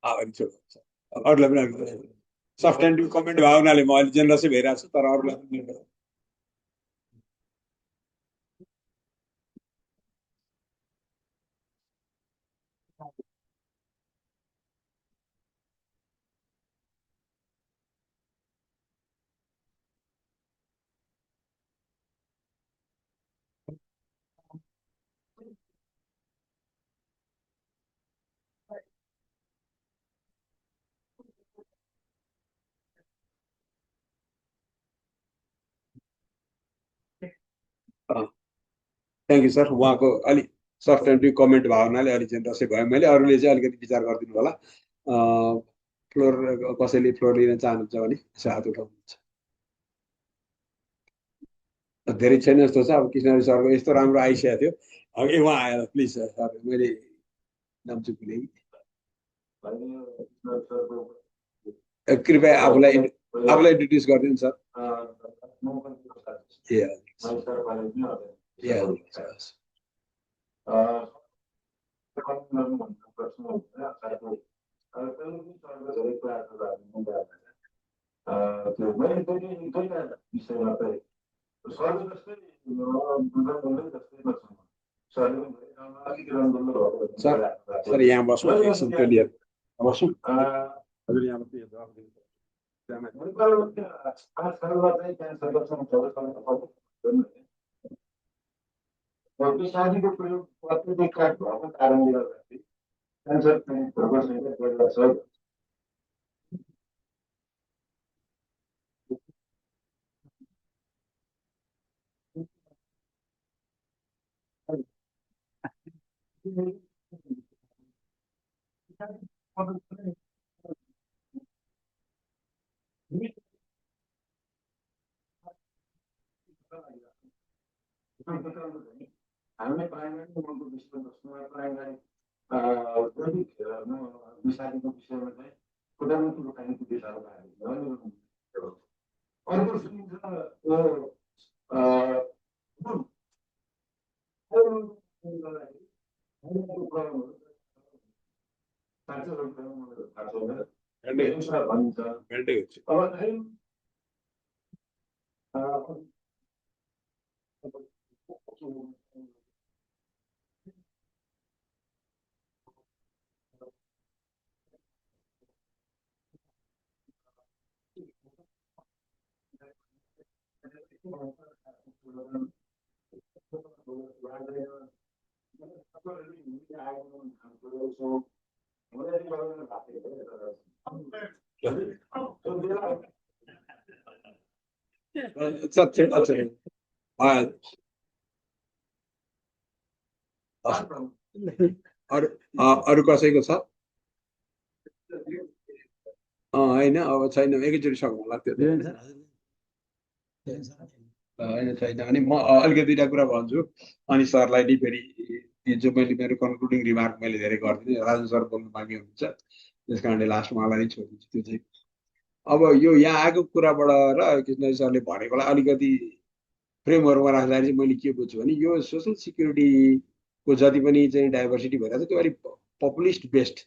अगाडि छोड्छ अरूलाई पनि सब्सटेन्टिभ कमेन्ट भएको हुनाले म अहिले जेनरसै भइरहेको छु तर अरूलाई पनि थ्याङ्क यू सर उहाँको अलिक सब्सटेन्टिभ कमेन्ट भएको हुनाले अलिक जेनरसै भयो मैले अरूले चाहिँ अलिकति विचार गरिदिनु होला फ्लोर कसैले फ्लोर लिन चाहनुहुन्छ भने यसो हात उठाउनुहुन्छ धेरै छैन जस्तो छ अब कृष्णहरि सरको यस्तो राम्रो आइसकेको थियो अघि उहाँ आएर प्लिज सर मैले नाम चाहिँ भुलेँ कृपया आफूलाई इन्ट्रोड्युस गरिदिनु सर ए सर यहाँ बसौँ एकछिन क्लियर बसौँ हजुर यहाँ शादीको प्रयोग अत्यधिक भएको कारणले गर्दाखेरि क्यान्सर छ हामीले प्राइमेरी दैनिक विषयको विषयमा चाहिँ प्रधानमन्त्रीको काहीँको दिशाहरू अर्को सुनिन्छ अरू कसैको छ होइन अब छैन एकैचोटि सकौँ होला त्यो होइन छैन अनि म अलिकति दुईवटा कुरा भन्छु अनि सरलाई नि फेरि जो मैले मेरो कन्क्लुडिङ रिमार्क मैले धेरै गरिदिएँ राजन सर बोल्नु बाँकी हुनुहुन्छ त्यस कारणले लास्टमा उहाँलाई नै छोडिदिन्छु त्यो चाहिँ अब यो यहाँ आएको कुराबाट र कृष्ण सरले भनेकोलाई अलिकति फ्रेमहरूमा राख्दाखेरि चाहिँ मैले के बुझ्छु भने यो सोसल सिक्युरिटीको जति पनि चाहिँ डाइभर्सिटी भइरहेको छ त्यो अलिक पपुलिस्ट बेस्ड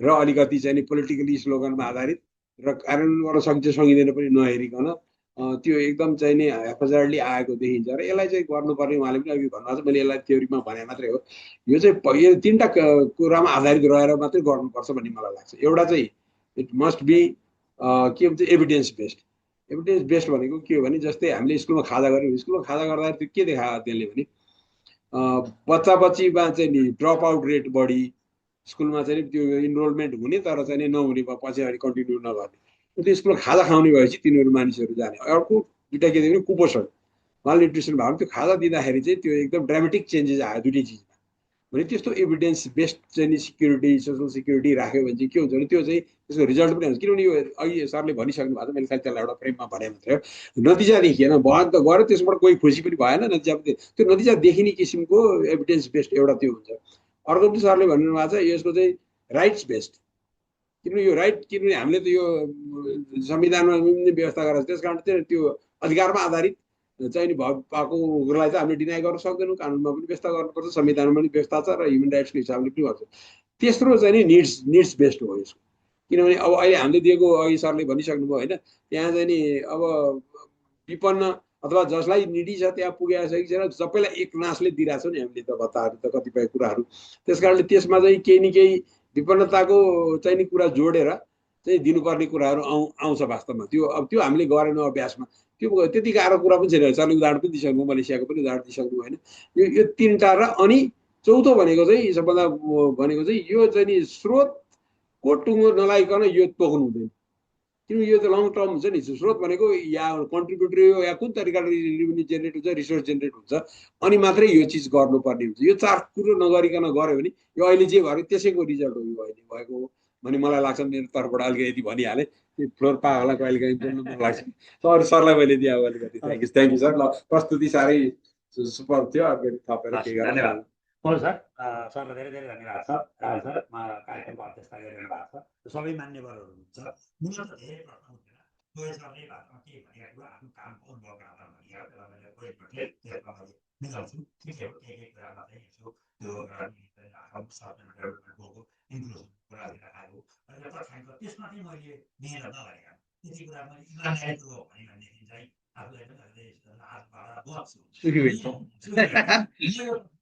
र अलिकति चाहिँ पोलिटिकली स्लोगनमा आधारित र कार्यान्वयनबाट सकिन्छ सकिँदैन पनि नहेरिकन त्यो एकदम चाहिँ नि हेफाजार्डली आएको देखिन्छ र यसलाई चाहिँ गर्नुपर्ने उहाँले पनि अघि भन्नुभएको छ मैले यसलाई थ्योरीमा भने मात्रै हो यो चाहिँ यो तिनवटा कुरामा आधारित रहेर मात्रै गर्नुपर्छ भन्ने मलाई लाग्छ एउटा चाहिँ इट मस्ट बी के भन्छ एभिडेन्स बेस्ड भनेको के हो भने जस्तै हामीले स्कुलमा खाजा गऱ्यौँ स्कुलमा खाजा गर्दाखेरि त्यो के देखायो त्यसले भने बच्चा बच्चीमा चाहिँ नि ड्रप आउट रेट बढी स्कुलमा चाहिँ त्यो इनरोलमेन्ट हुने तर चाहिँ नि नहुने पछि अगाडि कन्टिन्यू नगर्ने त्यो स्कुलमा खाजा खाउने भएपछि तिनीहरू मानिसहरू जाने अर्को दुइटा के देख्ने कुपोषण मालन्युट्रिसन भयो भने त्यो खाजा दिँदाखेरि चाहिँ त्यो एकदम ड्रामेटिक चेन्जेस आयो दुइटै चिजमा भने त्यस्तो एभिडेन्स बेस्ड चाहिँ नि सिक्युरिटी सोसल सिक्युरिटी राख्यो भने चाहिँ के हुन्छ भने त्यो चाहिँ त्यसको रिजल्ट पनि हुन्छ किनभने यो अघि सरले भनिसक्नु भएको छ मैले खालि त्यसलाई एउटा फ्रेममा भने मात्रै हो नतिजा देखिएन भयो त गऱ्यो त्यसबाट कोही खुसी पनि भएन नतिजा त्यो नतिजा देखिने किसिमको एभिडेन्स बेस्ड एउटा त्यो हुन्छ अर्को पनि सरले भन्नु भएको छ यसको चाहिँ राइट्स बेस्ड किनभने यो राइट किनभने हामीले त यो संविधानमा व्यवस्था गरेर त्यस कारण चाहिँ त्यो अधिकारमा आधारित चाहिँ नि भएको कुरालाई चाहिँ हामीले डिनाइ गर्न सक्दैनौँ कानुनमा पनि व्यवस्था गर्नुपर्छ संविधानमा पनि व्यवस्था छ र ह्युमन राइट्सको हिसाबले पनि गर्छ तेस्रो चाहिँ नि निड्स बेस्ड हो यसको किनभने अब अहिले हामीले दिएको अघि सरले भनिसक्नुभयो होइन त्यहाँ चाहिँ नि अब विपन्न अथवा जसलाई निडी छ त्यहाँ पुगेको छ सबैलाई एक नासले दिइरहेको छ नि हामीले त भत्ताहरू त कतिपय कुराहरू त्यस कारणले त्यसमा चाहिँ केही न केही विपन्नताको चाहिँ नि कुरा जोडेर चाहिँ दिनुपर्ने कुराहरू आउँछ वास्तवमा त्यो अब त्यो हामीले गरेनौँ अभ्यासमा त्यो त्यति गाह्रो कुरा पनि छैन सरले उदाहरण पनि दिइसक्नु मलेसियाको पनि उदाहरण दिइसक्नु होइन यो तिनवटा र अनि चौथो भनेको चाहिँ सबभन्दा भनेको चाहिँ यो चाहिँ नि स्रोतको टुङ्गो नलागिकन यो तोक्नु हुँदैन किनभने यो त लङ टर्म हुन्छ नि स्रोत भनेको या कन्ट्रिब्युटरी हो या कुन तरिकाले रेभेन्यू जेनेरेट हुन्छ रिसोर्स जेनेरेट हुन्छ अनि मात्रै यो चिज गर्नुपर्ने हुन्छ यो चार कुरो नगरिकन गऱ्यो भने यो अहिले जे भयो त्यसैको रिजल्ट हो यो अहिले भएको भने मलाई लाग्छ मेरो तर्फबाट अलिकति यति भनिहालेँ त्यो फ्लोर पाहरूलाई कहिले काहीँ बोल्नु मन लाग्छ सरलाई मैले दिएँ अलिकति थ्याङ्क यू सर ल प्रस्तुति साह्रै सुपर थियो अलिकति थपेर के गर्नु हुन्छ सर सरलाई धेरै धेरै धन्यवाद सर सर कार्यक्रमको अध्यक्षता गरिरहनु भएको छ सबै मान्यवरहरू हुनुहुन्छ मलाई त धेरै प्रश्न हुँदैन कोही सरले भाषामा के भनेको कुरा आफ्नो काम कुन बगाएर भनेको त्यसलाई मैले कोहीपट्टि त्यसमा मैले मिलाउँछु ठिकै हो केही कुरामा चाहिँ यसो त्यो इन्क्लुजन कुराहरू राखेको र तथ्याङ्क त्यसमा चाहिँ मैले मिहिनेत नगरेका त्यति कुरा मैले इमान्दारी हो भनेदेखि चाहिँ आफूलाई पनि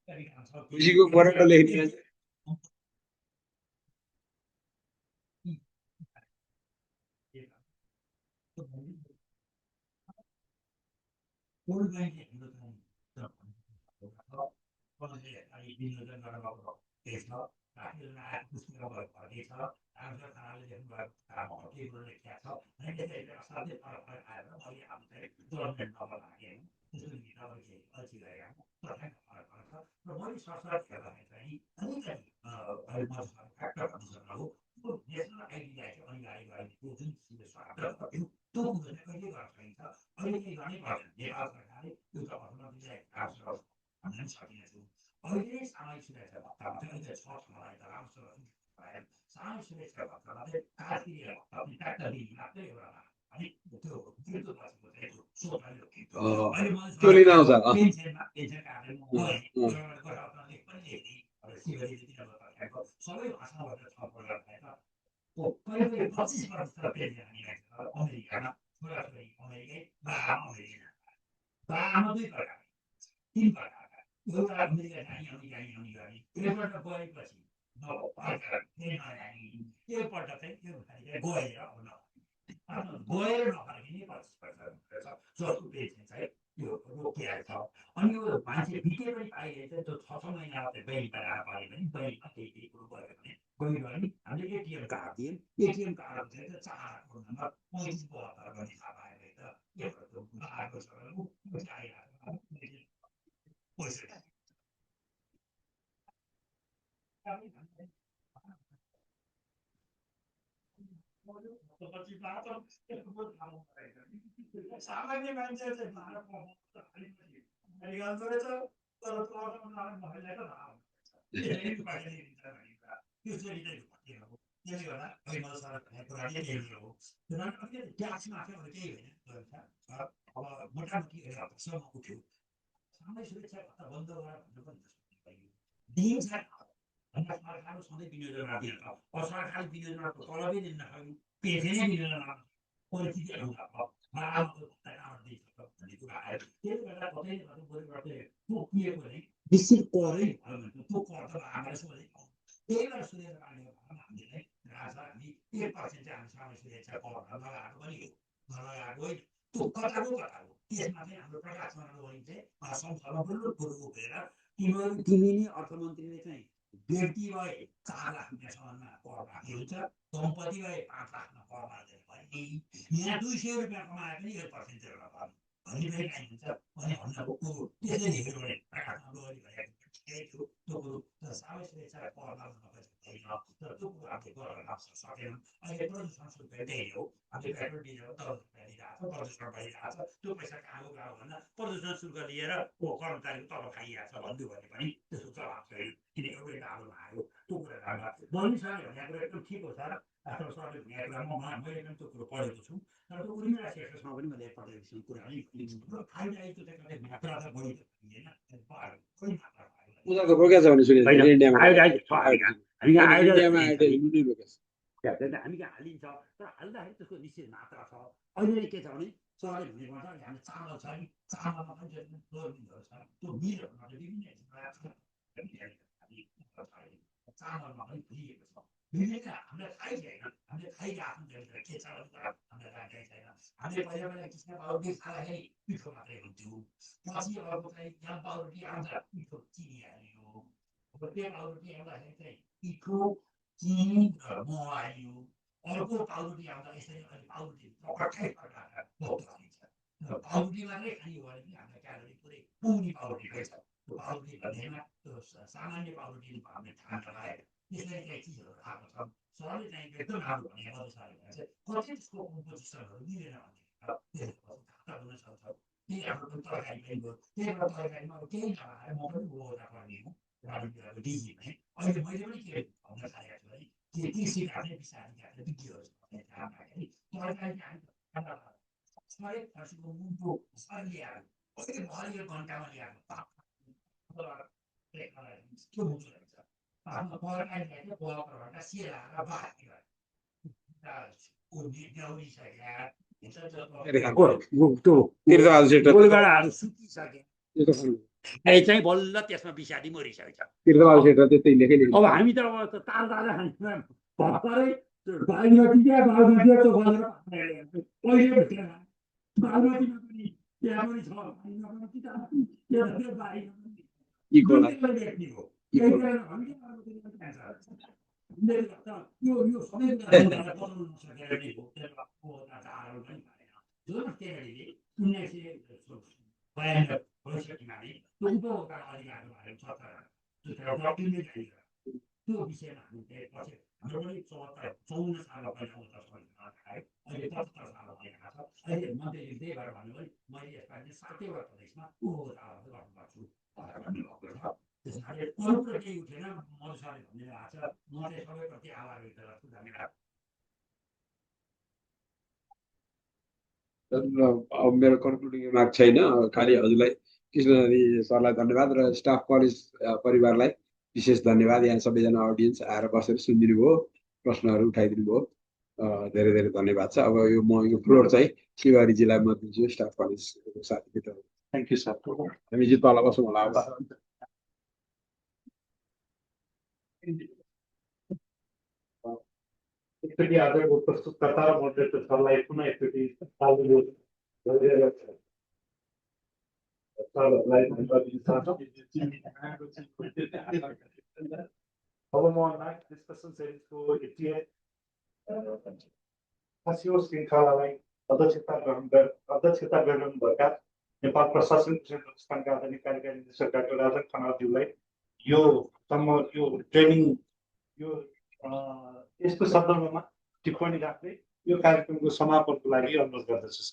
खुसीको बराबर लेख्ने सामाजिक सुरक्षा भत्तामा चाहिँ अहिले 6 ठाउँलाई त राम्रोसँग सामाजिक सुरक्षा भत्तामा चाहिँ कास्किरी भत्ता पनि ट्याक्टर लिने मात्रै एउटा अनि त्यो विद्युत बसेको चाहिँ सोधले त्यो लिन आउँछ पेन्सनमा पेन्सन काटेर गए पनि हेर्ने शिवजीले तिनीहरूको सबै भाषाबाट छ प्रोग्राम भएर कहिले कहिले 25% पेन्सन हामीलाई अमेरिकामा छोराछोरी अमेरिकै बाआमा अमेरिका बाआमा दुई प्रकार तीन प्रकार एउटा अमेरिका जाने अमेरिका गर्ने एकपल्ट गएपछि एकपल्ट चाहिँ त्यो गएर गएर नफर्किने 25% जसको पेन्सन चाहिँ यो रोकिएको छ अनि यो मान्छे बिते पनि पाइरहेको छ त्यो 6 महिना मात्रै बैनी बनाएर पारे पनि बैनीमा केही केही कुरो गयो भने गइरह्यो भने हामीले एटिएम कार्ड दियौँ एटिएम कार्ड चाहिँ 4 नम्बर 35 72 गर्ने थाहा पाएर त एउटा आएको छ पैसा सामान्य मान्छे चाहिँ त्यसले गर्दा मैले सर कुरा नै हो ट्याक्स माफिया केही होइन अब मोटामोटी हप्तासम्म उठ्यो सामाजिक सुरक्षा भत्ता बन्द गरेर भन्नु पनि दिन्छ सरकारले सधैँ विनियोजनमा दिन्छ सरकारले विनियोजनको तलबै दिन नसक्ने पेन्सनै मिलेन परिस्थिति भन्ने कुरा आयो त्यसले गर्दा कतै तोकिएको नै निश्चित करै भयो भने त्यो कर त आमाले सोधे त्यही भएर सुनेर पाल्ने हामीले हामी 1% चाहिँ हामी सामाजिक सुरक्षा कर लगाएको पनि हो नलगाएको होइन त्यो कताको त्यसमा चाहिँ हाम्रो प्रकाश चन्द्र चाहिँ संसदमा बल्ल कुरो उठेर तिमी नै अर्थमन्त्रीले चाहिँ व्यक्ति भए 4 लाख रुपियाँसम्ममा कर राख्ने हुन्छ दम्पति भए 5 लाखमा कर राख्दैन भने यहाँ 200 रुपियाँ कमाए पनि 1% तिर्न पर्ने भन्ने पनि काहीँ हुन्छ अनि भन्नको कुरो त्यसैले हेऱ्यो भने त्यो कुरो सामाजिक सुरक्षा कर लाग्न नपर्दैन तर त्यो कुरो हामीले गरेर लाग्न सकेनौँ अहिले प्रदूषण शुल्क त्यही हो हामीले पेट्रोल डिजल दिइरहेको छ प्रदूषण भइरहेको छ त्यो पैसा कहाँ गयो भन्दा प्रदूषण शुल्क लिएर कर्मचारीको तलब खाइरहेको छ भन्यो भने पनि त्यसको जवाब छैन किन एउटै दालोमा आयो त्यो कुरा बहिनी सरले भनेको कुरा एकदम ठिक हो सर आफ्नो सरले भनेको कुरामा मैले पनि त्यो कुरो पढेको छु तर त्यो उर्मिला शेखरमा पनि मैले पढेको छु कुरा नै फाइदा आइतो चाहिँ कतै मात्रा त बढी होइन कोही मात्रा उनीहरूको रोकेको छ भने सुनेको इन्डियामा हामी कहाँ हालिन्छ तर हाल्दाखेरि त्यसको निश्चित मात्रा छ अहिले के छ भने सरले भन्ने गर्दा हामीले चामल छ नि चामलमा पनि मिलहरू छ त्यो मिलहरूमा चाहिँ विभिन्न चामलमा पनि दिएको छ विभिन्न हामीलाई थाहै छैन हामीले खाइरहेको के छ हामीलाई थाहै छैन हामीले पहिला पहिला कृष्ण पाउडर खाँदाखेरि पिठो मात्रै हुन्थ्यो पछि अर्को चाहिँ यहाँ पाउडर आउँदा पिठो चिनी हाल्यो अब त्यो पाउडर आउँदाखेरि चाहिँ पिठो चिनी र मह हाल्यो अर्को पाउडर आउँदा यसरी अहिले पाउडर 28 प्रकारका पाउडर हालिन्छ पाउडर मात्रै खाने हो भने पनि हामीलाई क्यालोरी पुरै पुग्ने पाउडर रहेछ त्यो पाउडर भन्नेमा त्यो सामान्य पाउडर हामीले थाहा लगाएर त्यसरी चाहिँ चिजहरू खाएको छ सरले चाहिँ एकदम राम्रो भने सरले भने चाहिँ कति त्यसको कम्पोजिसनहरू मिलेन भने थाहा हुन सक्छ त्यही हाम्रो पनि तरकारी पनि भयो त्यही भएर तरकारीमा अब केही नभएर म पनि बोल्दा पर्ने हो राजनीतिको डिजी नै अहिले मैले पनि के भन्न थालेको छु है के कृषि काट्ने विषादी काट्ने विज्ञहरू थाहा पाएँ तरकारी सबै खर्चको मुन्टो सर ल्याएर कहिले भरि एक घन्टामा ल्याएर के हुन्छ आफ्नो तरकारी ल्याएर बोलाएर सेलाएर बाँकी चाहिँ बल्ल त्यसमा विषादी मरिसकेको अब हामी त अब ताल ताजा भर्खरै त्यो विषयमा हामीले पछि हाम्रो पनि 54 साल पहिला अहिले 75 साल भइरहेको छ अहिले मन्त्रीले त्यही भएर भन्नुभयो मैले यसपालि 7वटा प्रदेशमा गर्नुपर्छु त्यस कारणले अरू कुरा केही उठेन मधु सरले भन्ने भएको छ म चाहिँ सबैप्रति आभार व्यक्त गर्छु धन्यवाद अब मेरो कन्क्लुडिङ रिमार्क छैन खालि हजुरलाई कृष्णहरि सरलाई धन्यवाद र स्टाफ कलेज परिवारलाई विशेष धन्यवाद यहाँ सबैजना अडियन्स आएर बसेर सुनिदिनु भयो प्रश्नहरू उठाइदिनु भयो धेरै धेरै धन्यवाद छ अब यो म यो फ्लोर चाहिँ शिवहरीजीलाई म दिन्छु स्टाफ कलेजको साथीहरू थ्याङ्क यू सर हामी चाहिँ तल बसौँ होला अब एकचोटि आजको प्रस्तुतकर्ता र मोडरेटर सरलाई पुनः एकचोटि तालिम गरिरहेका छन् सरहरूलाई धन्यवाद दिन चाहन्छु अब म नेक्स्ट डिस्कसन सिरिजको 88 श्रृङ्खलालाई अध्यक्षता गरिरहनुभएका नेपाल प्रशासन प्रतिष्ठानका आदरणीय कार्यकारी निर्देशक डाक्टर राजन खनालज्यूलाई यो ट्रेनिङ यो यसको सन्दर्भमा टिप्पणी राख्दै यो कार्यक्रमको समापनको लागि अनुरोध गर्दछु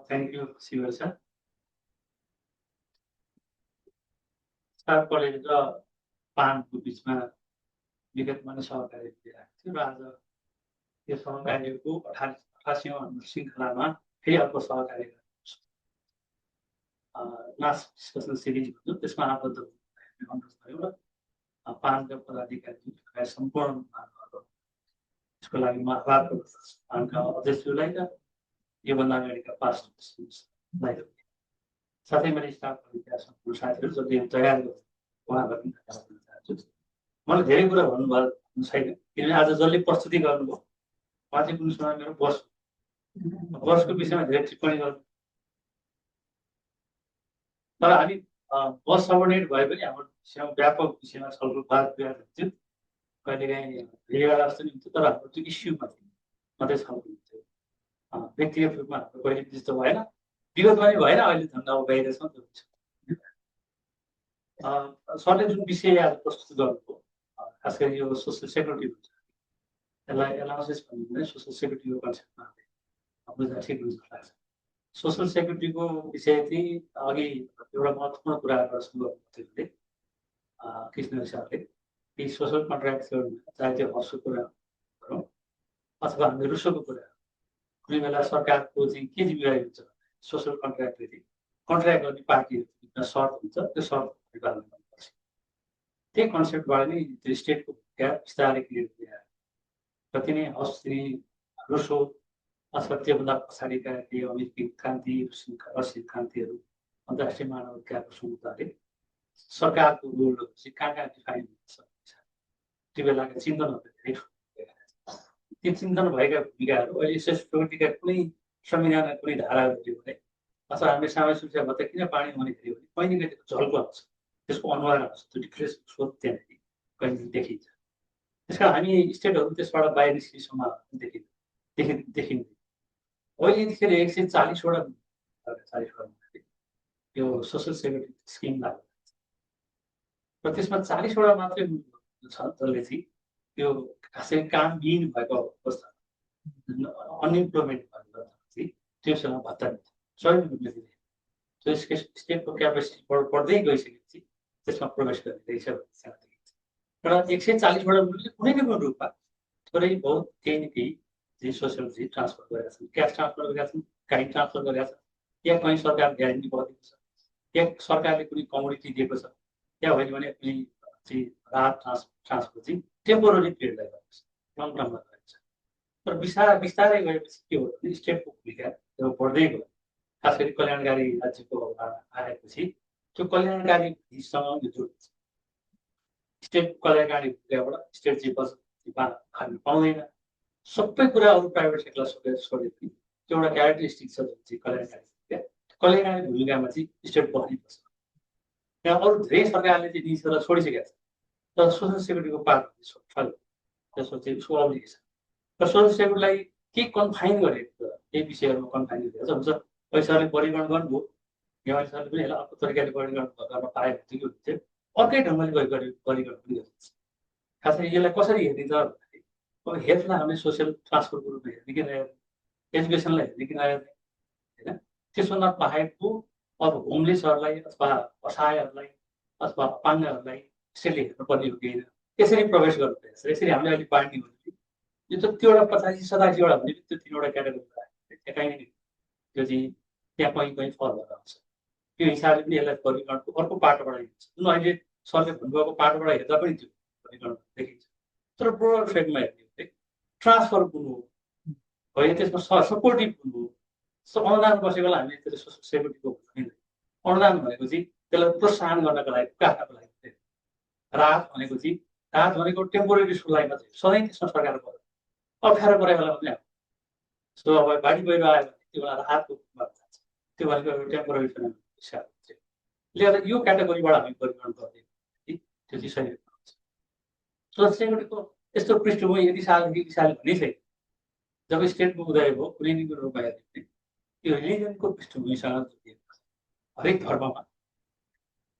थ्याङ्क यू शिवर सर स्टाफ कलेज र पानको बिचमा विगतमा नै सहकार्य दिइरहेको थियो र आज यो सहकार्यको 88औं श्रृङ्खलामा फेरि अर्को सहकार्य लास्ट डिस्कसन सिरिज भयो त्यसमा आबद्ध अनुरोध गऱ्यौँ र पानका पदाधिकारी सम्पूर्ण यसको लागि म आभार गर्दछु पानका अध्यक्षज्यूलाई र योभन्दा अगाडिका पास्ट साथै मैले स्टाफ कलेजका सम्पूर्ण साथीहरू जसले यो तयार गर्नु उहाँहरूलाई पनि धन्यवाद दिन चाहन्छु मलाई धेरै कुरा भन्नुभयो छैन किनभने आज जसले प्रस्तुति गर्नुभयो उहाँ चाहिँ कुनै समय मेरो बसको विषयमा धेरै टिप्पणी गर्नु तर हामी बस सबर्डिनेट भए पनि हाम्रो विषयमा व्यापक विषयमा छलफल वाद विवाद हुन्थ्यो कहिलेकाहीँ भेला जस्तो नि हुन्थ्यो तर हाम्रो त्यो इस्युमा मात्रै छलफल हुन्थ्यो व्यक्तिगत रूपमा हाम्रो कहिले त्यस्तो भएन विगतमा पनि भएन अहिले झन् अब गइरहेछ नि सरले जुन विषय आज प्रस्तुत गर्नुभयो खास गरी यो सोसियल सेक्युरिटी हुन्छ यसलाई एलाउन्सेस भन्नु भने सोसियल सेक्युरिटीको कन्सेप्टमा बुझ्दा ठिक हुन्छ लाग्छ सोसियल सेक्युरिटीको विषय चाहिँ अघि एउटा महत्त्वपूर्ण कुरा प्रश्न गर्नुभएको थियो कृष्ण सरले कि सोसल कन्ट्र्याक्ट चाहे त्यो हर्षको कुरा गरौँ अथवा हामी रुसोको कुरा कुनै बेला सरकारको चाहिँ के जिम्मेवारी हुन्छ सोसल कन्ट्र्याक्टले चाहिँ कन्ट्र्याक्ट गर्ने पार्टीहरू सर्त हुन्छ त्यो सर्त पालन गर्नुपर्छ त्यही कन्सेप्टबाट नै त्यो स्टेटको भूमिका बिस्तारै क्लियर भइरहेको कति नै अस्ति रुसो अथवा त्योभन्दा पछाडिका केही अमेरिकी क्रान्ति रसियन क्रान्तिहरू अन्तर्राष्ट्रिय मानव अधिकारको समुदायले सरकारको रोलहरू चाहिँ कहाँ कहाँ डिफाइन हुन सक्छ त्यो बेलाका चिन्तनहरू धेरै ती चिन्तन भएका भूमिकाहरू अहिले सेक्युरिटीका कुनै संविधानका कुनै धाराहरू हेऱ्यो भने अथवा हामीले सामाजिक सुरक्षा भत्ता किन पानी भने हेऱ्यो भने कहिले कहिले झल्को आउँछ त्यसको अनुहार आउँछ त्यो डिफ्रेस स्रोत त्यहाँदेखि कहिले देखिन्छ त्यस कारण हामी स्टेटहरू त्यसबाट बाहिर निस्किसम्म देखिँदैन अहिले यतिखेर 140वटा यो सोसल सेक्युरिटी स्किम लागु र त्यसमा 40वटा मात्रै छ जसले चाहिँ त्यो खासै कामविहीन भएको अवस्था अनइम्प्लोयमेन्ट भएको चाहिँ त्योसँग भत्ता स्वयं रूपले दिँदैन त्यो स्टेटको क्यापेसिटी बढ्दै गइसकेपछि त्यसमा प्रवेश गरिँदैछ भन्ने देखिन्छ र 140वटा मुलुकले कुनै न कुनै रूपमा थोरै बहुत केही न केही चाहिँ सोसियल चाहिँ ट्रान्सफर गरेका छन् क्यास ट्रान्सफर गरेका छन् गाडी ट्रान्सफर गरेका छन् या कहीँ सरकार ग्यारेन्टी गरिदिएको छ या सरकारले कुनै कमोडिटी दिएको छ या होइन भने कुनै चाहिँ राहत ट्रान्सफर चाहिँ टेम्पोररी पिरियडलाई गरेको छ लङ टर्ममा गरेको छ तर बिस्तारै गएपछि के हो भने स्टेटको भूमिका त्यो बढ्दै गयो खास गरी कल्याणकारी राज्यको आएपछि त्यो कल्याणकारीसँग यो जोडिन्छ स्टेट कल्याणकारी भूमिकाबाट स्टेट चाहिँ बजेट खानु पाउँदैन सबै कुरा अरू प्राइभेट सेक्टरलाई छोडे पनि त्यो एउटा क्यारेक्टरिस्टिक छ जुन चाहिँ कल्याणकारी भूमिकामा चाहिँ स्टेट बस्नुपर्छ त्यहाँ अरू धेरै सरकारले चाहिँ निजहरूलाई छोडिसकेका छ तर सोसल सेक्युरिटीको पार्ट छैन त्यसको चाहिँ उसको अब्लिगेसन र सोसल सेक्युरिटीलाई के कन्फाइन गरेको छ केही विषयहरूमा कन्फाइन गरेको छ हुन्छ पैसाले वर्गीकरण गर्नुभयो हिमाली सरले पनि यसलाई अर्को तरिकाले वर्गीकरण गर्न पाए भने के हुन्थ्यो अर्कै ढङ्गले वर्गीकरण पनि गरिन्छ खास गरी यसलाई कसरी हेर्ने त भन्दाखेरि अब हेल्थलाई हामीले सोसियल ट्रान्सफरको रूपमा हेर्ने कि नहेर्ने, एजुकेसनलाई हेर्ने कि नहेर्ने होइन। त्यसभन्दा बाहेकको अब होमलेसहरूलाई अथवा असहायहरूलाई अथवा अपाङ्गहरूलाई यसरी हेर्नुपर्ने हो कि होइन, यसरी प्रवेश गर्नुपर्छ। यसरी हामीले अहिले बाँड्ने हो भने यो त त्यो एउटा 85-87वटा भने त्यो 3वटा क्याटेगोरी कहीँ त्यो चाहिँ त्यहाँ कहीँ कहीँ फल भएर आउँछ। त्यो हिसाबले पनि यसलाई वर्गीकरणको अर्को पाटोबाट हेर्छ, जुन अहिले सरले भन्नुभएको पाटोबाट हेर्दा पनि त्यो वर्गीकरण देखिन्छ। तर ब्रोडर फेकमा हेर्ने हो भने ट्रान्सफर कुन हो होइन, त्यसमा सपोर्टिभ कुन हो। अनुदान बसेकोलाई हामीले त्यसले सोसल सेक्युरिटीको भनिँदैन। अनुदान भनेको चाहिँ त्यसलाई प्रोत्साहन गर्नको लागि, काट्नको लागि। राहत भनेको चाहिँ राहत भनेको टेम्पोरेरी सुलाई मात्रै, सधैँ त्यसमा सरकार पर्यो, अप्ठ्यारो परेको बेला पनि आउँछ। सो अब बाढी पहिरो आयो भने त्यो बेला राहतको रूपमा जान्छ, त्यो भनेको एउटा टेम्पोरेरी फिनल हिसाब हुन्छ। त्यसले गर्दा यो क्याटेगोरीबाट हामी वर्गीकरण गर्ने त्यो चाहिँ सही हुन्छ। सोसल सेक्युरिटीको यस्तो पृष्ठभूमि यति सालदेखि भन्ने छैन। जब स्टेटको उदय भयो कुनै न कुनै रूपमा हेर्ने त्यो रिलिजनको पृष्ठभूमिसँग जोडिएको छ। हरेक धर्ममा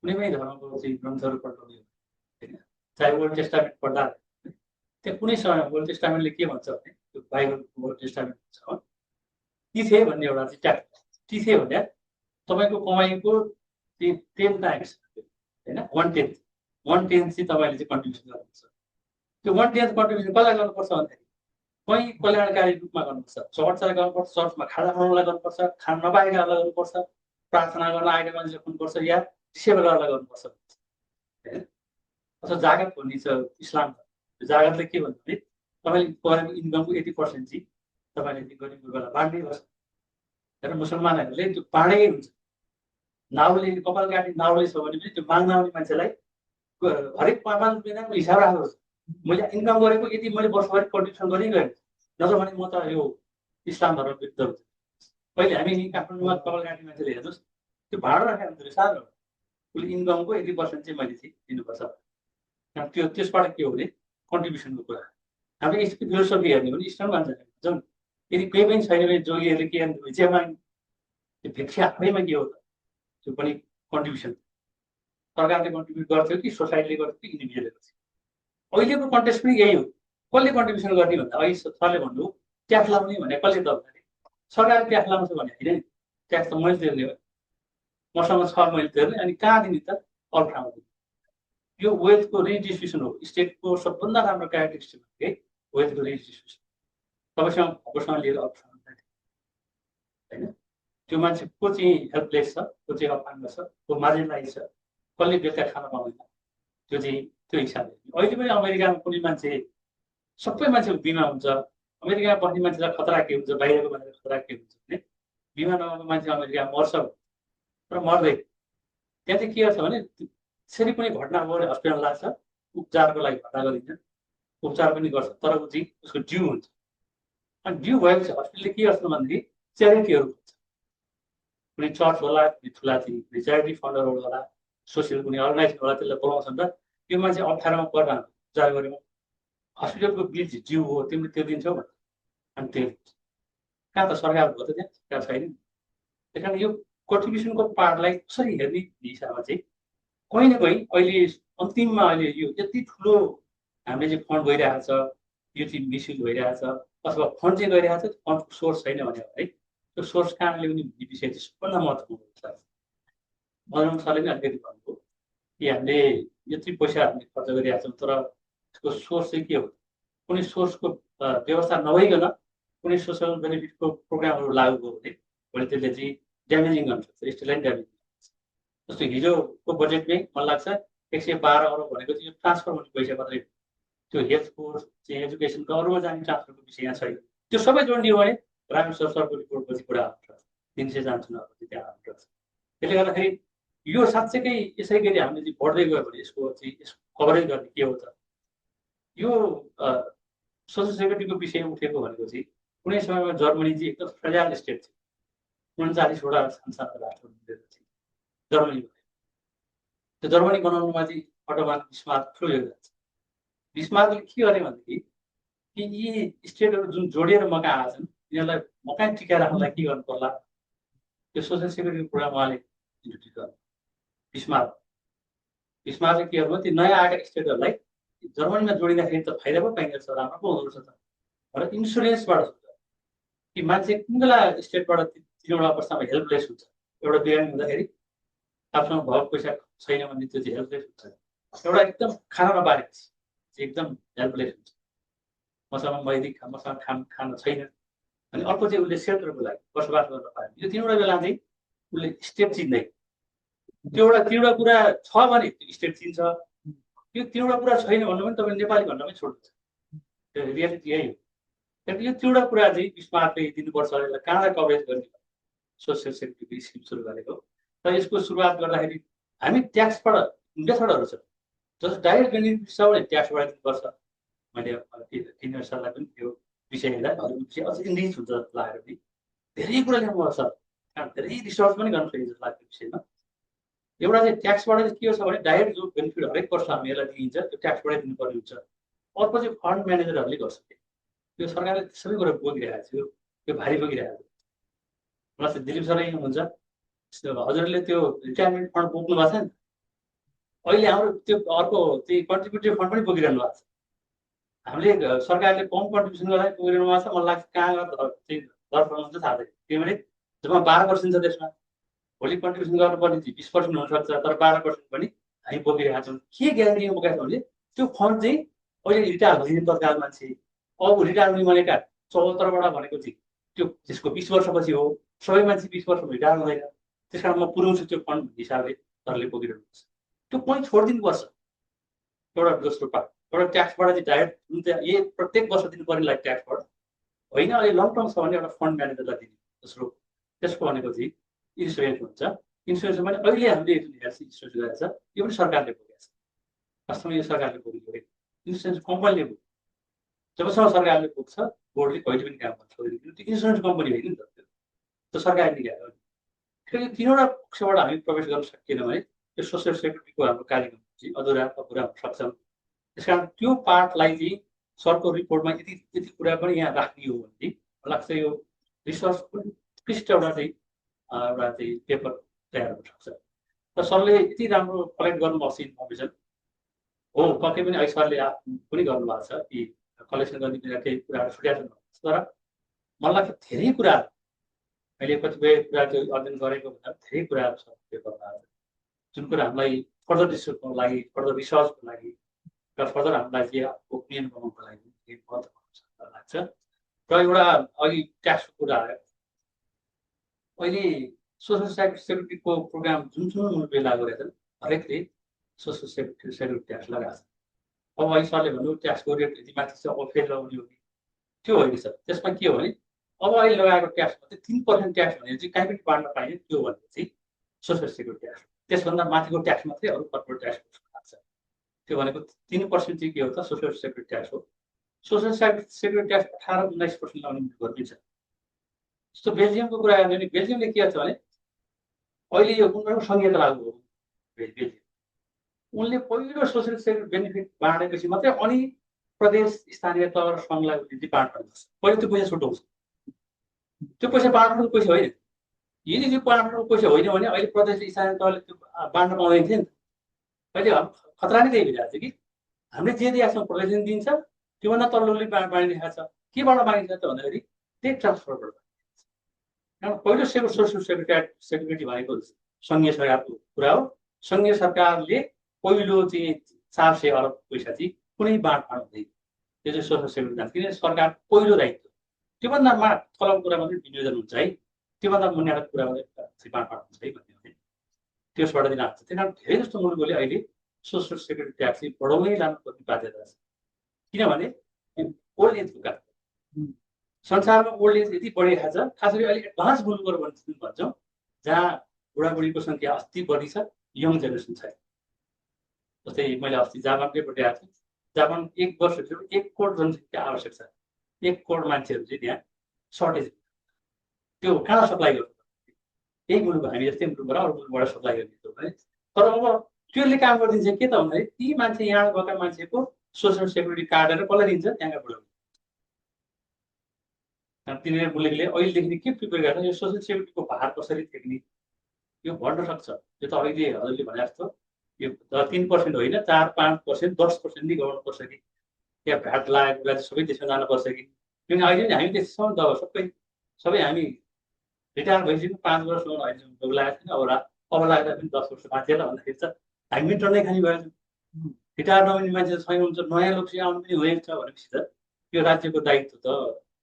कुनै पनि धर्मको चाहिँ ग्रन्थहरू पढ्ने होइन, चाहे ओल्ड टेस्टामेन्ट पढ्दा त्यहाँ कुनै समय ओल्ड टेस्टामेन्टले के भन्छ भने त्यो बाइबलको ओल्ड टेस्टामेन्ट भन्छ तिथे भन्ने एउटा चाहिँ ट्याक्स। तिथे भने तपाईँको कमाइको 10 टाइम्स होइन, 1/10 चाहिँ तपाईँले चाहिँ कन्ट्रिब्युसन गर्नुपर्छ। त्यो 1/10 कन्ट्रिब्युसन कसलाई गर्नुपर्छ भन्दाखेरि कहीँ कल्याणकारी रूपमा गर्नुपर्छ, चर्चलाई गर्नुपर्छ, चर्चमा खाना बनाउनलाई गर्नुपर्छ, खाना नपाएकाहरूलाई गर्नुपर्छ, प्रार्थना गर्न आएको मान्छेले खुनुपर्छ, या सेवा गर्नलाई गर्नुपर्छ होइन। अथवा जागत भन्ने छ इस्लाम, जागतले के भन्छ भने तपाईँले गरेको इन्कमको 80% चाहिँ तपाईँले त्यो गरिब गुरुबालाई बाँड्नै पर्छ। तर मुसलमानहरूले त्यो बाँडेकै हुन्छ। नाउले कपाल काट्ने नाउले छ भने पनि त्यो माग्न आउने मान्छेलाई हरेक 5-5 महिनाको हिसाब राख्नु पर्छ। मैले इन्कम गरेको यदि मैले वर्षभरि कन्ट्रिब्युसन गरिरहेँ, नत्र भने म त यो इस्लाम धर्म विरुद्ध हुन्छ। पहिले हामी काठमाडौँमा कपाल काट्ने मान्छेले हेर्नुहोस् त्यो भाडा राखेको हुन्छ सानो, उसले इन्कमको 80% चाहिँ मैले चाहिँ दिनुपर्छ। त्यो त्यसबाट के हो भने कन्ट्रिब्युसनको कुरा। हामीले यस्तो फिलोसफी हेर्ने भने इस्टर्न मान्छेले भन्छौँ यदि केही पनि छैन भने जोगीहरूले के गर्नु भिक्षा माग्ने, त्यो भिक्षा आफैमा के हो त, त्यो पनि कन्ट्रिब्युसन। सरकारले कन्ट्रिब्युट गर्थ्यो कि सोसाइटीले गर्थ्यो कि इन्डिभिजुअलले गर्थ्यो। अहिलेको कन्टेक्स्ट पनि यही हो। कसले कन्ट्रिब्युसन गर्ने भन्दा अहिले सरले भन्नु ट्याक्स लाउने भने कसले त भन्दाखेरि सरकारले ट्याक्स लाउँछ भने होइन नि, ट्याक्स त मैले तिर्ने हो, मसँग छ मैले तिर्ने, अनि कहाँ दिने त अरू ठाउँमा दिने। यो वेल्थको रिडिस्ट्रिब्युसन हो। स्टेटको सबभन्दा राम्रो क्यारेक्टरिस्टिक भनेकै वेल्थको रिडिस्ट्रिब्युसन। तपाईँसँग भएकोसँग लिएर अरू ठाउँमा होइन, त्यो मान्छे को चाहिँ हेल्पलेस छ, को चाहिँ अपाङ्ग छ, को मार्जिनलाइज छ, कसले बेलुका खान पाउँदैन, त्यो चाहिँ त्यो हिसाबले। अहिले पनि अमेरिकामा कुनै मान्छे सबै मान्छेको बिमा हुन्छ। अमेरिकामा बस्ने मान्छेलाई खतरा के हुन्छ, बाहिरको मान्छेलाई खतरा के हुन्छ भने बिमा नभएको मान्छे अमेरिकामा मर्छ तर मर्दैन। त्यहाँ चाहिँ के गर्छ भने त्यसरी कुनै घटना भयो भने हस्पिटल लाग्छ, उपचारको लागि भत्ता गरिन्छ, उपचार पनि गर्छ, तर ऊ चाहिँ उसको ड्यू हुन्छ। अनि ड्यू भएपछि हस्पिटलले के गर्छ भनेदेखि च्यारिटीहरू हुन्छ, कुनै चर्च होला, कुनै ठुला चाहिँ कुनै च्यारिटी फन्डहरू होला, सोसियल कुनै अर्गनाइज होला, त्यसलाई बोलाउँछन् र त्यो मान्छे अप्ठ्यारोमा पर्दा उपचार गरेमा हस्पिटलको बिल चाहिँ ड्यू हो, तिमीले त्यो दिन्छौ भने अनि त्यो कहाँ त सरकार भयो त, त्यहाँ सरकार छैन। त्यही कारण यो कन्ट्रिब्युसनको पार्टलाई कसरी हेर्ने हिसाबमा चाहिँ कहीँ न कहीँ अहिले अन्तिममा अहिले यो यति ठुलो हामीले चाहिँ फन्ड गइरहेको छ, यो चाहिँ मिसयुज भइरहेछ अथवा फन्ड चाहिँ गइरहेको छ, फन्डको सोर्स छैन भने है त्यो सोर्स कहाँ ल्याउने भन्ने विषय चाहिँ सबभन्दा महत्त्वपूर्ण हुन्छ। मनोरम सरले पनि अलिकति भन्नुभयो कि हामीले यति पैसा हामीले खर्च गरिरहेको छौँ, तर त्यसको सोर्स चाहिँ के हो, कुनै सोर्सको व्यवस्था नभइकन कुनै सोसल बेनिफिटको प्रोग्रामहरू लागू भयो भने भोलि त्यसले चाहिँ ड्यामेजिङ गर्न सक्छ, स्टेटलाई ड्यामेजिङ गर्छ। जस्तो हिजोको बजेटमै मलाई लाग्छ 112 अरब भनेको चाहिँ यो ट्रान्सफर हुने पैसा मात्रै, त्यो हेल्थको चाहिँ एजुकेसनको अरूमा जाने ट्रान्सफरको विषय यहाँ छैन। त्यो सबै जोडियो भने ग्रामीण सरकारको रिपोर्टपछि कुरा आउँछ, 300 जान्छ न त्यहाँ आउँछ। त्यसले गर्दाखेरि यो साँच्चैकै यसै गरी हामीले चाहिँ बढ्दै गयो भने यसको चाहिँ यसको कभरेज गर्ने के हो त, यो सोसल सेक्युरिटीको विषय उठेको भनेको चाहिँ कुनै समयमा जर्मनी चाहिँ एकदम फ्रेजाइल स्टेट थियो, 39वटा सानो राष्ट्रहरू मिलेर चाहिँ जर्मनी बनायो। त्यो जर्मनी बनाउनुमा चाहिँ अटोमान बिस्मार्क ठुलो योगदान छ। बिस्मार्कले के गरे भनेदेखि कि यी स्टेटहरू जुन जोडिएर मका आएका छन् यिनीहरूलाई मकै टिकाएर राख्नलाई के गर्नु पर्ला, त्यो सोसल सेक्युरिटी प्रोग्राम उहाँले इन्ट्रोड्युस गर्नु। बिस्मार्कले के गर्नु, त्यो नयाँ आएका स्टेटहरूलाई जर्मनीमा जोडिँदाखेरि त फाइदा पो पाइन्छ, राम्रो पो हुँदो रहेछ त। र इन्सुरेन्सबाट कि मान्छे कुन बेला स्टेटबाट 3वटा अवस्थामा हेल्पलेस हुन्छ। एउटा बिरामी हुँदाखेरि आफूसँग भएको पैसा छैन भने त्यो चाहिँ हेल्पलेस हुन्छ। एउटा एकदम खान नपारेपछि एकदम हेल्पलेस हुन्छ, मसँग खान छैन। अनि अर्को चाहिँ उसले सेल्टरको लागि बसोबास गर्न पाएन। यो 3वटा बेला चाहिँ उसले स्टेट चिन्दैन। त्यो एउटा 3वटा कुरा छ भने त्यो स्टेट चिन्छ, त्यो 3वटा कुरा छैन भन्नु पनि तपाईँ नेपाली भन्न पनि छोड्नुहुन्छ। त्यो रियालिटी यही हो। त्यहाँदेखि यो 3वटा कुरा चाहिँ बिचमार्फले दिनुपर्छ। यसलाई कहाँ कभरेज गर्ने सोसियल सेक्युरिटी स्किम सुरु गरेको। र यसको सुरुवात गर्दाखेरि हामी ट्याक्सबाट मेथडहरू छ, जस्तो डाइरेक्ट बेनिफिट छ भने ट्याक्सबाट दिनुपर्छ। मैले किनर सरलाई पनि त्यो विषय हेर्दा अरू विषय अझै इन्डिज हुन्छ जस्तो लागेर पनि धेरै कुरा ल्याउनुपर्छ। कारण धेरै रिसर्च पनि गर्नु सकिन्छ जस्तो लाग्छ विषयमा। एउटा चाहिँ ट्याक्सबाट चाहिँ के छ भने डाइरेक्ट जो बेनिफिट हरेक वर्ष हामीलाई दिइन्छ त्यो ट्याक्सबाटै दिनुपर्ने हुन्छ। अर्को चाहिँ फन्ड म्यानेजरहरूले गर्छ। त्यो सरकारले सबै कुरा बोकिरहेको थियो, त्यो भारी बोकिरहेको थियो। मलाई चाहिँ दिलीप सर यहीँ हुनुहुन्छ, हजुरले त्यो रिटायरमेन्ट फन्ड बोक्नु भएको छ नि, अहिले हाम्रो त्यो अर्को त्यही कन्ट्रिब्युटिभ फन्ड पनि बोकिरहनु भएको छ। हामीले सरकारले कम कन्ट्रिब्युसन गर्दा बोकिरहनु भएको छ। मलाई लाग्छ कहाँ गएर दर पर्नुहुन्छ थाहा छैन, किनभने जम्मा 12% छ त्यसमा। भोलि कन्ट्रिब्युसन गर्नुपर्ने चाहिँ 20% हुनसक्छ, तर 12% पनि हामी बोकिरहेका छौँ। के ग्यारेन्टी बोकेका छौँ भने त्यो फन्ड चाहिँ अहिले रिटायर भइदिने तत्काल मान्छे, अब रिटायर हुने भनेका 74बाट भनेको चाहिँ त्यो त्यसको 20 वर्षपछि हो। सबै मान्छे 20 वर्षमा रिटायर हुँदैन। त्यस कारण म पुऱ्याउँछु त्यो फन्ड हिसाबले सरले बोकिरहनुपर्छ। त्यो पोइन्ट छोडिदिनुपर्छ। एउटा दोस्रो पार्ट एउटा ट्याक्सबाट चाहिँ डाइरेक्ट जुन चाहिँ यही प्रत्येक वर्ष दिनुपर्ने लागि ट्याक्सबाट होइन, अहिले लङ टर्म छ भने एउटा फन्ड म्यानेजरलाई दिने। दोस्रो त्यसको भनेको चाहिँ इन्सुरेन्स हुन्छ। इन्सुरेन्स पनि अहिले हामीले जुन हेल्थ इन्सुरेन्स गरेको छ यो पनि सरकारले बोकेको छ। वास्तवमा यो सरकारले बोकेको इन्सुरेन्स कम्पनीले बोक्छ। जबसम्म सरकारले बोक्छ बोर्डले कहिले पनि काम गर्न सक्दैन। त्यो इन्सुरेन्स कम्पनी होइन नि त, त्यो सरकारले निकाल्यो। फेरि 3वटा पक्षबाट हामी प्रवेश गर्न सकिएन भने त्यो सोसियल सेक्युरिटीको हाम्रो कार्यक्रम चाहिँ अधुरा हुन सक्छन्। त्यस कारण त्यो पार्टलाई चाहिँ सरको रिपोर्टमा यति कुरा पनि यहाँ राख्ने हो भने चाहिँ मलाई लाग्छ यो रिसर्चको उत्कृष्ट एउटा चाहिँ पेपर तयार हुन सक्छ। र सरले यति राम्रो कलेक्ट गर्नुभएको छ इन्फर्मेसन हो, पक्कै पनि अहिले सरले पनि गर्नुभएको छ कि कलेक्सन गर्ने केही कुराहरू छुट्याएको छ। तर मलाई लाग्छ धेरै कुराहरू अहिले कतिपय कुरा त्यो अध्ययन गरेको भन्दा धेरै कुराहरू छ पेपरमा, जुन कुरा हामीलाई फर्दर रिसर्चको लागि, फर्दर रिसर्चको लागि र फर्दर हामीलाई चाहिँ ओपिनियन बनाउनको लागि महत्त्वपूर्ण लाग्छ। र एउटा अघि ट्याक्सको कुरा आयो, अहिले सोसियल सेक्युरिटीको प्रोग्राम जुन मुलुकले लागू गरेका छन् हरेकले सोसियल सेक्युरिटी ट्याक्स लगाएको छ। अब अहिले सरले भन्नु ट्याक्सको रेट यति माथि छ, अब फेरि लगाउने हो कि, त्यो होइन सर। त्यसमा के हो भने अब अहिले लगाएको ट्याक्समा चाहिँ 3% ट्याक्स भनेर चाहिँ कहीँ पनि बाँड्न पाइने, त्यो भनेको चाहिँ सोसियल सेक्युरिटी ट्याक्स। त्यसभन्दा माथिको ट्याक्स मात्रै अरू कर्पोरेट ट्याक्स लाग्छ। त्यो भनेको 3% चाहिँ के हो त सोसियल सेक्युरिटी ट्याक्स हो। सोसियल सेक्युरिटी ट्याक्स 18-19% लगाउने मुलुकहरू पनि छ। जस्तो बेल्जियमको कुरा गर्ने भने बेल्जियमले के छ भने अहिले यो उनीहरूको संहिता लागू हो बेल्जियम। उनले पहिलो सोसियल सेक्युरिटी बेनिफिट बाँडेपछि मात्रै अनि प्रदेश स्थानीय तह र सङ्घलाई उसले बाँड्न सक्छ। पहिला त्यो पैसा छुट्याउँछ। त्यो पैसा बाँड्नुको पैसा होइन। यदि त्यो बाँड्नुको पैसा होइन भने अहिले प्रदेश स्थानीय तहले त्यो बाँड्न पाउँदैन थियो नि त। अहिले खतरा नै त्यही भइरहेको छ कि हामीले जे दिएको छौँ प्रदेशले दिन्छ, त्योभन्दा तल्लोले बाँडिरहेको छ। केबाट बाँडिन्छ त भन्दाखेरि टेक ट्रान्सफरबाट। कारण पहिलो सोसियल सेक्युरिटी भनेको सङ्घीय सरकारको कुरा हो। सङ्घीय सरकारले पहिलो चाहिँ 400 अरब पैसा चाहिँ कुनै बाँडफाँड हुँदैन। त्यो चाहिँ सोसियल सेक्युरिटी जान्छ, किनभने सरकार पहिलो दायित्व। त्योभन्दा तलको कुरा मात्रै विनियोजन हुन्छ है, त्योभन्दा मुनिको कुरा मात्रै बाँडफाँड हुन्छ है भन्ने हो। त्यसबाट दिन आउँछ। त्यही कारण धेरै जस्तो मुलुकले अहिले सोसियल सेक्युरिटी ट्याक्स चाहिँ बढाउनै लानुपर्ने बाध्यता छ। किनभने ओल्ड एजको कारण संसारमा ओल्ड एज यति बढिरहेको छ, खास गरी अहिले एडभान्स मुलुकहरू भन्छौँ जहाँ बुढाबुढीको सङ्ख्या अस्ति बढी छ, यङ जेनेरेसन छ। जस्तै मैले अस्ति जापानकै पठाएको थिएँ। जापान 1 वर्षभित्र 1 करोड जनसङ्ख्या आवश्यक छ। 1 करोड मान्छेहरू चाहिँ त्यहाँ सर्टेज, त्यो कहाँ सप्लाई गर्छ? यही मुलुक हामी जस्तै मुलुकबाट अरू मुलुकबाट सप्लाई गर्ने। तर अब त्यसले काम गरिदिन्छ के त भन्दाखेरि ती मान्छे यहाँ गएका मान्छेको सोसियल सेक्युरिटी कार्डहरू कसलाई दिन्छ? त्यहाँका बुढाबुढी। तिनीहरू मुलुकले अहिलेदेखि के प्रिपेयर गर्छ यो सोसियल सेक्युरिटीको भार कसरी टेक्ने यो भन्न सक्छ। यो त अहिले हजुरले भने जस्तो यो 3% होइन 4-5% 10% नै गर्नुपर्छ कि त्यहाँ भ्याट लागेको बेला चाहिँ सबै त्यसमा जानुपर्छ कि किनभने अहिले नि हामी त्यसमा त अब सबै हामी रिटायर भइसक्यो 5 वर्षसम्म अहिलेसम्म लागेको छैन अब लाग्दा पनि 10 वर्ष बाँचेर भन्दाखेरि त हामी पनि टन्नै खाने भयो रिटायर नहुने मान्छे छैन हुन्छ नयाँ लोक चाहिँ आउनु पनि भएको छ भनेपछि त यो राज्यको दायित्व त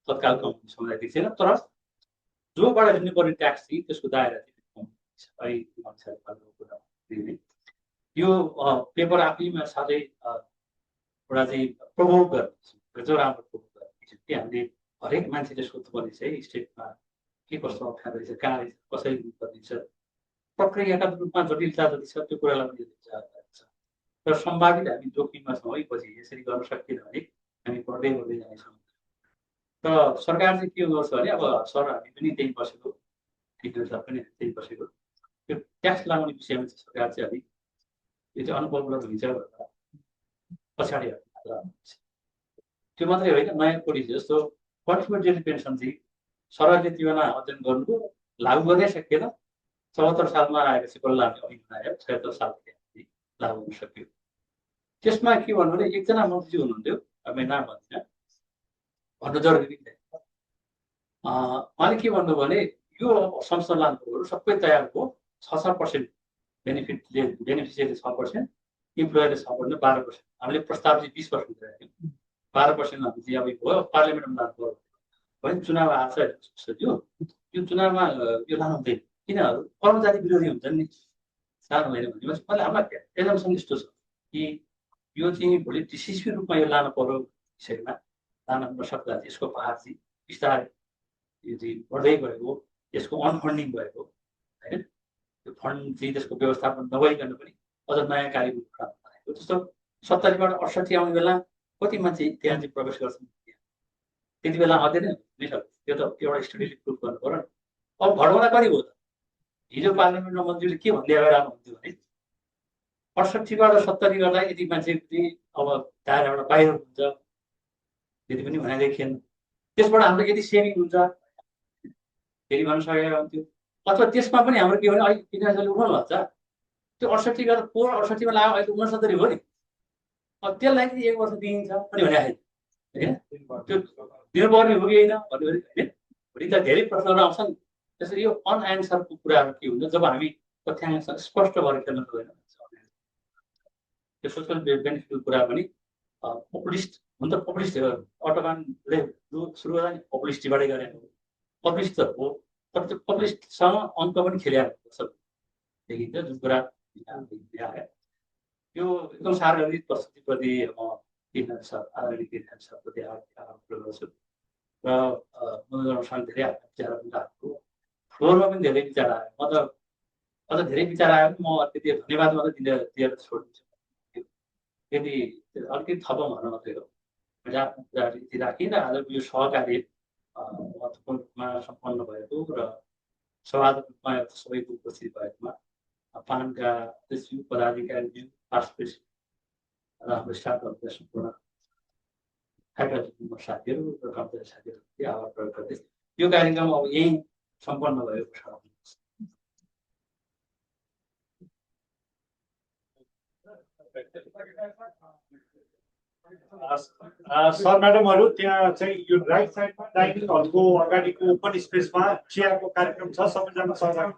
तत्काल कम समझाइदिएको छैन तर जोबाट दिनुपर्ने ट्याक्स चाहिँ त्यसको दायरा चाहिँ कम यो पेपर आफैमा साथै एउटा चाहिँ प्रमोट गर्ने जो राम्रो प्रमोट गर्ने कि हामीले हरेक मान्छे त्यसको पर्ने चाहिँ स्टेटमा के कस्तो अप्ठ्यारो रहेछ कहाँ रहेछ कसरी दिनुपर्ने छ प्रक्रियाका रूपमा जटिलता जति छ त्यो कुरालाई पनि छ र सम्भावित हामी जोखिममा छौँ है पछि यसरी गर्न सकिएन भने हामी बढ्दै जानेछौँ र सरकार चाहिँ के गर्छ भने अब सर हामी पनि त्यही बसेको टिचर पनि त्यही बसेको त्यो ट्याक्स लगाउने विषयमा चाहिँ सरकार चाहिँ अलिक यो चाहिँ अनपपुलर हुन्छ भनेर पछाडि त्यो मात्रै होइन नयाँ पोलिसी जस्तो कन्ट्रिब्युटरी पेन्सन चाहिँ सरकारले त्यो बेला अध्ययन गर्नुभयो लागू गर्नै सकिएन 74 सालमा आएपछि बल्ल हामी ऐन बनायो 76 सालदेखि लागू गर्न सक्यो त्यसमा के भन्नु भने एकजना मन्त्रीजी हुनुहुन्थ्यो अब नाम भन्दिनँ भन्नु जरुरी छैन उहाँले के भन्नु भने यो संस्था लानुभयो सबै तयार भयो 6% बेनिफिसियरी 6% इम्प्लोयरले 6% 12% हामीले प्रस्ताव चाहिँ 20% राख्यौँ 12% हामी चाहिँ अब भयो पार्लियामेन्टमा लानुभयो भने चुनाव आएको छ यो चुनावमा यो लानु हुँदैन किन कर्मचारी विरोधी हुन्छन् नि लानु भएन भनेपछि मैले हामीलाई एजम्सन यस्तो छ कि यो चाहिँ भोलि डिसिसिभ रूपमा यो लानु पर्यो विषयमा लान नसक्दा यसको भार चाहिँ बिस्तारै यो चाहिँ बढ्दै गएको यसको अनफन्डिङ भएको होइन त्यो फन्ड चाहिँ त्यसको व्यवस्थापन नभइकन पनि अझ नयाँ कार्यक्रम बनाएको जस्तो 70बाट 68 आउने बेला कति मान्छे त्यहाँ चाहिँ प्रवेश गर्छन् त्यति बेला अझै नै सक्छ त्यो त एउटा स्टडीले प्रुभ गर्नु पर्यो अब घटबडा कति भयो त हिजो पार्लियामेन्टमा मन्त्रीले के भन्दै आइरहेको हुन्थ्यो भने 68बाट 70 गर्दा यति मान्छे अब दायराबाट बाहिर हुन्छ त्यति पनि भनेको थिएन त्यसबाट हाम्रो यति सेभिङ हुन्छ फेरि भन्न सकेको हुन्थ्यो अथवा त्यसमा पनि हाम्रो के भने अहिले 3,000 उठाउनु भन्छ त्यो 68 गर्दा 68मा लाग्यो अहिले 69 भयो नि अब त्यसलाई चाहिँ 1 वर्ष दिइन्छ पनि भने होइन त्यो दिनुपर्ने हो कि होइन भन्यो भने होइन भोलि त धेरै प्रश्नहरू आउँछन् त्यसरी यो अनएन्सरको कुराहरू के हुन्छ जब हामी तथ्याङ्क स्पष्ट भएर खेल्न सक्दैन त्यो सोसल बेनिफिटको कुरा पनि पपुलिस्ट हुन त पपुलिस्ट अटोबानले सुरु गर्दा नि पपुलिस्टबाटै गरेको पपुलिस्ट त हो तर त्यो पपुलिस्टसँग अङ्क पनि खेलिरहेको देखिन्छ जुन कुरा यो एकदम सार्वजनिक प्रस्तुतिप्रति म आदरणीय सरप्रति आग्रह गर्छु र मनोरञ्जनसँग धेरै विचार पनि फ्लोरमा पनि धेरै विचार आयो म त अझ धेरै विचार आयो भने म त्यति धन्यवाद मात्रै दिएर छोडिदिन्छु यदि अलिकति थप भन्न मात्रै हो कुराहरू राखेँ र आजको यो सहकार्य महत्त्वपूर्ण रूपमा सम्पन्न भएको र सभाको रूपमा सबैको उपस्थित भएकोमा पानका अध्यक्षज्यू पदाधिकारीज्यू पास्ट प्रेसिडेन्ट र हाम्रो स्टाफहरूका सम्पूर्ण फ्याकल्टी साथीहरू र कर्मचारी साथीहरूले आभार प्रयोग गर्दै यो कार्यक्रम अब यही सम्पन्न भएको छ सर म्याडमहरू त्यहाँ चाहिँ यो राइट साइडमा डाइनिङ हलको अगाडिको ओपन स्पेसमा चियाको कार्यक्रम छ सबैजना सहभागी